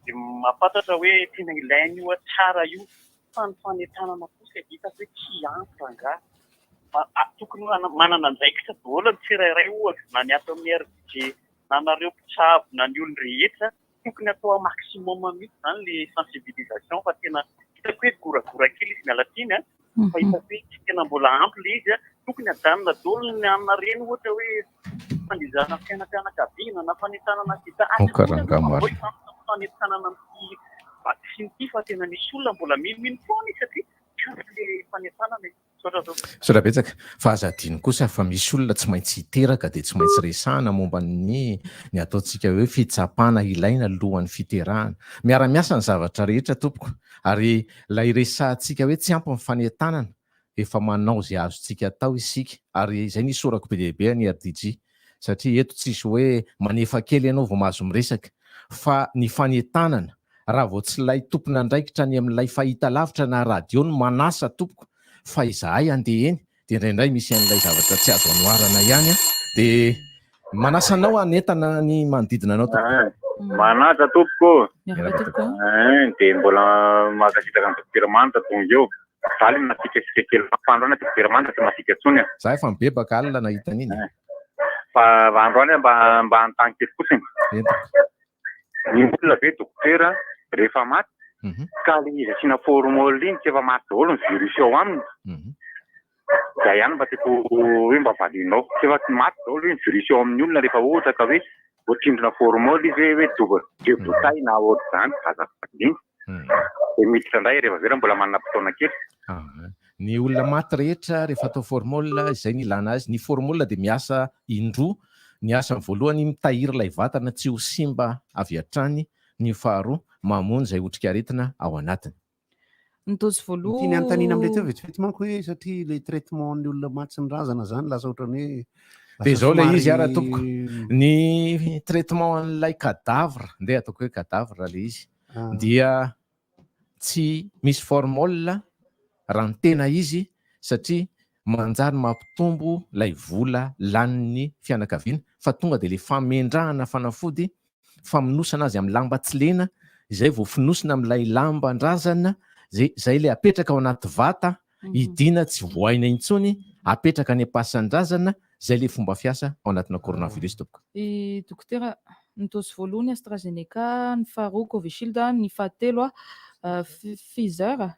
dia mahafantatra hoe tena ilaina io, tsara io fa ny fanentanana kosa hitako hoe tsy ampy rangahy. Fa tokony manana andraikitra daholo ny tsirairay ohatra na ny ato amin'ny RDG na nareo mpitsabo na ny olon-drehetra tokony atao au maximum mihitsy izany le sensibilisation fa tena hitako hoe goragora kely izy miala tsiny a fa hitako hoe tsy tena mbola ampy le izy a tokony ajanona daholo ny anona reny ohatra hoe fandizana fiainam-pianakaviana na fanentanana sida Aoka rangahy marina. fanentanana amin'ity vaksiny ity fa tena misy olona mbola minomino foana izy satria tsy ampy le fanentanana e. Misaotra tompoko. Misaotra betsaka. Fa aza adino kosa fa misy olona tsy maintsy hiteraka dia tsy maintsy resahana momba ny ny ataontsika hoe fitsapana ilaina alohan'ny fiterahana. Miara-miasa ny zavatra rehetra tompoko. Ary ilay resahantsika hoe tsy ampy ny fanentanana, efa manao izay azontsika atao isika. Ary izay no isaorako be dia be an'i RDJ. Satria eto tsisy hoe manefa kely ianao vao mahazo miresaka. Fa ny fanentanana, raha vao tsy ilay tompon'andraikitra any amin'ilay fahitalavitra na radio no manasa tompoko fa izahay andeha eny dia indraindray misy an'ilay zavatra tsy azo anoharana ihany an! Dia manasa anao hanentana ny manodidina anao tompoko. Manaja tompoko ô! Miarahaba tompoko ô! Ein, dia mbola mankasitraka an'i Dokotera Manitra tonga eo. Za le nasiakasiaka kely fa androany Dokotera Manitra tsy masiaka intsony a! Za efa mibebaka alina nahita an'iny e! Fa androany aho mba mba hanontany kely fotsiny. Entiko. Ny olona ve dokotera rehefa maty ka le izy asiana formol iny tsy efa maty daholo ny virus ao aminy? Zay ihany mba tiako hoe mba valianao. Tsy efa maty daholo ve ny virus ao amin'ny olona rehefa ohatra ka hoe Voatsindrona formol izy hoe hoe double deux bouteilles na ohatr'izany azafady indrindra. Dia miditra indray rehefa avy eo raha mbola manana fotoana kely. Ah, ny olona maty rehetra rehefa atao formol izay ny ilana azy. Ny formol dia miasa indroa. Ny asany voalohany mitahiry ilay vatana tsy ho simba avy hatrany, ny faharoa mamono izay otrikaretina ao anatiny. Ny dose voaloha. Ny tiany anontaniana amin'ilay teo vetivety manko hoe satria ilay traitement ny olona maty sy ny razana zany lasa ohatran'ny hoe Dia lasa izao ilay izy somary ara tompoko. Ny traitement an'ilay cadavre, ndeha ataoko hoe cadavre ilay izy, Ah. dia tsy misy formol raha ny tena izy satria manjary mampitombo ilay vola lanin'ny fianakaviana fa tonga dia ilay famendrahana fanafody famonosana azy amin'ny lamba tsy lena izay vao fonosina amin'ilay lamban-drazana zay zay ilay apetraka ao anaty vata hidiana tsy voaina intsony apetraka any am-pasan-drazana zay ilay fomba fiasa ao anatina coronavirus tompoko. I dokotera, ny dose voalohany AstraZeneca, ny faharoa Covishield, ny fahatelo Pfizer.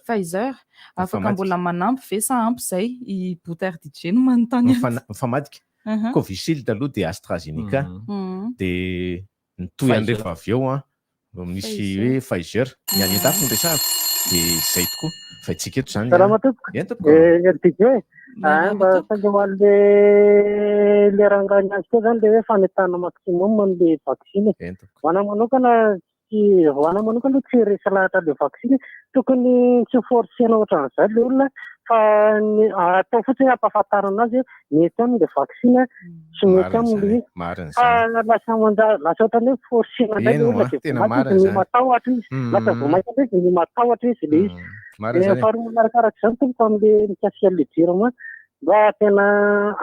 Pfizer. Afaka mbola manampy ve sa ampy izay? I Bouter DJ no manontany azy. Mifamadika. Covishield aloha dia AstraZeneca. Dia nitohy Pfizer. an'rehefa avy eo an, misy hoe Pfizer. Ny any an-dafy no resahako. Dia izay tokoa. Fa isika eto izany an. Salama tompoko. Eny tompoko. Eh, RDJ. Miarahaba Ah, mba tompoko. saingy ho an'le le rangahy niandry teo zany le hoe fanentanana maximum an'le vaksiny. Eny tompoko. Ho anah manokana tsy ho anah manokana aloha tsy resy lahatra le vaksiny. Tokony tsy ho forcer-na ohatran'izay le olona fa ny atao fotsiny hampahafantarana azy hoe mety aminy le vaksiny, tsy mety Marina aminy le izany, izy. marina Fa izany. lasa manjary lasa ohatran'ny hoe forcer-na indray Eny le olona hoa, dia vao tena mainka marina izy izany. matahotra izy. Lasa vao mainka indray izy matahotra izy le izy. Marina Dia izany e. faharoa manarakaraka izany tompoko amin'le mikasika an'le jirama mba tena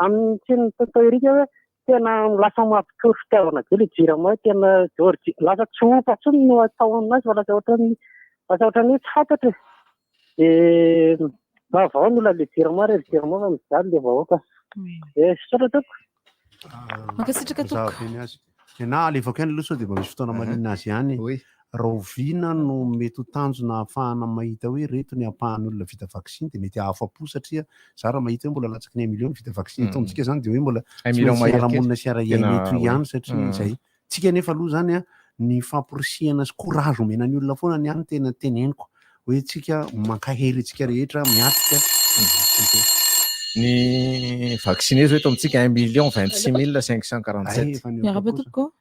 amin'ny teny tonton Eric hoe tena lasa mampitory fitiavana be le jirama tena George lasa tsy ompa intsony no atao aminazy fa lasa ohatran'ny lasa ohatran'ny hoe tsy fantatra e. Dia mba vao ny olona le jirama re jirama fa mijaly le vahoaka. Dia misaotra tompoko. Mankasitraka tompoko. Zava-be ny azy. Na alefako ihany aloha sao dia mba misy fotoana maninona azy ihany. Rahoviana no mety ho tanjona ahafahana mahita hoe ireto ny ampahan'olona vita vaksiny dia mety hahafa-po satria za raha mahita hoe mbola latsaky ny un million ny vita vaksiny eto amintsika zany dia hoe mbola Un tsy million maintsy mahery kely. hiara-monina sy hiara-hiaina Tena eto oui. ihany satria izay. Tsika anefa aloha zany an, ny famporisihana sy courage omena ny olona foana ny ahy no tena teneniko hoe tsika mankahery antsika rehetra miatrika. Ny vacciné zao eto amintsika un million 26 547. Miarahaba tompoko.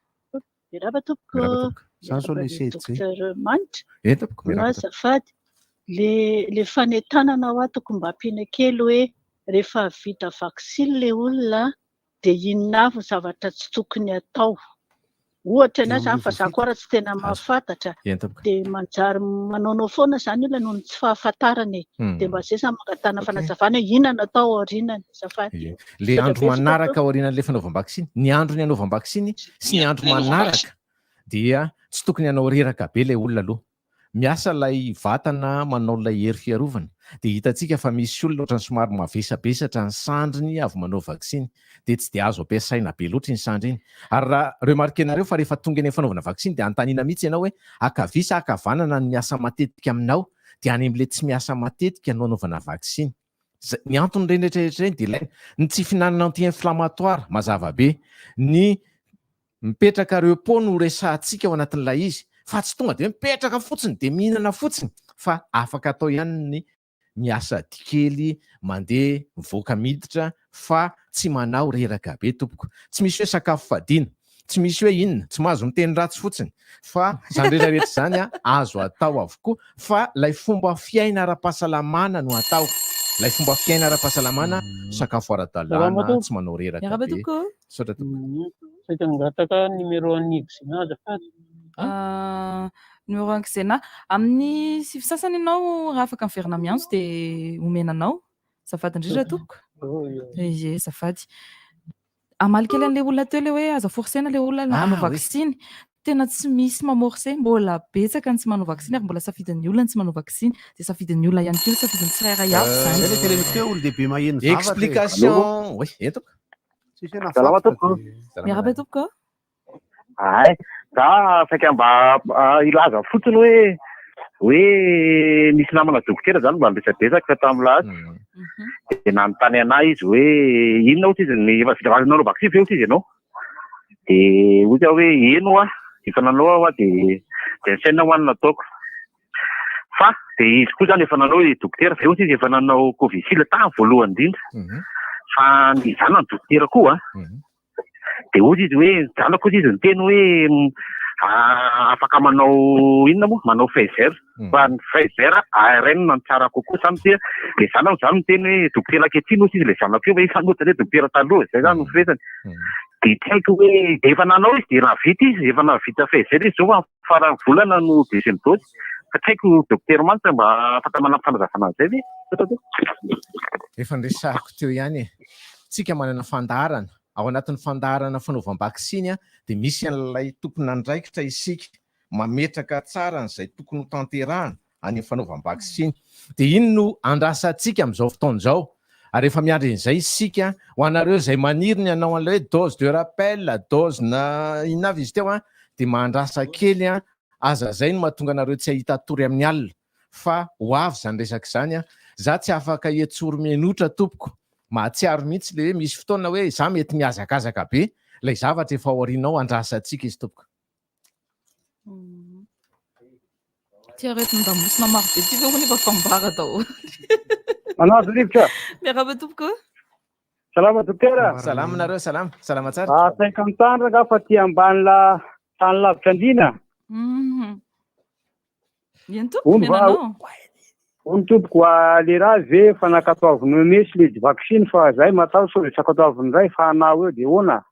Miarahaba tompoko. Miarahaba tompoko. Za zao le Miarahaba CJ. Docteur Manitra. Eny tompoko, miarahaba tompoko. Azafady. Le le fanentanana hoa tokony mba ampiana kely hoe rehefa vita vaksiny le olona dia inona avy ny zavatra tsy tokony atao. Ohatra ny ahy izany fa za koa ary tsy tena mahafantatra. Eny tompoko. Dia manjary manaonao foana izany olona noho ny tsy fahafantarana e. Dia mba izay izany mangatahana fanazavana hoe inona no atao aorianany azafady. Ie. Le andro manaraka aorianan'ilay fanaovam-baksiny, ny andron'ny anaovam-baksiny sy ny andro manaraka dia tsy tokony hanao reraka be ilay olona aloha. Miasa ilay vatana manao ilay hery fiarovana dia hitantsika fa misy olona ohatran'ny somary mavesabesatra ny sandriny avy manao vaksiny dia tsy dia azo ampiasaina be loatra iny sandry iny. Ary raha remarquer-nareo fa rehefa tonga eny amin'ny fanaovana vaksiny dia anontaniana mihitsy ianao hoe ankavia sa ankavanana no miasa matetika aminao dia any amin'ilay tsy miasa matetika no anaovana vaksiny. Zay, ny anton'ireny rehetra rehetra ireny dia ilaina. Ny tsy fihinanana anti-inflammatoire, mazava be. Ny mipetraka repos no resahantsika ao anatin'ilay izy fa tsy tonga dia hoe mipetraka fotsiny dia mihinana fotsiny fa afaka atao ihany ny miasa kely mandeha mivoaka miditra fa tsy manao reraka be tompoko. Tsy misy hoe sakafo fadiana, tsy misy hoe inona, tsy mahazo miteny ratsy fotsiny fa izany rehetra rehetra izany azo atao avokoa fa ilay fomba fiaina ara-pahasalamana no atao. Ilay fomba fiaina ara-pahasalamana, sakafo ara-dalàna, tsy manao reraka Miarahaba be. tompoko. Misaotra tompoko. Saika nangataka numéro an'i Xena azafady. Ah, numéro an'i Xena. Amin'ny sivy sasany ianao raha afaka miverina miantso dia omena anao. Azafady indrindra tompoko. Ie, azafady. Hamaly kely an'ilay olona teo ilay hoe aza forcer-na ilay olona Ah, hanao oui. vaksiny. Tena tsy misy mamorcer, mbola betsaka ny tsy manao vaksiny ary mbola safidin'ny olona ny tsy manao vaksiny. Dia safidin'ny olona ihany koa, safidin'ny tsirairay avy izany. Zay ilay teneniko teo, olon-dehibe maheno zavatra e. Explication, oui, eto. Tsisy hoe Salama nafatotra tompoko. dia. Miarahaba tompoko. Ay, za saika mba hilaza fotsiny hoe hoe nisy namana dokotera zany mba niresadresaka tamin'ny lahatra. Dia nanontany anahy izy hoe inona ohatry izy ny efa vita nanao vaksiny ve ohatry izy ianao? Dia hoy aho hoe eny hoa, efa nanao aho hoa dia dia ny saina hoa no nataoko. Fa dia izy koa izany efa nanao i dokotera, avy eo izy efa nanao Covishield tamin'ny voalohany indrindra. Fa ny zanany dokotera koa an. Dia hoy izy hoe, ny zanako hoy izy niteny hoe afaka manao inona moa? Manao Pfizer. Fa ny Pfizer ARN no tsara kokoa izany satria ilay zanako izany niteny hoe dokotera ankehitriny hoy izy ilay zanako io fa efa ohatran'ny hoe dokotera taloha, izay izany no firesany. Dia tsy haiko hoe dia efa nanao izy dia nahavita izy, efa nahavita Pfizer izy izao fa faran'ny volana no deuxième dose. Fa tsy haiko dokotera mantsy mba afaka manampy fanazavana an'izay ve? Misaotra tompoko. Efa niresahako teo ihany e. Tsika manana fandaharana. Ao anatin'ny fandaharana fanaovam-baksiny dia misy an'ilay tompon'andraikitra isika mametraka tsara an'izay tokony ho tanterahana any amin'ny fanaovam-baksiny. Dia iny no andrasantsika amin'izao fotoana izao. Ary efa miandry an'izay isika. Ho anareo izay maniry ny hanao an'ilay hoe dose de rappel, dose na inona avy izy teo an, dia mahandrasa kely an, aza izay no mahatonga anareo tsy hahita tory amin'ny alina. Fa ho avy izany resaka izany an. Za tsy afaka hiantsoro mienotra tompoko. Mahatsiaro mihitsy le hoe misy fotoana hoe za mety mihazakazaka be, ilay zavatra efa ao aoriana ao andrasantsika izy tompoko. Ty aretin-damosina maro be ty ve hono efa fambara daholo. Manazo rivotra. Miarahaba tompoko. Salama dokotera. Salama nareo, salama. Salama tsara. Ah, 50 ans rangaha fa aty ambany la tany lavitra andriana. Mhm. Eny tompoko, Hono va miananao. hono tompoko a le raha ve fa nankatoavin'ny OMS le vaksiny fa zahay matahotra sao de tsy ankatoaviny indray fa hanao eo de ahoana?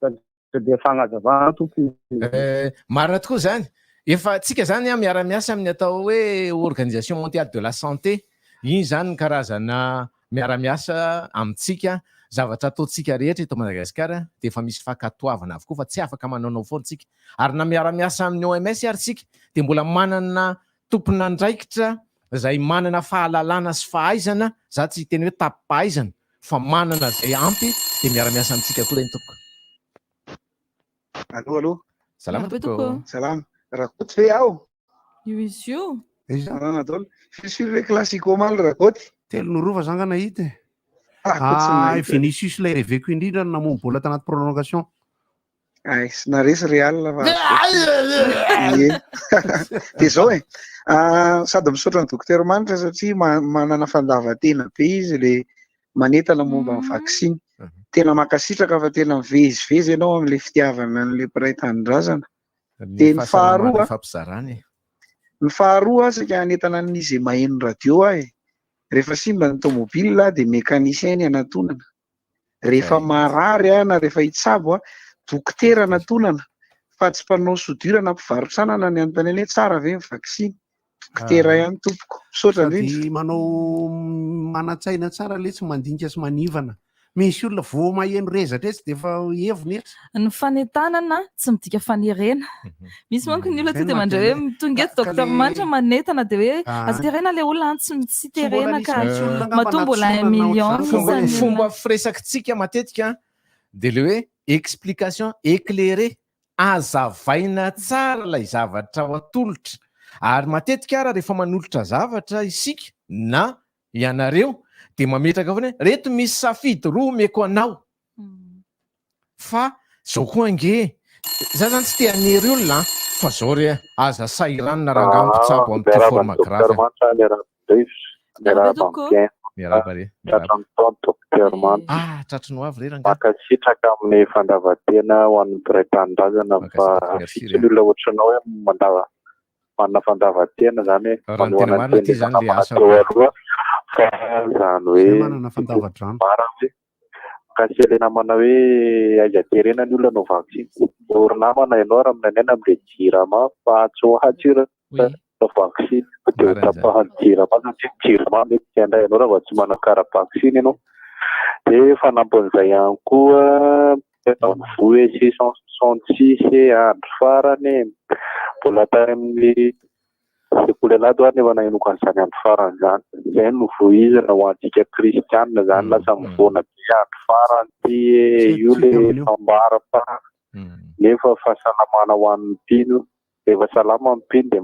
Sao dia fagnazavana tompoko. Eh, marina tokoa izany. Efa tsika izany an miara-miasa amin'ny atao hoe Organisation Mondiale de la Santé. Iny izany ny karazana miara-miasa amintsika. Zavatra ataontsika rehetra eto Madagasikara dia efa misy fankatoavana avokoa fa tsy afaka manaonao foana tsika. Ary na miara-miasa amin'ny OMS ary tsika dia mbola manana tompon'andraikitra izay manana fahalalana sy fahaizana, za tsy hiteny hoe tapi-pahaizana fa manana izay ampy dia miara-miasa amintsika koa ireny tompoko. Allo allo. Salama tompoko. Salama. Rakoto ve aho? Io izy io. Salama daholo. Firifiry ve classico omaly Rakoto? Telo no roa fa za nga nahita e. Rakoto tsy Ah, nahita. Vinicius ilay reveko indrindra no namono baolina tanaty prolongation. Ay, sy naresy Real fa Ie. Dia izao e, ah, sady misaotra ny Docteur Manitra satria manana fandavan-tena be izy le manentana momba ny vaksiny. Tena mankasitraka fa tena mivezivezy ianao amin'ilay fitiavana an'ilay mpiray tanindrazana. Dia ny faharoa, fampizarana e. Ny faharoa saika hanentana an'izay maheno radio aho e. Rehefa simba ny tomobile dia mécanicien ny anatonana. Rehefa marary na rehefa hitsabo, dokotera anatonana fa tsy mpanao soudure na mpivarotra anana ny anontaniana hoe tsara ve ny vaksiny. Dokotera ihany tompoko. Misaotra indrindra. Sady manao manan-tsaina tsara letsy mandinika sy manivana. Misy olona vao maheno rezatra etsy dia efa heviny etsy. Ny fanentanana tsy midika fanerena. Misy manko ny olona Zay tonga dia no mandray hoe mampiomehy. tonga eto Ka docteur le Manitra manentana dia hoe Ah. aza terena ilay olona an, tsy tsy Tsy mbola terena nisy ka. mihitsy olona angamba Matoa mbola un natsorana million ohatr'izany. sisa Fomba ny olona. fomba firesakitsika matetika dia ilay hoe explication éclairée, azavaina tsara ilay zavatra ho atolotra. Ary matetika ara rehefa manolotra zavatra isika na ianareo dia mametraka foana hoe reto misy safidy roa omeko anao fa zao koa ange za zany tsy te hanery olona an fa zao re aza sahiranina rangaha mpitsabo amin'ity forme grave Miarahaba amin'ny Miarahaba re. Tratran'ny taona Docteur Manitra. Ah, tratry ny ho avy re rangaha. Mankasitraka amin'ny fandavan-tena ho an'ny mpiray tanindrazana fa vitsy ny olona ohatranao hoe mandava manana fandavan-tena zany hoe Raha ny tena manohana ny marina ity teny zany le namana asa teo aloha fa zany hoe Zay manana fandava-drano. marina hoe mikasika ilay namana hoe aiza terena ny olona hanao vaksiny. Ory namana ianao raha minanena amin'ilay jirama fa atsy ho atsy io raha vaksiny fa dia ho tapahan'ny jirama satria ny jirama mety tsy handray anao raha vao tsy manana kara-baksiny ianao. Dia fanampin'izay ihany koa Voe 666 andro farany e! Mbola tany amin'ny sekoly alahady aho nefa nahenoka an'izany andro farany izany. Izay no voizina ho antsika kristianina izany, lasa mivoana be andro farany ity e! Io le fambara fa nefa fahasalamana ho an'ny mpino io. Rehefa salama ny mpino dia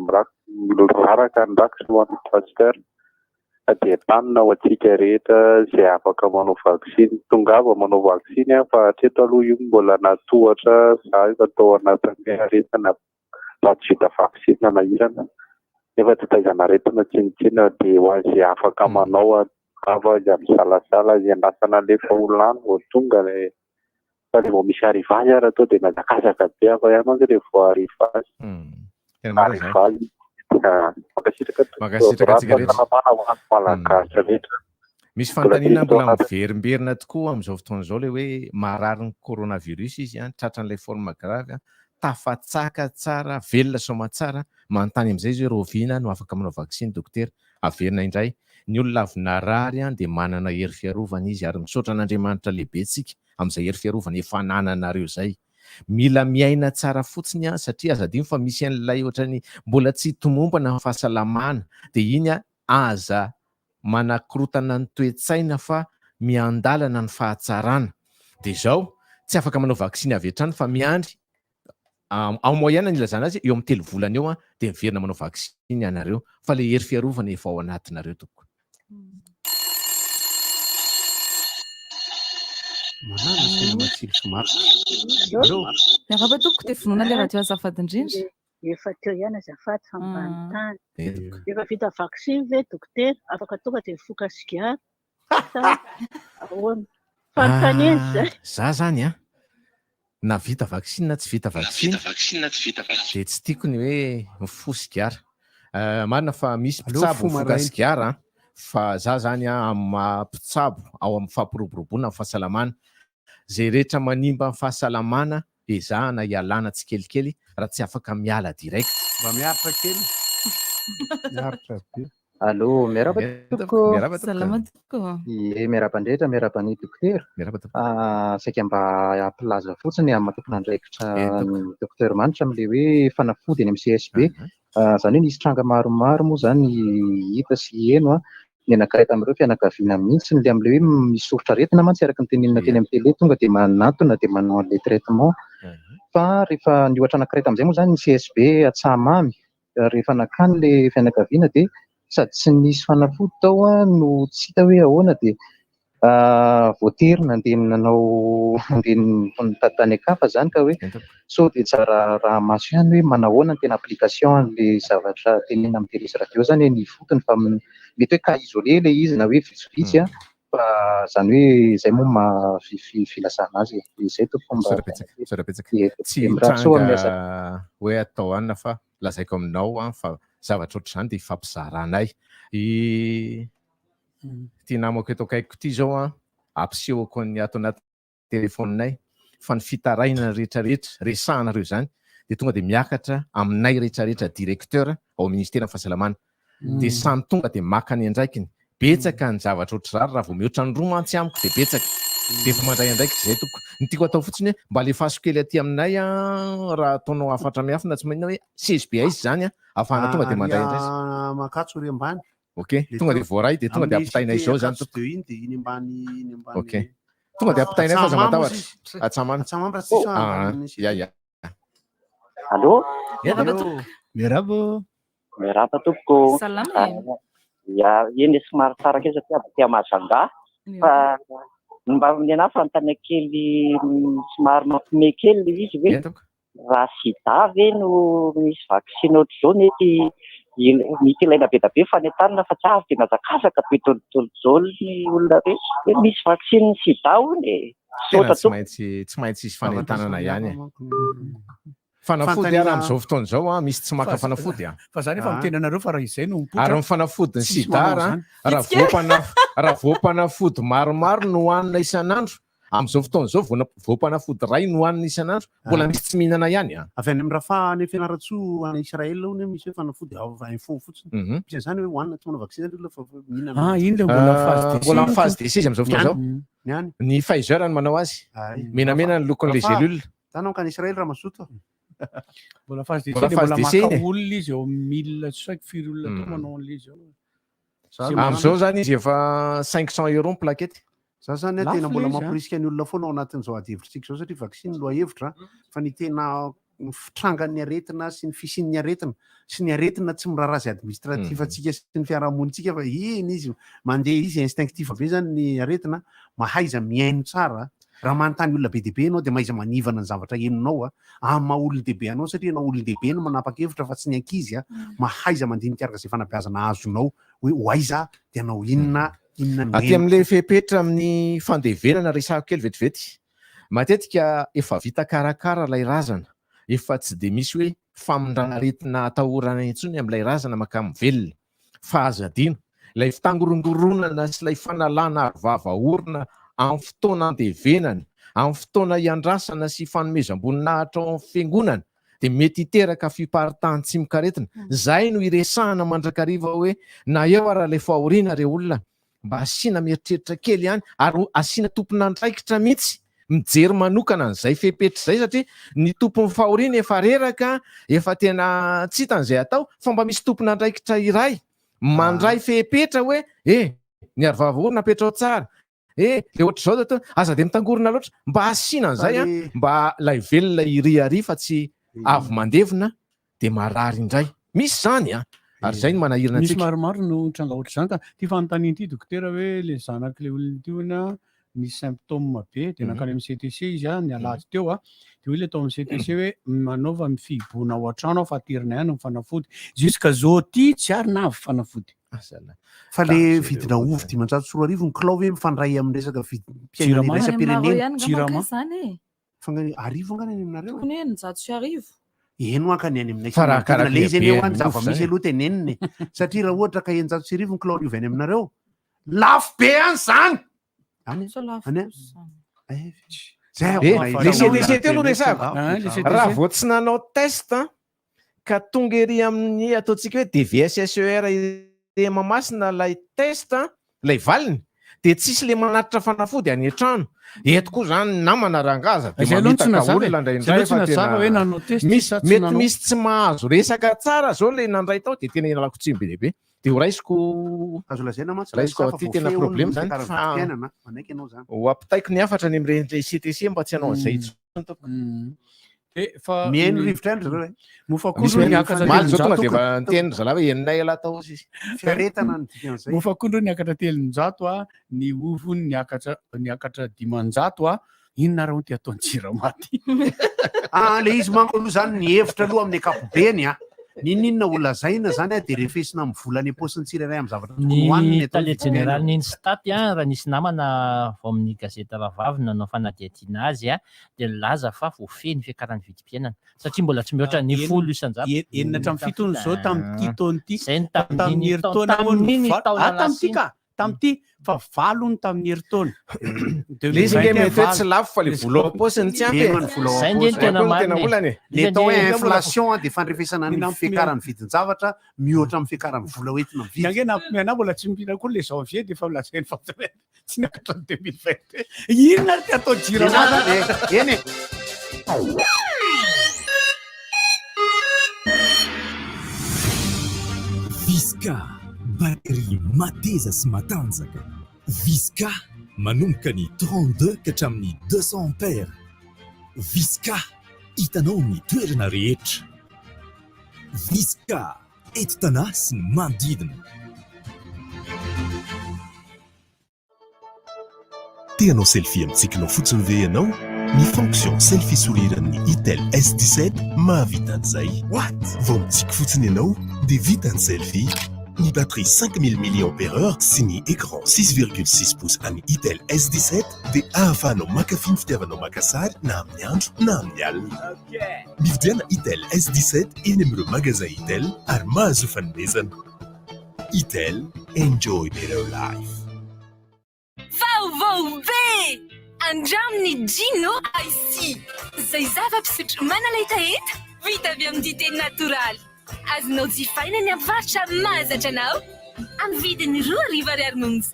miraraka ny rakitra ho an'ny pasteur. Fa dia entanina ho antsika rehetra izay afaka manao vaksiny. Tongava manao vaksiny fa hatreto aloha io mbola natohatra za efa tao anatin'ny aretina raha tsy vita vaksiny nanahirana nefa tsy taizana aretina tsinontsinona dia ho azy izay afaka manao tongava aza misalasala aza iandrasana alefa ho lany vao tonga le fa le vao misy arrivage ary atao dia mihazakazaka be hafa ihany mantsy le vao arrivage. Tena marina izany. Arrivage. Mankasitraka tompoko. Mankasitraka antsika rehetra. Fahasalamana ho an'ny Malagasy rehetra. Misy Mbola fanontaniana telo mbola taona. miverimberina tokoa amin'izao fotoana izao ilay hoe marary ny coronavirus izy an, tratran'ilay forme grave an, tafatsaka tsara, velona soamatsara, manontany amin'izay izy hoe rahoviana no afaka manao vaksiny dokotera? Averina indray, ny olona avy narary an dia manana hery fiarovana izy ary misaotra an'Andriamanitra lehibe tsika amin'izay hery fiarovana efa anananareo izay. Mila miaina tsara fotsiny an satria aza adino fa misy an'ilay ohatran'ny mbola tsy tomombana ny fahasalamana dia iny an aza manakorotana ny toe-tsaina fa miandalana ny fahatsarana. Dia izao, tsy afaka manao vaksiny avy hatrany fa miandry en moyenne ny ilazana azy eo amin'ny 3 volana eo dia miverina manao vaksiny ianareo fa ilay hery fiarovana efa ao anatinareo tompoko. Manana saina matsilo sy marina. Allo. Miarahaba tompoko dia vonona ilay radio azafady indrindra. Efa teo ihany azafady fa mba anontany. Efa vita vaksiny ve dokotera? Afaka tonga dia mifoka sigara? Sa ahoana? Fanontaniana izay. Za zany an, na vita vaksiny na tsy vita vaksiny dia tsy tiako ny hoe mifoha sigara. Marina fa misy Aleo mpitsabo mifoha mifoka maraina. sigara an, fa za zany an amin'ny maha mpitsabo ao amin'ny fampiroboroboana ny fahasalamana, izay rehetra manimba ny fahasalamana ezahana hialana tsikelikely raha tsy afaka miala direct. Mba miaritra kely. Miaritra be. Allô, miarahaba tompoko. Miarahaba tompoko. Salama tompoko. Ie, miarahaba indrindra, miarahaba ny dokotera. Miarahaba tompoko. Ah, saika mba hampilaza fotsiny amin'ny maha tompon'andraikitra Eh, tompoko. ny docteur Manitra amin'ilay hoe fanafody eny amin'ny CSB. Ah, izany hoe nisy tranga maromaro moa izany hita sy heno an. Ny anankiray tamin'ireo fianakaviana mihitsy ilay amin'ilay hoe misy soritr'aretina mantsy araka ny tenenina teny amin'ny télé tonga dia manantona dia manao an'ilay traitement. Fa rehefa ny ohatra anankiray tamin'izay moa izany ny CSB Antsahamamy rehefa nankany ilay fianakaviana dia sady tsy nisy fanafody tao no tsy hita hoe ahoana dia voatery nandeha nanao nandeha nitady tany an-kafa izany ka hoe sao dia tsara araha-maso ihany hoe manahoana ny tena application an'ilay zavatra tenenina amin'ny télé sy radio izany eny ifotony fa mety hoe cas isolé ilay izy na hoe vitsivitsy an fa izany hoe izay moa maha filazana azy e. Izay tompoko mba Misaotra betsaka, misaotra betsaka. Ie, Tsy dia mirary soa amin'ny asa. tranga hoe atao anona fa lazaiko aminao an fa zavatra ohatr'izany dia ifampizaranay. I Ity namako eto akaikiko ity izao an, ampisehoko ny ato anaty telefaoninay fa ny fitarainana rehetra rehetra resahanareo izany dia tonga dia miakatra aminay rehetra rehetra directeur ao amin'ny ministeran'ny fahasalamana dia samy tonga dia maka ny andraikiny betsaka ny zavatra ohatr'izany raha vao mihoatra ny roa mantsy amiko dia betsaka dia efa mandray andraikitra izay tompoko ny tiako atao fotsiny hoe mba alefaso kely aty aminay an raha ataonao hafatra miafina tsy maninona hoe CSB aiza izany an ahafahana tonga dia mandray andraikitra Makatso ry ambany Ok, tonga dia voaray dia tonga dia ampitainay izao izany tompoko. Iny dia iny ambany iny ambany. Ok. Tonga dia ampitainay fa aza matahotra. Atsamamy. Atsamamy raha tsisy Ah, ya ya. Allô? Miarahaba tompoko. Miarahaba. Miarahaba tompoko. Salama e. Ya, eny somary tsara kely satria avy aty Mahajanga. Fa mba ny anahy fanontaniana kely somary mampiomehy kely ilay izy hoe Raha sida ve no misy vaksiny ohatr'izao mety mety ilaina be dia be fanentanana fa tsy avy dia mihazakazaka be dolidoly daholo ny olona rehetra hoe misy vaksiny sida hono e. Tena Misaotra tsy tompoko. maintsy tsy maintsy hisy fanentanana ihany e. Fanafody ary amin'izao fotoana izao an, misy tsy maka fanafody an. Fa za nefa miteny anareo fa raha izay no mipoitra. Ary ny fanafodin'ny tsisy sida manao raha an'izany. raha voam-panaf- raha voam-panafody maromaro no hohanina isan'andro Amin'izao fotoana izao vao voam-panafody iray no hanina isan'andro, mbola misy tsy mihinana ihany an. Avy any amin'ny Rafah any Fianarantsoa any Israël hono misy hoe fanafody ao info fotsiny. Misy an'izany hoe hohanina tsy manao vaksiny ny olona fa mihinana. Ah, iny ilay mbola phase d'essai. Mbola amin'ny phase d'essai izy amin'izao fotoana izao. Ny any. Ny Pfizer no manao azy. Menamena ny lokon'ilay Rafah, gélule. Zany mankany Israël raha mazoto. Mbola phase d'essai Mbola dia mbola phase d'essai maka iny e. olona izy eo amin'ny 1000 tsy haiko firy olona teo manao an'ilay izy ao. Amin'izao izany izy efa 500 euros ny plaquette. Za zany a Lafo tena mbola ilay izy, a. mamporisika ny olona foana ao anatin'izao adihevitsika izao satria vaksiny lohahevitra fa ny tena ny fitrangan'ny aretina sy ny fisian'ny aretina sy ny aretina tsy miraharaha izay administratif antsika sy ny fiarahamonintsika fa iny izy mandeha izy instinctif be zany ny aretina, mahaiza mihaino tsara, raha manontany olona be dia be ianao dia mahaiza manivana ny zavatra henonao amin'ny maha olon-dehibe anao satria ianao olon-dehibe no manapa-kevitra fa tsy ny ankizy, mahaiza mandinika araka izay fanabeazana azonao hoe ho aiza dia hanao inona, inona no Aty heno. amin'ilay fepetra amin'ny fandevenana resahako kely vetivety. Matetika efa vita karakara ilay razana, efa tsy dia misy hoe famindrana aretina atahorana intsony amin'ilay razana mankany velona. Fa aza adino, ilay fitangorongoronana sy ilay fanalana arovava orona amin'ny fotoana andevenana, amin'ny fotoana iandrasana sy ifanomezam-boninahitra ao amin'ny fiangonana dia mety hiteraka fiparitahan'ny tsimokaretina. Izay no iresahana mandrakariva hoe na eo ara ilay fahoriana re olona, mba asiana mieritreritra kely ihany ary asiana tompon'andraikitra mihitsy mijery manokana an'izay fepetra izay satria ny tompon'ny fahoriana efa reraka, efa tena tsy hitany izay atao fa mba misy tompon'andraikitra iray mandray fepetra hoe e ny arovava orona apetrao tsara, e le ohatr'izao dia atao, aza dia mitangorona loatra, mba asiana an'izay an, mba ilay velona hiriaria fa tsy avy mandevina dia marary indray. Misy izany an! Ary izay no manahirana Misy antsika. maromaro no tranga ohatr'izany ka. Ity fanontaniana ity dokotera hoe le zanak'ilay olona ity hono an, nisy symptôme be dia nankany amin'ny CTC izy an, ny alahady teo an, dia hoy ilay tao amin'ny CTC hoe manaova ny fihibohana ao an-trano aho fa aterina ihany ny fanafody. Jusqu'à zao ty tsy ary na avy fanafody. Fa le vidina ovy 2500 ny kilao ve mifandray amin'ny resaka vidim-piainana Jirama. iraisam-pirenena? Jirama. Izany e. Fa nga arivo nga ny any aminareo? Tokony hoe 1600. Eny hoa ka ny any aminay Fa raha sy manodidina le izy karaha anie hoa ny be zava-misy zany. aloha tenenina e. Satria raha ohatra ka 1600 ny kilao ny ovy any aminareo, lafo be any zany! Any Sao lafo any kosa zany. Eh, zay Eh, aho le CTC teo no resahako. Ah, le CTC. Raha vao tsy nanao test ka tonga ery amin'ny ataontsika hoe DVSSER ery Mahamasina ilay test, ilay valiny, dia tsisy le manatitra fanafody any an-trano. Eto koa zany ny namana rangaha aza dia Izay aloha no tsy mamitaka nazava e. olona Izay indraindray aloha tsy fa nazava tena hoe nanao test izy misy sa tsy mety nanao. misy tsy mahazo resaka tsara zao le nandray tao dia tena ialako tsiny be dia be. Dia ho raisiko Azo lazaina mantsy raha raisiko fa aty tena voafehy hono problème ny zany fiakaran'ny fa vidim-piainana. Manaiky ianao zany. ho ampitaiko ny hafatra any amin'ireny CTC mba tsy hanao an'izay intsony tompoko. Eh, fa Mihaino ny- rivotra ihany ry zareo e. Mofo akondro Misy niakatra Omaly zao tonga dia 300. efa niteny ry zalahy hoe henonay ialahy tao hozy izy. Fiaretana ny dikan'izay. Mofo akondro niakatra 300 a, ny ovy hono niakatra niakatra 500 a. Inona ary hono ty ataon'ny Jirama ty? Ah, le izy manko aloha zany ny hevitra aloha amin'ny ankapobeny a. N'inon'inona ho lazaina zany a dia refesina amin'ny vola any am-paosin'ny tsirairay amin'ny zavatra tokony hohaniny Ny ny atao tale vidim-piainana. jeneralin'ny Instat, raha nisy namana avy ao amin'ny gazety Rahavavy nanao fanadihadiana azy dia nilaza fa voafehy ny fiakaran'ny vidim-piainana satria mbola tsy mihoatra ny 10%. Enina hatramin'ny fito hono izao tamin'ity taona ity. Izay no Tamin'ny tamin'iny herintaona hono tamin'iny valo- taona Ah, tamin'ity lasa iny. ka! Tamin'ity fa valo hono tamin'ny herintaona. Le izy nge mety hoe tsy lafo fa le vola ao am-paosiny tsy ampy e. Eny, ny vola ao Zay nge no am-paosy. tena Zay koa no marina tena e. olana e. Ny atao hoe Izy anie- inflation dia fandrefesana ny Ny fiakaran'ny vidin-javatra mihoatra amin'ny fiakaran'ny vola hoentina Ny mividy. ange nampime anah mbola tsy mihina koa le janvier dia efa lazainy fa tsy niakatra ny 2022. Inona ary ty atao jirama Eny e, eny e. Visca, batterie mateza sy matanjaka. Visca, manomboka ny 32 ka hatramin'ny 200 ampères. Visca, hitanao amin'ny toerana rehetra. Visca, eto Tanà sy ny manodidina. Te hanao selfie amin'ny tsikinao fotsiny ve ianao? Ny fonction selfie sourire amin'ny Itel S17 mahavita an'izay. What? Vao mitsiky fotsiny ianao dia vita ny selfie. Ny batterie 5000 milliampères-heure sy ny écran 6,6 pouces an'ny Itel S17 dia ahafahanao mankafy ny fitiavanao maka sary na amin'ny andro na amin'ny alina. Mividiana Itel S17 eny amin'ireo magasin Itel ary mahazo fanomezana. Itel, enjoy better life. Vaovao be! Andramo ny Gino Icy, izay zava-pisotro manala hetaheta vita avy amin'ny dite natoraly. Azonao jifaina ny amin'ny mpivarotra mahazatra anao, amin'ny vidiny 2000 ariary monja.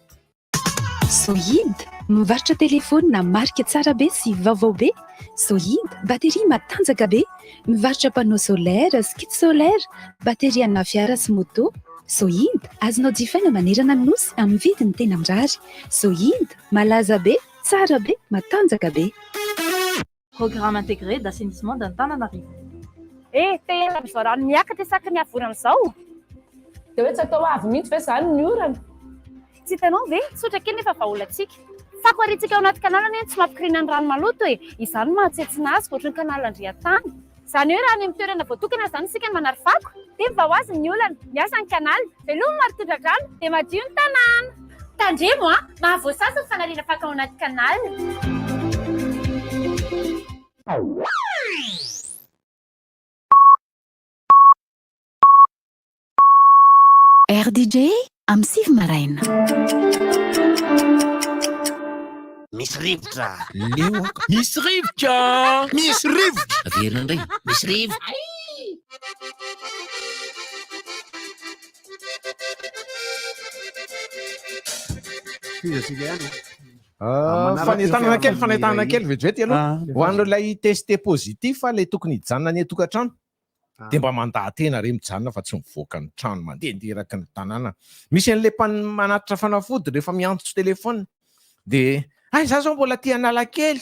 Sohid, mivarotra telefaonina marika tsara be sy vaovao be. Sohid, bateria matanjaka be. Mivarotra panneau solaire sy kit solaire, bateria ana fiara sy moto. Sohid, azonao jifaina manerana ny Nosy amin'ny vidiny tena mirary. Sohid, malaza be, tsara be, matanjaka be. Programme intégré d'assainissement d'Antananarivo. Eh, te hiala amin'izao rano miakatra isaky ny havoana amin'izao? Dia hoe tsy atao avy mihitsy ve izany ny orana? Tsy hitanao ve? Tsotra kely nefa vahaolantsika. Fako ariantsika ao anaty canal anie no tsy mampikoriana ny rano maloto e! Izany no mahatsentsina azy ohatry ny canal Andriantany. Izany hoe raha any amin'ny toerana voatokana izany isika no manary fako, dia mivaha ho azy ny olana. Miasa ny canal, veloma ary tondra-drano, dia madio ny tanàna. Tandremo a! Mahavoasazy ny fanariana fako ao anaty canal. RDJ amin'ny 9 maraina. Misy rivotra. Leo ako. Misy rivotra. Misy rivotra. Averina indray. Misy rivotra. Tohizantsika ihany. Ah, fanentanana kely, fanentanana kely vetivety aloha. Ho an'ireo ilay testé positif ilay tokony hijanona any an-tokantrano. Dia mba mandaha-tena re mijanona fa tsy mivoaka ny trano mandehandeha eraky ny tanàna. Misy an'ilay mpan- manatitra fanafody rehefa miantso téléphone dia hay za zao mbola aty Analakely.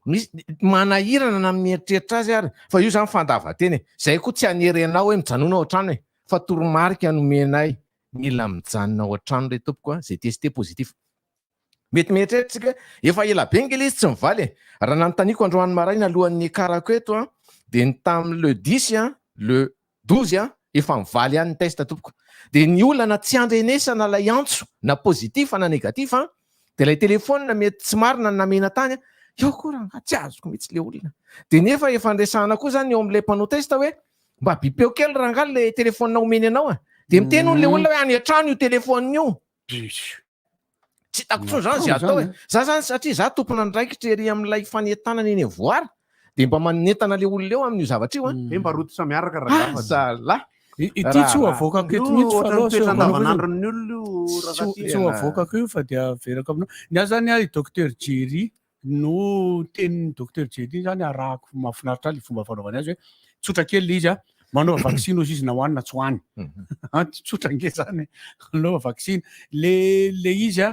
Misy manahirana na mieritreritra azy ary fa io zany fandavan-tena e. Zay koa tsy hanery anao hoe mijanona ao an-trano e, fa toromarika nomenay mila mijanona ao an-trano re tompoko a, zay testé positif. Mety mieritreritra tsika hoe efa ela be nge le izy tsy mivaly e. Raha nanontaniako androany maraina alohan'ny niakarako eto an, dia ny tamin'ny le dix an, le 12 an, efa mivaly ihany ny test tompoko. Dia ny olana tsy andrenesana ilay antso na positif na négatif an, dia ilay téléphone mety tsy marina ny namena tany an, eo koa rangahy tsy azoko mihitsy le olona. Dia nefa efa niresahana koa izany eo amin'ilay mpanao test hoe mba bipeo kely rangahy le téléphone omeny anao an. Dia miteny hono le olona hoe any an-trano io téléphone io. Tsy hitako intsony zany zay atao e. Za zany satria za tompon'andraikitra ery amin'ilay fanentanana eny Ivoara dia mba manentana le olona eo amin'io zavatra io an. Hoe mba rototra miaraka rangahy fa. Zalahy. Ity tsy ho avoakako eto mihitsy fa aloha Ohatran'ny toetra andavanandron'ny olona io Tsy ho- tsy ho avoakako io fa dia averako aminao. Ny ahy zany i Docteur Jerry no tenin'ny Docteur Jerry zany arahako mahafinaritra ahy le fomba fanaovany azy hoe tsotra kely le izy a, manaova vaksiny ozy izy na hoany na tsy hoany. Mhm. Tsotra nge zany, manaova vaksiny. Le le izy a,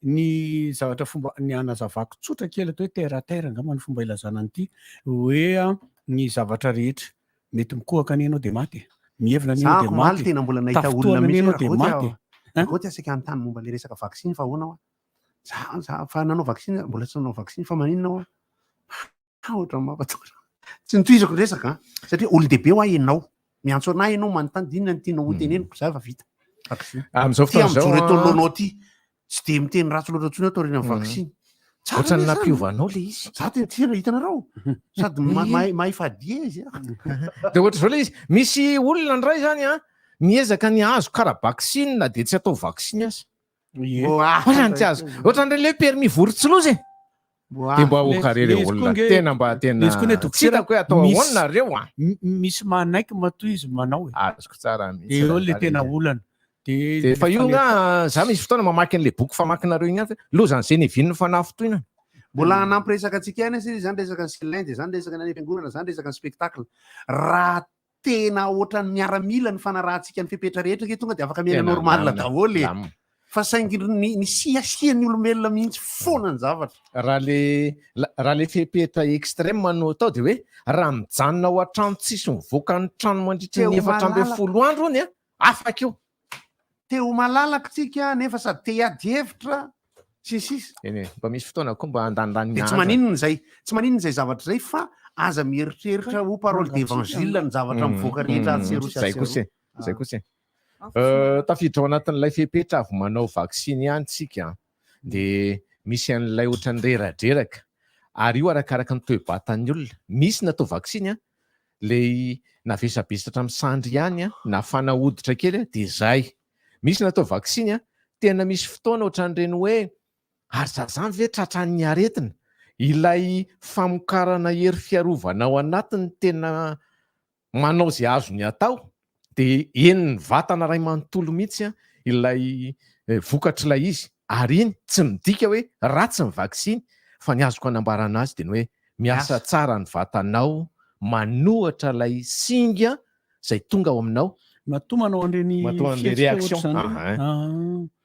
ny zavatra fomba ny anazavako tsotra kely atao hoe terre à terre angamba ny fomba ilazana an'ity hoe a, ny zavatra rehetra mety mikohaka anie ianao dia maty e. Mihevina anie ianao Za dia omaly maty e. tena mbola nahita olona Tafintohana anie mihitsy ianao dia Rakoto maty aho. e. Rakoto aho saika hanontany momba ilay resaka vaksiny fa ahoana hoa? Za za fa nanao vaksiny mbola tsy nanao vaksiny fa maninona hoa? Ha ohatran'ny mampatahotra. Tsy nitohizako ny resaka an, satria olon-dehibe hoa ianao. Miantso anah ianao manontany dia inona no tianao ho teneniko, za efa vita vaksiny. Amin'izao Ty fotoana izao mijoro eto an. anoloanao ty, tsy dia miteny ratsy loatra intsony aho taorian'ny vaksiny. Tsara Ohatran'ny anie zany. nampiova anao le izy. Za tena tena hitanareo. Sady mahay mahay fadiezy aho. Dia ohatr'izao le izy, misy olona indray zany an, miezaka ny hahazo kara-baksiny na dia tsy atao vaksiny aza. Ohatrany tsy azo. Ohatran'ireny le permis vorontsiloza e. Dia mba ho carré re olona. Tena mba tena tsy hitako hoe atao ahoana nareo a. Misy manaiky matoa izy manao e. Azoko tsara mihitsy. Dia eo le tena olana. Dia fa io nga za misy fotoana mamaky an'le boky famakinareo iny ihany lozan'ny Genevieve fanafintohinana. Mbola hanampy resaka antsika ihany isika, izany resaka ny Célin dia izany resaka ny any am-piangonana, izany resaka ny spectacle. Raha tena ohatran'ny miaramila ny fanarahantsika ny fepetra rehetra ange tonga dia afaka miaina Tena normal milamina, daholo e. milamina. Fa saingy ny ny siasian'ny olombelona mihitsy foana ny zavatra. Raha le raha le fepetra extrême no atao dia hoe raha mijanona ao an-trano tsisy mivoaka ny trano mandritra Te ny ho 14 andro hono a, afaka io. Te ho malalaka tsika nefa sady te hiady hevitra sy ny sisa. Eny e, mba misy fotoana koa mba andanindany Dia tsy maninona izay, tsy maninona izay zavatra izay fa aza mieritreritra ho parole d'évangile ny zavatra mivoaka rehetra atsy sy eroa sy Zay atsy kosa e, eroa. zay kosa e. Tafiditra ao anatin'ilay fepetra avy manao vaksiny ihany tsika an, dia misy an'ilay ohatran'ny reradreraka ary io arakaraka ny toe-batan'ny olona. Misy natao vaksiny an, Ilay navesabesatra amin'ny sandry ihany an, nafana hoditra kely an, dia izay. Misy natao vaksiny an, tena misy fotoana ohatran'ireny hoe ary za zany ve tratran'ny aretina? Ilay famokarana hery fiarovana ao anatiny tena manao izay azony atao dia henon'ny vatana iray manontolo mihitsy an ilay vokatr'ilay izy ary iny tsy midika hoe ratsy ny vaksiny fa ny azoko anambarana azy dia ny hoe miasa tsara ny vatanao manohatra ilay singa izay tonga ao aminao. Matoa manao an'ireny Matoa an'ilay fihetsika réaction. ohatr'izany. Aha.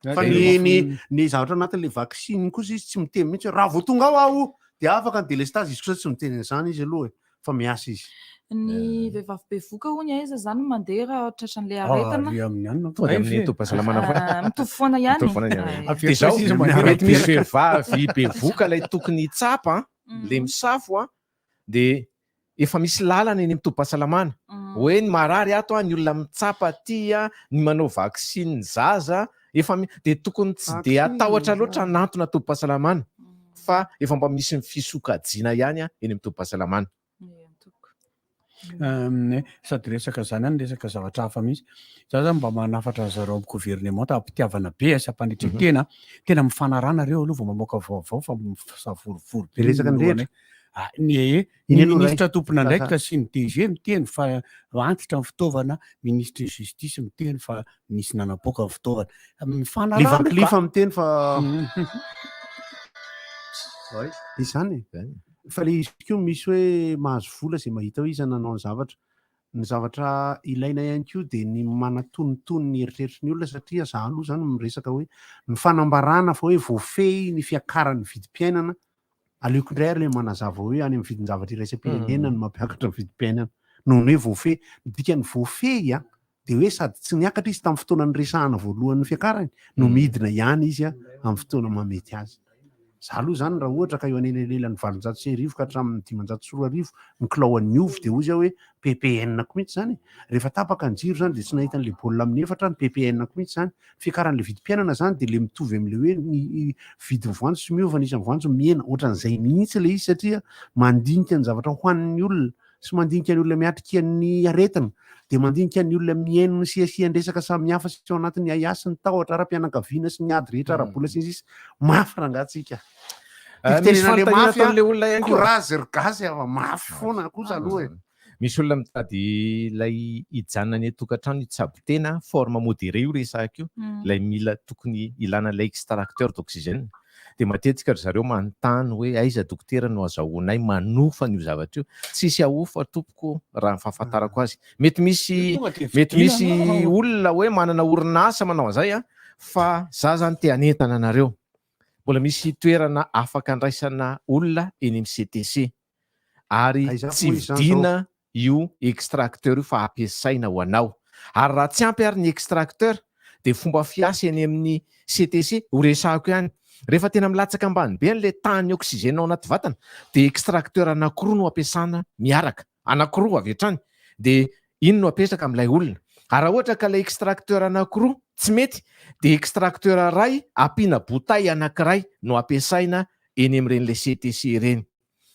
Ah. Fa ny ny ny zavatra anatin'ilay vaksiny kosa izy tsy miteny mihitsy hoe raha vao tonga ao aho dia afaka ny délestage izy kosa tsy miteny an'izany izy aloha e. Fa miasa izy. Ny vehivavy bevoka hono aiza zany mandeha raha tratran'ilay aretina? Ary amin'ny anona. Tonga dia amin'ny tobim-pahasalamana foana. Ah, mitovy foana ihany. Mitovy foana ihany. Avy Dia izao, eo izy mandeha mety misy vehivavy bevoka ilay tokony hitsapa, ilay misafo an, dia efa misy lalana eny amin'ny tobim-pahasalamana. Hoe ny marary ato an, ny olona mitsapa aty an, ny manao vaksiny ny zaza, efa mi- dia tokony tsy dia Vaksiny hatahotra ny loatra hanantona tobim-pahasalamana fa efa mba misy ny fisokajiana ihany an eny amin'ny tobim-pahasalamana. Sady resaka zany ihany resaka zavatra hafa mihitsy. Za zany mba manafatra zareo amin'ny gouvernemanta am-pitiavana be sy am-panetren-tena. Tena mifanaraha nareo aloha vao mamoaka vaovao fa misavorovoro be Ny resaka ny lohanay. rehetra. Ah, ny ee, Iny ny aloha ray. ministra tompon'andraikitra sy ny DG miteny fa antitra ny fitaovana, ministre ny justice miteny fa nisy nanapoaka ny fitaovana. Mifanaraha Le Van aloha Cleef ka. miteny fa Izany e. Fa le izy koa misy hoe mahazo vola izay mahita hoe iza nanao ny zavatra. Ny zavatra ilaina ihany koa dia ny manatonitony ny eritreritry ny olona satria za aloha izany miresaka hoe ny fanambarana fa hoe voafehy ny fiakaran'ny vidim-piainana, aleoko indray ary le manazava hoe any amin'ny vidin-javatra iraisam-pirenena no mampiakatra ny vidim-piainana noho ny hoe voafehy. Ny dikan'ny voafehy an, dia hoe sady tsy niakatra izy tamin'ny fotoana niresahana voalohany ny fiakarany no midina ihany izy amin'ny fotoana mahamety azy. Za aloha izany raha ohatra ka eo anelanelan'ny 1800 ka hatramin'ny 2500 ny kilao an'ny ovy dia hoy aho hoe PPN-ko mihitsy izany e. Rehefa tapaka ny jiro izany dia tsy nahita an'ilay baolina amin'ny efatra aho ny PPN-ko mihitsy izany. Fiakaran'ilay vidim-piainana izany dia ilay mitovy amin'ilay hoe ny vidin'ny voanjo tsy miova ny isan'ny voanjo mihena. Ohatran'izay mihitsy ilay izy satria mandinika ny zavatra hohanin'ny olona sy mandinika ny olona miatrika ny aretina, dia mandinika ny olona mihaino ny siasian-dresaka samihafa sy ao anatin'ny ahiahy sy ny tahotra ara-pianakaviana sy ny ady rehetra ara-bola sy ny sisa. Mafy rangaha tsika. Ah, Tiako misy tenenana le fanontaniana mafy a, ataon'ilay olona ihany koa. courage ry gasy a, fa mafy foana kosa aloha e. Misy olona mitady ilay hijanona any an-tokantrano hitsabo tena, forme modérée io resahako io, ilay mila tokony ilana ilay extracteur d'oxygène. Dia matetika ry zareo manontany hoe aiza dokotera no azahoanay manofa an'io zavatra io. Tsisy ahofa tompoko raha ny fahafantarako azy. Mety misy mety misy olona hoe manana orinasa manao an'izay an, fa za zany te hanentana anareo. Mbola misy toerana afaka andraisana olona eny amin'ny CTC. Ary Aiza tsy moa izany vidiana zao? io extracteur io fa ampiasaina ho anao. Ary raha tsy ampy ary ny extracteur dia fomba fiasa eny amin'ny CTC ho resahako ihany. Rehefa tena milatsaka ambany be an'ilay tahan'ny oxygène ao anaty vatana dia extracteur anankiroa no ampiasana miaraka, anankiroa avy hatrany dia iny no apetraka amin'ilay olona. Ary raha ohatra ka ilay extracteur anankiroa tsy mety dia extracteur iray ampiana bouteille anankiray no ampiasaina eny amin'ireny ilay CTC ireny.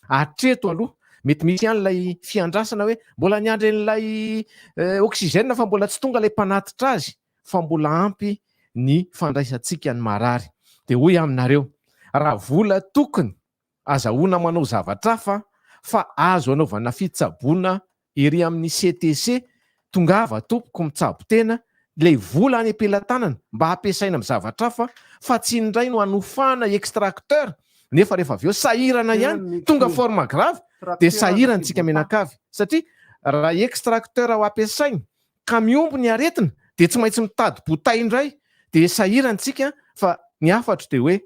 Hatreto aloha, mety misy ihany ilay fiandrasana hoe mbola niandry an'ilay oxygène fa mbola tsy tonga ilay mpanatitra azy fa mbola ampy ny fandraisantsika ny marary. Dia hoy aho aminareo, raha vola tokony azahoana manao zavatra hafa fa azo anaovana fitsaboana ery amin'ny CTC, tongava tompoko mitsabo tena, ilay vola any am-pelatanana mba hampiasaina amin'ny zavatra hafa fa tsy indray no hanofana extracteur nefa rehefa avy eo sahirana ihany, tonga forme grave dia sahirana tsika mianakavy satria raha extracteur ho ampiasaina ka mihombo ny aretina dia tsy maintsy mitady bouteille indray dia sahirana tsika fa ny hafatro dia hoe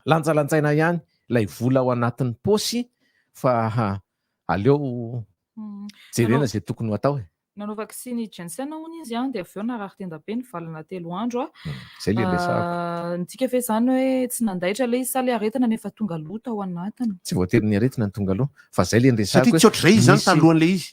lanjalanjaina ihany ilay vola ao anatin'ny paosy fa aleo jerena izay tokony ho atao e. Nanao vaksiny Janssen hono izy an, dia avy eo narary tenda be nivalona 3 andro an. Izay ilay resahako. Midika ve izany hoe tsy nandaitra ilay izy sa ilay aretina no efa tonga aloha tao anatiny? Tsy voatery ny aretina no tonga aloha fa izay ilay niresahako Satria tsy ohatr'izay izy izany talohan'ilay izy.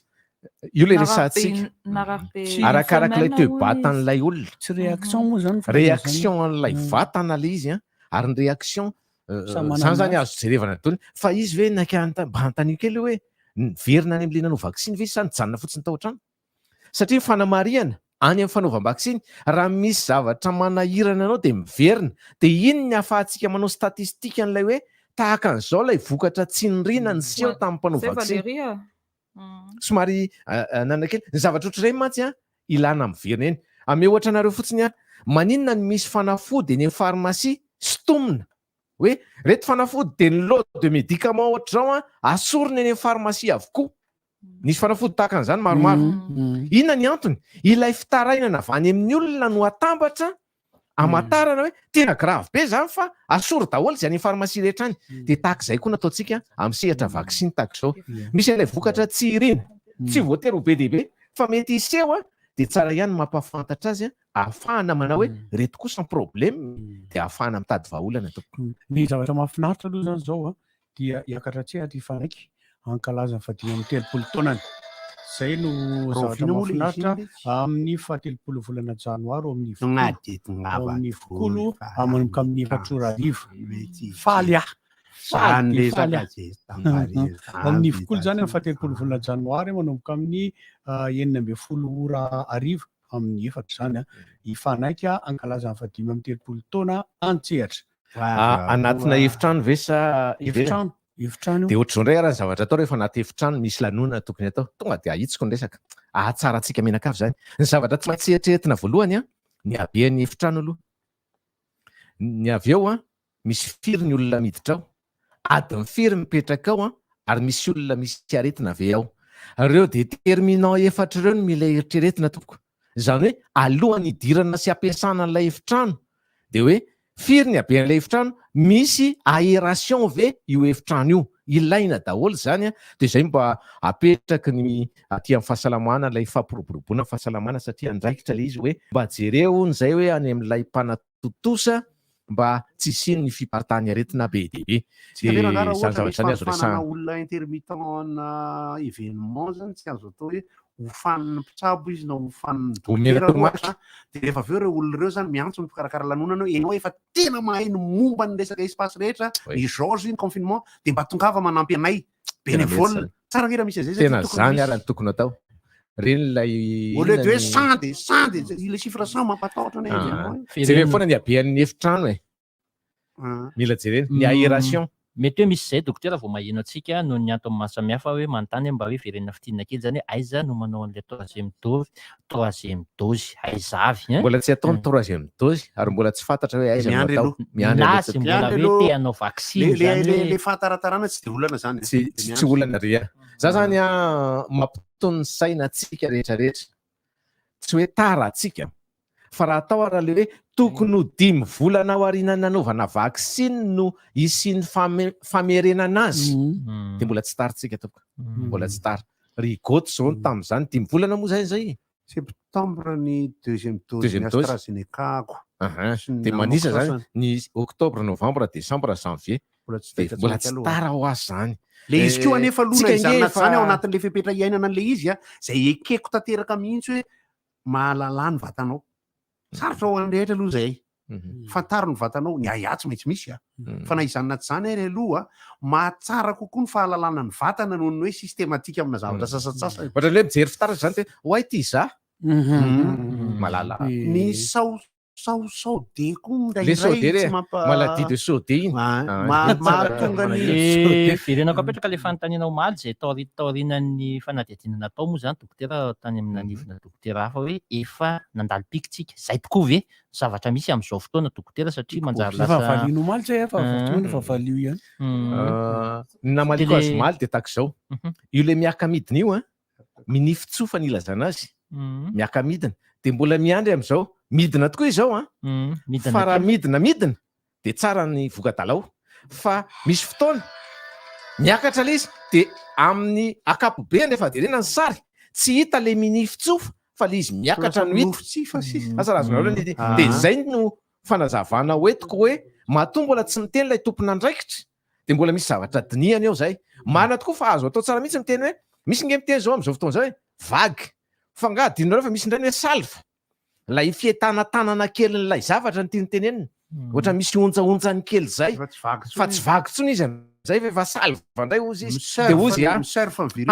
Io ilay Narary be resahantsika. narary be Arakarak'ilay semaine hono izy. toe-batan'ilay olona. Tsy réaction moa izany fa Réaction an'ilay vatana ilay izy an, ary ny réaction Samy manana zany zany ny azo jerevana daholo fa izy ve naika mba antanio kely hoe niverina any amin'ilay nanao vaksiny ve izy sa nijanona fotsiny tao an-trano? Satria ny fanamarihana any amin'ny fanaovam-baksiny raha misy zavatra manahirana anao dia miverina dia iny ny ahafahantsika manao statistique an'ilay hoe tahaka an'izao ilay vokatra tsy nirina niseho tamin'ny mpanao Zay vaksiny. Valérie a. Somary nanana kely. Ny zavatra ohatr'ireny mantsy an, ilana miverina eny. Ameo ohatra anareo fotsiny aho, maninona no misy fanafody eny amin'ny pharmacie sintomina? Hoe reto fanafody dia ny lot de médicament ohatr'izao an, asorina eny amin'ny pharmacie avokoa. Nisy fanafody tahaka an'izany maromaro. Inona ny antony? Ilay fitarainana avy any amin'ny olona no atambatra. Hamantarana hoe tena grave be zany fa asory daholo izay any amin'ny pharmacie rehetra any. Dia tahaka izay koa nataontsika amin'ny sehatra vaksiny tahaka izao. Misy an'ilay vokatra tsy irina, tsy voatery ho be dia be fa mety hiseho dia tsara ihany ny mampahafantatra azy ahafahana manao hoe reto kosa ny problème dia ahafahana mitady vahaolana tompoko. Ny zavatra mahafinaritra aloha izany izao dia hiakatra an-tsehatra i Fanaiky hankalaza ny fahadimy amby 30 taonany. Izay no zavatra Rahoviana moa ilay izy mahafinaritra iny lesy? amin'ny fahatelopolo volana janoary ao amin'ny Tonga Ivokolo, dia tongava ao amin'ny daholo Ivokolo fa manomboka amin'ny efatra ora hariva. mety Faly aho. Faly Zany dia faly resaka aho. zesta Ao amin'ny Ivokolo izany amin'ny fahatelopolo volana janoary manomboka amin'ny 16 ora hariva amin'ny efatra izany hifanaiky hankalaza ny fahadimy amby 30 taona an-tsehatra. Anatina efitrano ve sa ivelany? Efitrano, efitrano io. Dia ohatr'izao indray ary ny zavatra atao rehefa anaty efitrano misy lanonana tokony atao. Tonga dia ahitsiko ny resaka. Ahatsara antsika mianakavy izany. Ny zavatra tsy maintsy eritreretina voalohany an, ny haben'ny efitrano aloha. Ny avy eo an, misy firy ny olona miditra ao? Adiny firy mipetraka ao an, ary misy olona misy aretina ve ao? Ireo déterminants efatra ireo no mila eritreretina tompoko. Izany hoe alohan'ny hidirana sy hampiasana an'ilay efitrano dia hoe firy ny haben'ilay efitrano, misy aération ve io efitrano io? Ilaina daholo izany an, dia izay mba apetraky ny aty amin'ny fahasalamana ilay fampiroboroboana ny fahasalamana satria andraikitra ilay izy hoe mba jereo hono izay hoe any amin'ilay mpanatontosa mba tsy hisian'ny fiparitahan'ny aretina be dia be. Tsika ve rangahy Dia raha izany ohatra zavatra misy izany azo fanofanana resahana. olona intermittent ana événement zany tsy azo atao hoe hofanin'ny mpitsabo izy na hofanin'ny Omena dokotera toromarika. ohatra dia rehefa avy eo ireo olona ireo zany miantso ny mpikarakara lanonana hoe ianao efa tena mahay ny momba ny resaka espace rehetra, Oui. ny jauge, ny confinement dia mba tongava manampy anay Tena mety bénévole. zany. Tsara ange raha misy an'izay satria Tena tokony zany misy. ary no tokony atao. Reny ilay Au lieu de inona hoe ny 100 dia 100 dia ilay chiffre 100 mampatahotra anay Ah. événement io. Jerena foana ny haben'ny efitrano e. Ah. Mila jerena. Ny aération. Mety hoe misy izay dokotera vao maheno antsika noho ny antony maro samihafa hoe manontany mba hoe verenina fintinina kely izany hoe aiza no manao an'ilay troisième dose, troisième dose, aiza avy hein? Mbola tsy atao ny troisième dose ary mbola tsy fantatra hoe aiza no Miandry atao. aloha. Miandry Na aloha sy tompoko. mbola Miandry hoe aloha. te hanao vaksiny Le le izany le hoe le fahataratarana tsy dia olana zany e. Tsy Dia tsy miandry. olana ry a. Za zany a mampitony ny saina antsika rehetra rehetra. Tsy hoe tara antsika fa raha atao ara le hoe tokony ho dimy volana aorianan'ny nanaovana vaksiny no hisian'ny famerenana azy dia mbola tsy tara tsika tompoko. Mbola tsy tara. Ry Goth zao no tamin'izany dimy volana moa zay zay. Septembre ny deuxième dose Deuxième ny dose. AstraZeneca-ko. Aha. Sy ny Dia manisa zany namako sasany. ny octobre, novembre, décembre, janvier. Mbola tsy Dia taitra mbola tsika tsy aloha. tara ho azy zany. Le izy koa anefa aloha na Tsika izany ange na tsy izany ao efa anatin'le fepetra iainana an'le izy a, izay ekeko tanteraka mihitsy hoe mahalala ny vatanao. Sarotra ho an'ny rehetra aloha izay. Fantaro ny vatanao, ny ahiahy tsy maintsy misy a. Fa na izany na tsy izany ary aloha, mahatsara kokoa ny fahalalana ny vatana noho ny hoe systématique amina zavatra sasantsasany. Ohatran'ny hoe mijery fitaratra izany dia ho hay ity izaho. Malala. Ny sao sao sao de koa Le indraindray sodé re, tsy mampa maladie de sodé iny. Ah, mahatonga ny De verenako apetraka le fanontaniana omaly izay taori- taorianan'ny fanadihadiana natao moa izany dokotera tany amin'ny nanivona dokotera hafa hoe efa nandalo pic tsika. Izay tokoa ve ny zavatra misy amin'izao fotoana dokotera satria manjary Efa lasa valiana omaly zay efa tonga efa valio ihany. Ny namaliko azy omaly dia tahaka izao. Io le miaka-midina io an, minifitsofa ny ilazana azy, miaka-midina. Dia mbola miandry amin'izao. Midina tokoa izao an. Midina Fa raha kely. midina midina dia tsara ny voka-dalao. Fa misy fotoana miakatra ilay izy dia amin'ny ankapobeny rehefa jerena ny sary tsy hita ilay minifitsofa fa ilay izy miakatra no hita. Asa raha azonareo ny idée. Dia izay no fanazavana hoentiko hoe matoa mbola tsy miteny ilay tompon'andraikitra dia mbola misy zavatra dinihana eo izay. Marina tokoa fa azo atao tsara mihitsy miteny hoe misy nge miteny izao amin'izao fotoana izao hoe vague. Fa angaha adinonareo fa misy indray ny hoe salve. Ilay fientanantanana kelin'ilay zavatra no tiany tenenina. Ohatra misy onjaonjany kely izay. Fa tsy vague intsony izy amin'izay fa efa salve indray hozy izy. Dia hozy a,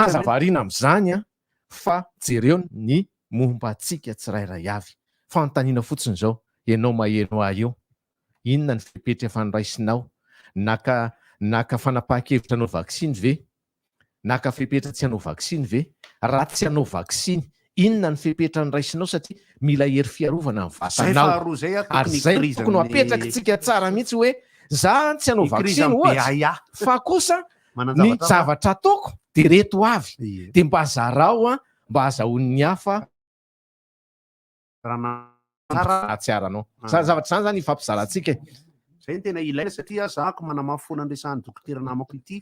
aza variana amin'izany an, fa jereo ny momba antsika tsirairay avy. Fanontaniana fotsiny izao, ianao maheno ahy io, Inona ny fepetra efa noraisinao? Naka naka fanapahan-kevitra hanao vaksiny ve? Naka fepetra tsy hanao vaksiny ve? Raha tsy hanao vaksiny, inona ny fepetra noraisinao satria mila hery fiarovana ny Zay vatanao? faharoa zay ah, Ary tokony zay no crise tokony ho amin'ny- apetrakitsika tsara mihitsy hoe za tsy hanao Ny crise vaksiny amin'ny ohatra, BAIA. fa kosa ny Manan-javatra hafa. zavatra ataoko dia reto avy. Dia mba zarao an, mba azahoan'ny hafa. Raha na. Tsara tsy aranao. Zany zavatra zany zany ifampizarantsika e. Zay no tena ilaina satria zahako manamafy foana ny resahan'ny dokotera namako ity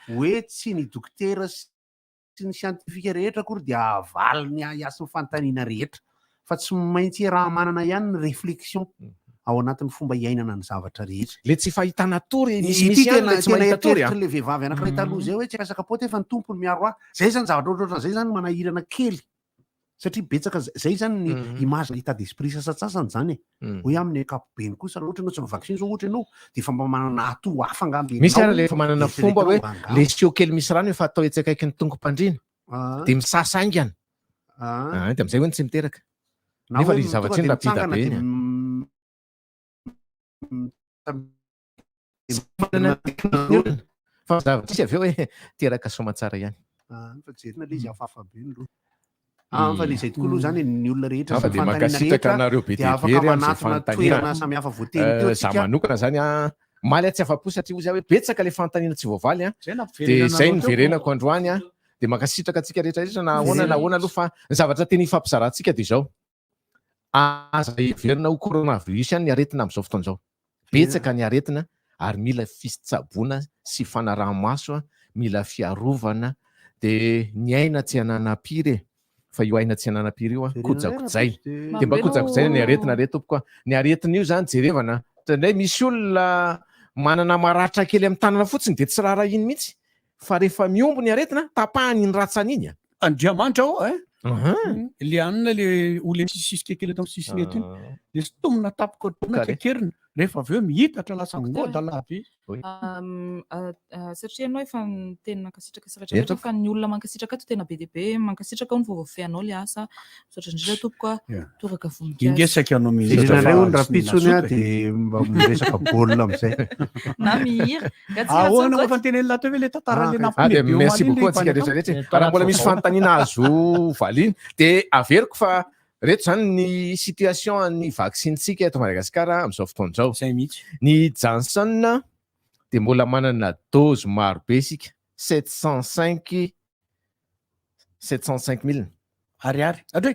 hoe tsy ny dokotera sy ny siantifika rehetra akory dia hahavaly ny ahiahy sy ny fanontaniana rehetra fa tsy maintsy iaraha-manana ihany ny réflexion ao anatin'ny fomba iainana ny zavatra rehetra. Le tsy fahitana tory Ity misimisy ihany tena le tsy tena mahita tory a. eritreritry le vehivavy anankiray taloha zay hoe tsy resaka kapoty fa ny tompony miaro ahy. Zay zany zavatra ohatrohatran'izay zany manahirana kely. Satria betsaka zay zany ny image ny état d'esprit sasantsasany zany e. Hoe amin'ny ankapobeny kosa raha ohatra ianao tsy mi-vaccin zao ohatra ianao dia efa mba manana atout hafa angamba Misy ianao ary le efa manana fomba hoe eritreretinao angamba. le seau kely misy rano efa atao etsy akaikin'ny tongo-pandriana Ah. dia misasa haingana. Ah. Ah, dia amin'izay hoe tsy miteraka. Na Nefa hoe le tonga zavatra dia iny rapide mitsangana be dia iny. Manana ny olona. Fa zavatra tsisy avy eo hoe teraka soamantsara ihany. Ah, fa jerena le izy hafahafa be ny loha. Ah, fa le izay tokoa aloha zany ny olona rehetra Ah, sy fa ny dia fanontaniana mankasitraka rehetra anareo be dia dia be afaka ry amin'izay manatona fanontaniana. toerana samihafa voateny teo Eh, za tsika. manokana zany a maly aho tsy afa-po satria hoy za hoe betsaka le fanontaniana tsy voavaly a. Zay Dia nampiverenana zay anao teo. niverenako androany a. Dia mankasitraka antsika rehetra rehetra na ahoana na ahoana aloha fa ny zavatra tena ifampizarantsika dia izao. Aza heverina ho coronavirus ihany ny aretina amin'izao fotoana izao. Betsaka ny aretina ary mila fitsaboana sy fanaraha-maso, mila fiarovana. Dia ny aina tsy ananam-piry e! Fa io aina tsy ananam-piry io kojakojaina. Dia mba kojakojaina ny aretina re tompoko a! Ny aretina io izany jerevana, indraindray misy olona manana maratra kely amin'ny tanana fotsiny dia tsy raharahiany mihitsy Fa rehefa mihombo ny aretina, tapahany iny ratsany iny a. Andriamanitra ô eh! Le anona le olona misisisika kely eto amin'ny sisiny eto iny, le sintomina tapoka ohatr'izao kekerina, rehefa avy eo mihitatra lasa ngoda laha be. Satria ianao efa niteny nankasitraka sy rehetra rehetra fa ny olona mankasitraka ato tena be dia be, mankasitraka hono vao voafehinao le asa. Misaotra indrindra tompoko a, toraka voninkazo. Inge saika anao mihitsy Jerena indray fa hono tsy rahampitso hono nazoto e. dia mba miresaka baolina amin'izay. Na mihira. Nga tsy Ahoana ratsy moa fa nitenenina teo ve le tantara le Ah, nampiomehy dia be merci omaly iny beaucoup le antsika mpanekao? rehetra rehetra. Raha mbola misy fanontaniana azo valiana dia averiko fa reto izany ny situation an'ny vaccin-tsika eto Madagasikara amin'izao fotoana izao. Izay mihitsy. Ny Janssen dia mbola manana dose maro be isika, 705 705 mille. Ariary. Adray,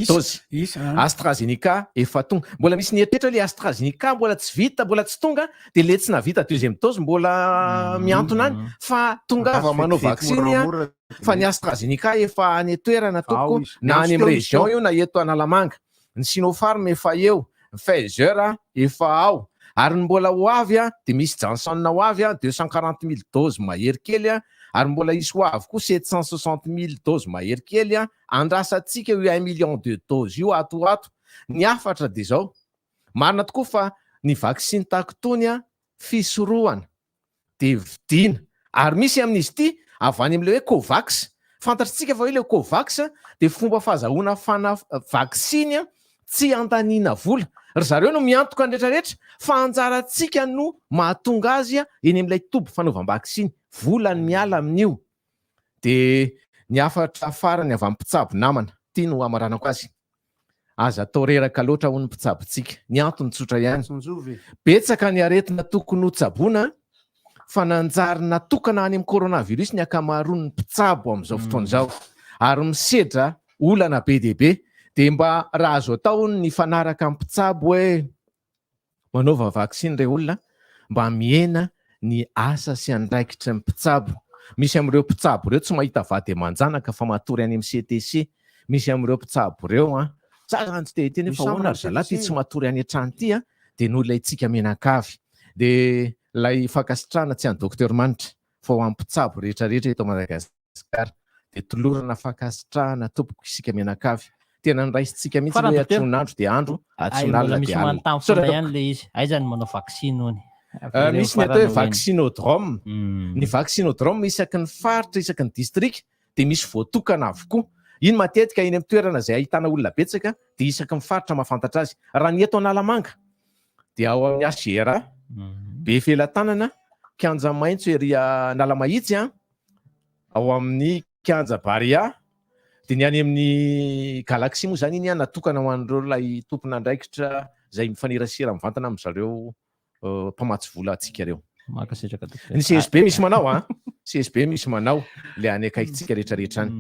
isa. Dose. Isa, ah. AstraZeneca efa tonga. Mbola misy nieritreritra hoe le AstraZeneca mbola tsy vita, mbola tsy tonga, dia le tsy nahavita deuxième dose mbola mihantona any fa tongava Andraso manao vetivety vaksiny a, moramora fa ny AstraZeneca efa any an-toerana Ao tompoko, izy. na any Niantso amin'ny teo izy région teo. io na eto Analamanga. Ny Sinopharm efa eo, ny Pfizer efa ao. Ary ny mbola ho avy dia misy Janssen ho avy 240 mille doses mahery kely ary mbola hisy ho avy koa 760 mille doses mahery kely andrasantsika io un million de doses io ato ho ato. Ny hafatra dia izao, marina tokoa fa ny vaksiny tahaka itony fisorohana dia vidiana. Ary misy amin'izy ity avy any amin'ilay hoe Covax. Fantatritsika fa hoe ilay Covax dia fomba fahazahoana fana vaksiny tsy andaniana vola. Ry zareo no miantoka ny rehetrarehetra fa anjarantsika no mahatonga azy eny amin'ilay toby fanaovam-baksiny. Vola ny miala amin'io. Dia ny hafatra farany avy amin'ny mpitsabo namana, ity no hamaranako azy. Aza atao reraka loatra hono ny mpitsabontsika. Ny antony tsotra ihany. Betsaka ny aretina tokony ho tsaboina fa nanjary natokana any amin'ny coronavirus ny ankamaroan'ny mpitsabo amin'izao fotoana izao ary misedra olana be dia be. Dia mba raha azo atao hono ny hifanaraka amin'ny mpitsabo hoe Manaova vaksiny re olona mba mihena ny asa sy andraikitry ny mpitsabo. Misy amin'ireo mpitsabo ireo tsy mahita vady aman-janaka fa matory any amin'ny CTC. Misy amin'ireo mpitsabo ireo an. Za zany tsy te hiteny hoe fa ahoana ry zalahy ty tsy matory any an-trano ty an, dia noho ilay tsika mianakavy. Dia ilay fankasitrahana tsy an'i Docteur Manitra fa ho an'ny mpitsabo rehetra rehetra eto Madagasikara. Dia tolorana fankasitrahana tompoko isika mianakavy. Tena noraisintsika mihitsy Farany hoe dokotera. atson'andro dia andro, Ay, atson'alina mbola misy dia alina. manontany Misaotra foana ihany tompoko. le izy. Aiza no manao vaksiny hono? Misy ny atao hoe vaccinodrome. Ny vaccinodrome isaky ny faritra, isaky ny distrika dia misy voatokana avokoa. Iny matetika eny amin'ny toerana izay ahitana olona betsaka dia isaky ny faritra mahafantatra azy. Raha ny eto Analamanga dia ao amin'ny HGRA, Befelatanana, Kianja Maitso ery Analamahitsy, ao amin'ny Kianja Barea, dia ny any amin'ny Galaxy moa izany iny natokana ho an'ireo ilay tompon'andraikitra izay mifanerasera mivantana amin-dry zareo mpamatsy vola antsika ireo. Mankasitraka dokotera. Ny CSB misy manao an! CSB misy manao ilay any akaikintsika rehetra rehetra any.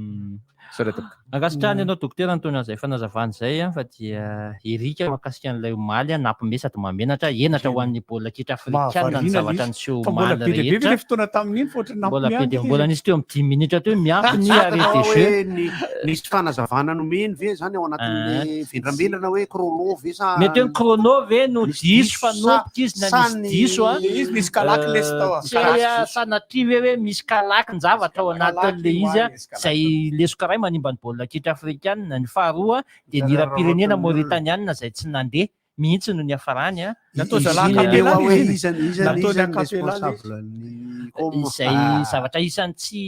Ankasitrahana ianao dokotera nitondra an'izay fanazavana izay a, fa dia Eric mahakasika an'ilay omaly a, nampime sady mahamenatra, henatra ho an'ny baolina kitra afrikana ny Mahavariana zavatra ilay izy. niseho Fa mbola omaly be dia be ve rehetra. ilay fotoana tamin'iny fa ohatran'ny Mbola nampime be dia ihany mbola ilay izy. nisy teo amin'ny dimy minitra teo miampy ny arrêt de Atao jeu. hoe ny- nisy fanazavana nomeny ve zany ao anatin'le vendrambendrana hoe chrono ve sa Mety hoe ny chrono ve no Nisy diso diso sa- fanomboka izy na sa nisy ny- diso a. Izy nisy kalaky lesy tao a. Tsy hoe sanatria ve hoe misy kalakin-javatra ao anatin'le izy a, izay lesoka iray manimba ny baolina kitra afrikana. Ny faharoa dia ny hiram-pirenena maoritanianina izay tsy nandeha mihitsy no niafarany a. Natao Izy zalahy iny acapella aloha izy hoe iny. Iza- iza- Nataony iza ny acapella izy. responsable ny com? Izay Ah. zavatra isan'ny tsy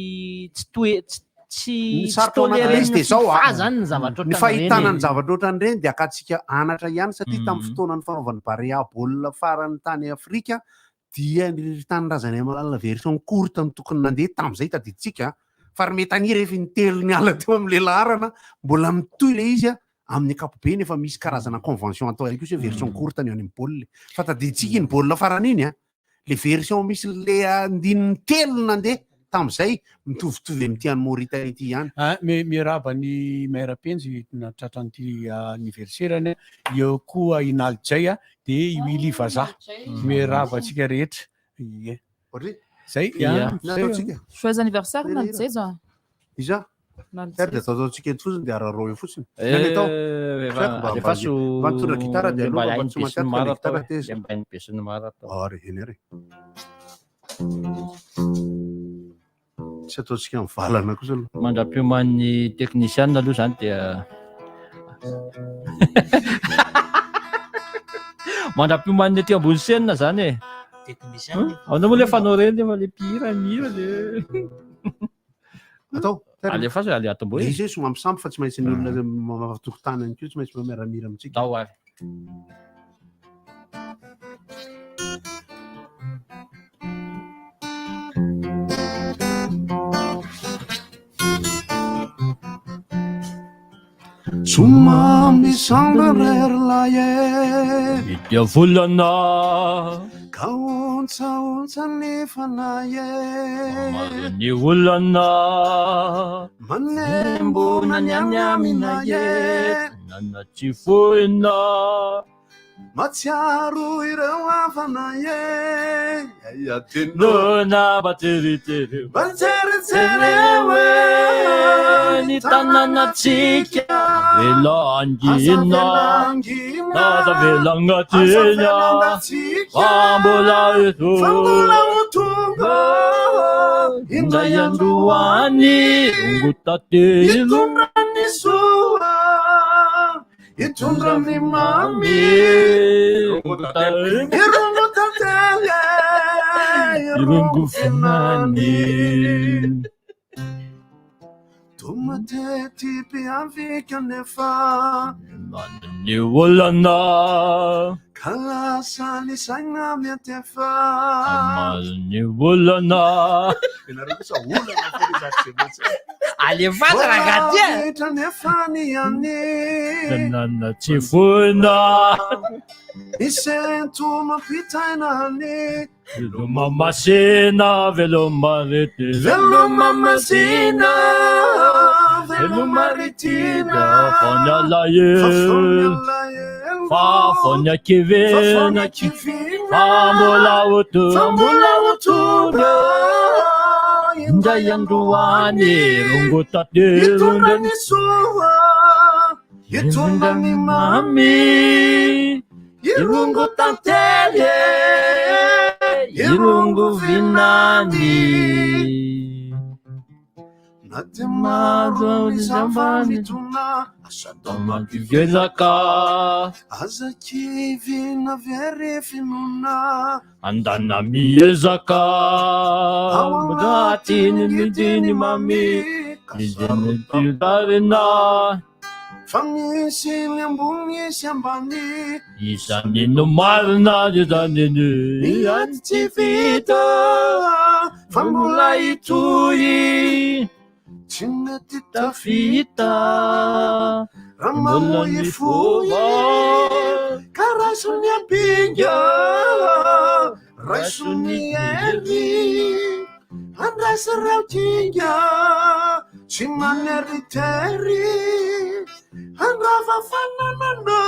tsy toe tsy tsy Ny tsy sarotra ao anatin'ilay izy toléren'ny dia izao FIFA a. zany ny zavatra Ny ohatran'ireny fahitana e. ny zavatra ohatran'ireny dia akatsika anatra ihany satria tamin'ny fotoana ny fanaovan'ny Barea baolina farany tany Afrika dia ny tanindrazanay malala version courte no tokony nandeha tamin'izay tadidintsika fa ry Metani rehefa intelo niala teo amin'ilay laharana mbola mitohy ilay izy a amin'ny ankapobeny efa misy karazana convention atao ihany koa hoe version courte ny any amin'ny baolina fa tadidintsika iny baolina farany iny a le version misy le andininy telo nandeha tamin'izay mitovitovy amin'ity an'i Mauritanie ity ihany. Ah, mi- miarahaba ny maire Penjy nahatratra an'ity anniversaire-ny, eo koa i Nalijay a, dia i Willy Vazaha. Miarahaba antsika rehetra. Ie. Zay, Ia. ah, zay. Nataontsika. Joyeux anniversaire Nalijay a. Iza? Nalijay. Sary dia ataontsika eto fotsiny dia ararao eo fotsiny. Eh, Inona ny atao? efa- Tsy haiko mba- alefaso mba mitondra gitara dia le mba aloha mba hain'ny tsy matiantoka besinimaro le atao gitara e. teza. Le mba hain'ny besinimaro atao. Ary, eny ary. Tsy ataontsika mivalana kosa aloha. Mandra-pioman'ny teknisianina aloha izany dia mandra-pioman'ny aty ambony scène izany e. Teknisianina. Ahoana moa ilay fanao ireny nefa ilay mpihira mihira dia Atao. Alefaso ale atombohy. Ilay izy hoe somambisamby fa tsy maintsy ny olona mafatoky-tany ihany koa tsy maintsy miara-mihira amintsika. Ao ary. Somambisamby e. Ny volana. Ka ontsaontsa ny fanahy e. Ny olana. Manembona ny any amina e. Nana tsy foina. Matsiaro ireo havana e. Nona mba teritery. Mba teritereo e. Ny tanànantsika. Velangina. Aza velangatsika. Fa mbola eto. Fa mbola ho tonga. Indray andro any. Rongo tantely. Hitondra ny soa. Hitondra ny mamy. Rongo tantely. Irongo tantely. Irongo vinany. Tomatety nefa. Ny olana. Ka lasa ny saina miantefa. Ny olana. Ianareo kosa olana foana izato izay mantsy. Alefaso rangahy ty e. Volavitra nefa ny any. Tanàna tsy foina. Ny sento mampitaina any. Veloma masina, veloma rety. Veloma masina, veloma retina. Fa ny alahelo, fa fony akivina, fa mbola ho Fa mbola ho tonga. tonga. Indray andro any, rongo tantely. Hitondra ny soa, hitondra ny mamy, irongo tantely, Irongo vinany. Na dia maro ny zava-mitona, asa atao Mampivelaka. Aza kivina very finoana. Andana miezaka. Mbola ny diny mamy. Ny diny Fa misy ny ambony sy ambany. Izany no marina, izany no Ny ady tsy vita, fa mbola hitohy. Tsy mety tafita, raha mamoy fo ka raiso ny ampinga, raiso ny hery, andraso ireo kinga. Tsy maneritery handrava fananana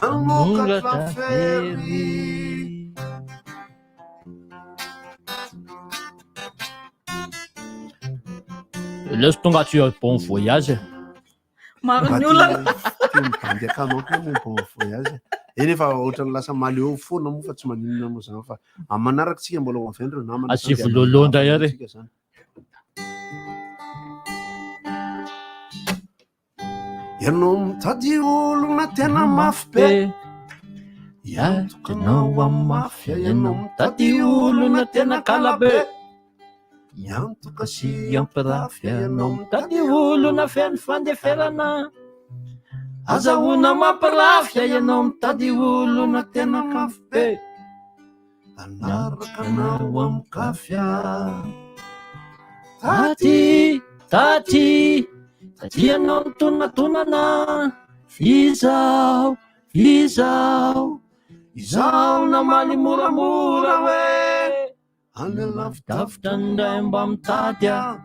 Hamokatra fery. Laisse tonga tu bon voyage. Maro ny olana. Teo mibandy akanao koa ny bon voyage. Eny efa ohatran'ny lasa maleo foana moa fa tsy maninona moa zany fa amin'ny manaraka tsika mbola ho avy any ireo namana. Asivo lolo indray ary. Ianao mitady olona tena mafy be. Iantokanao amin'ny mafy ianao mitady olona tena kala be. Miantoka sy ampirafy ianao mitady olona feno fandeferana. Azahoana mampirafy ianao mitady olona tena mafy be. Hanaraka anao amin'ny kafia. Taty, taty, taty ianao mitonatonana. F'izaho, f'izaho, izaho namaly moramora hoe. Any alavidavitra indray mba mitady aho,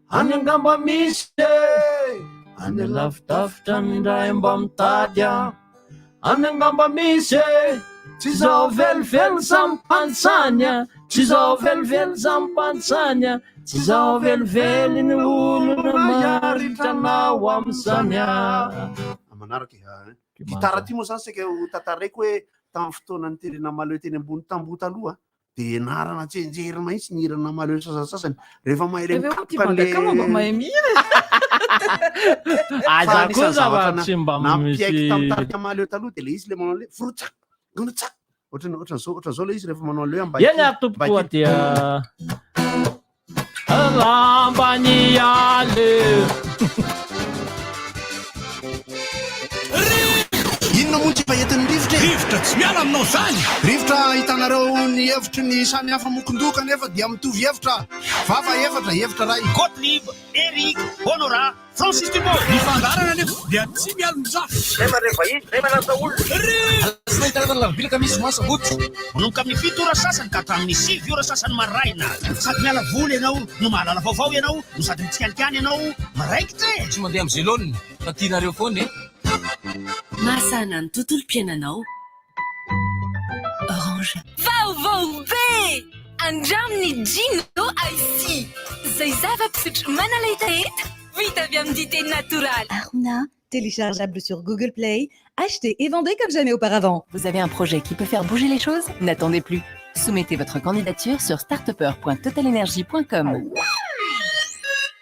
any angamba misy e. Any alavidavitra indray mba mitady aho, any angamba misy e. Tsy izao velively samy mpantsany a, tsy izao velively samy mpantsany a, tsy izao velively ny olona maharitra anao amin'izany a. Manaraka e. Gitara ty moa zany saika ho tantaraiko hoe tamin'ny fotoana niterena Mahaleo teny ambony tamboho taloha dia ianarana tsianjery mihitsy ny hirana Mahaleo sasasasany rehefa mahay le Efa ity mikapoka an'le Madakama mba mahay mihira e. Fa Aza koa anisan'ny zava zavatra tsy mba nampiaiky misy tamin'ny tarika Mahaleo taloha dia le izy le manao le frotsak gonotsak ohatrany ohatran'izao ohatran'izao le izy rehefa manao an'le hoe Eny ambaiky ary tompoko ambaiky dia lamba ny ale. Inona moa ty fa entin'ny rivotra e? Rivotra tsy miala aminao zany! Rivotra ahitanareo ny hevitry ny samy hafa mokon-doha kanefa dia mitovy hevitra. Vava efatra, hevitra iray. Gottlieb, Eric, Honorat, Francis Dumont. Ny fandaharana anefa dia tsy mialon-jafy. Zay mandray vahiny, zay manasa olona. Alatsinainy, talata, alarobia, alakamisy, zoma, sabotsy. Manomboka amin'ny 7 ora sasany ka hatramin'ny 9 ora sasany maraina. Sady miala voly ianao no mahalala vaovao ianao no sady mitsikalikany ianao miraikitra e! Tsy mandeha amin'ny zelone fa tianareo foana e! Mahasahana ny tontolom-piainanao. Orange. Vaovao be! Andramo ny Gino Icy, izay zava-pisotro manala hetaheta vita avy amin'ny dite natoraly. Aruna, téléchargeable sur Google Play, achetez et vendez comme jamais auparavant. Vous avez un projet qui peut faire bouger les choses? N'attendez plus. Soumettez votre candidature sur startupper.totalenergie.com.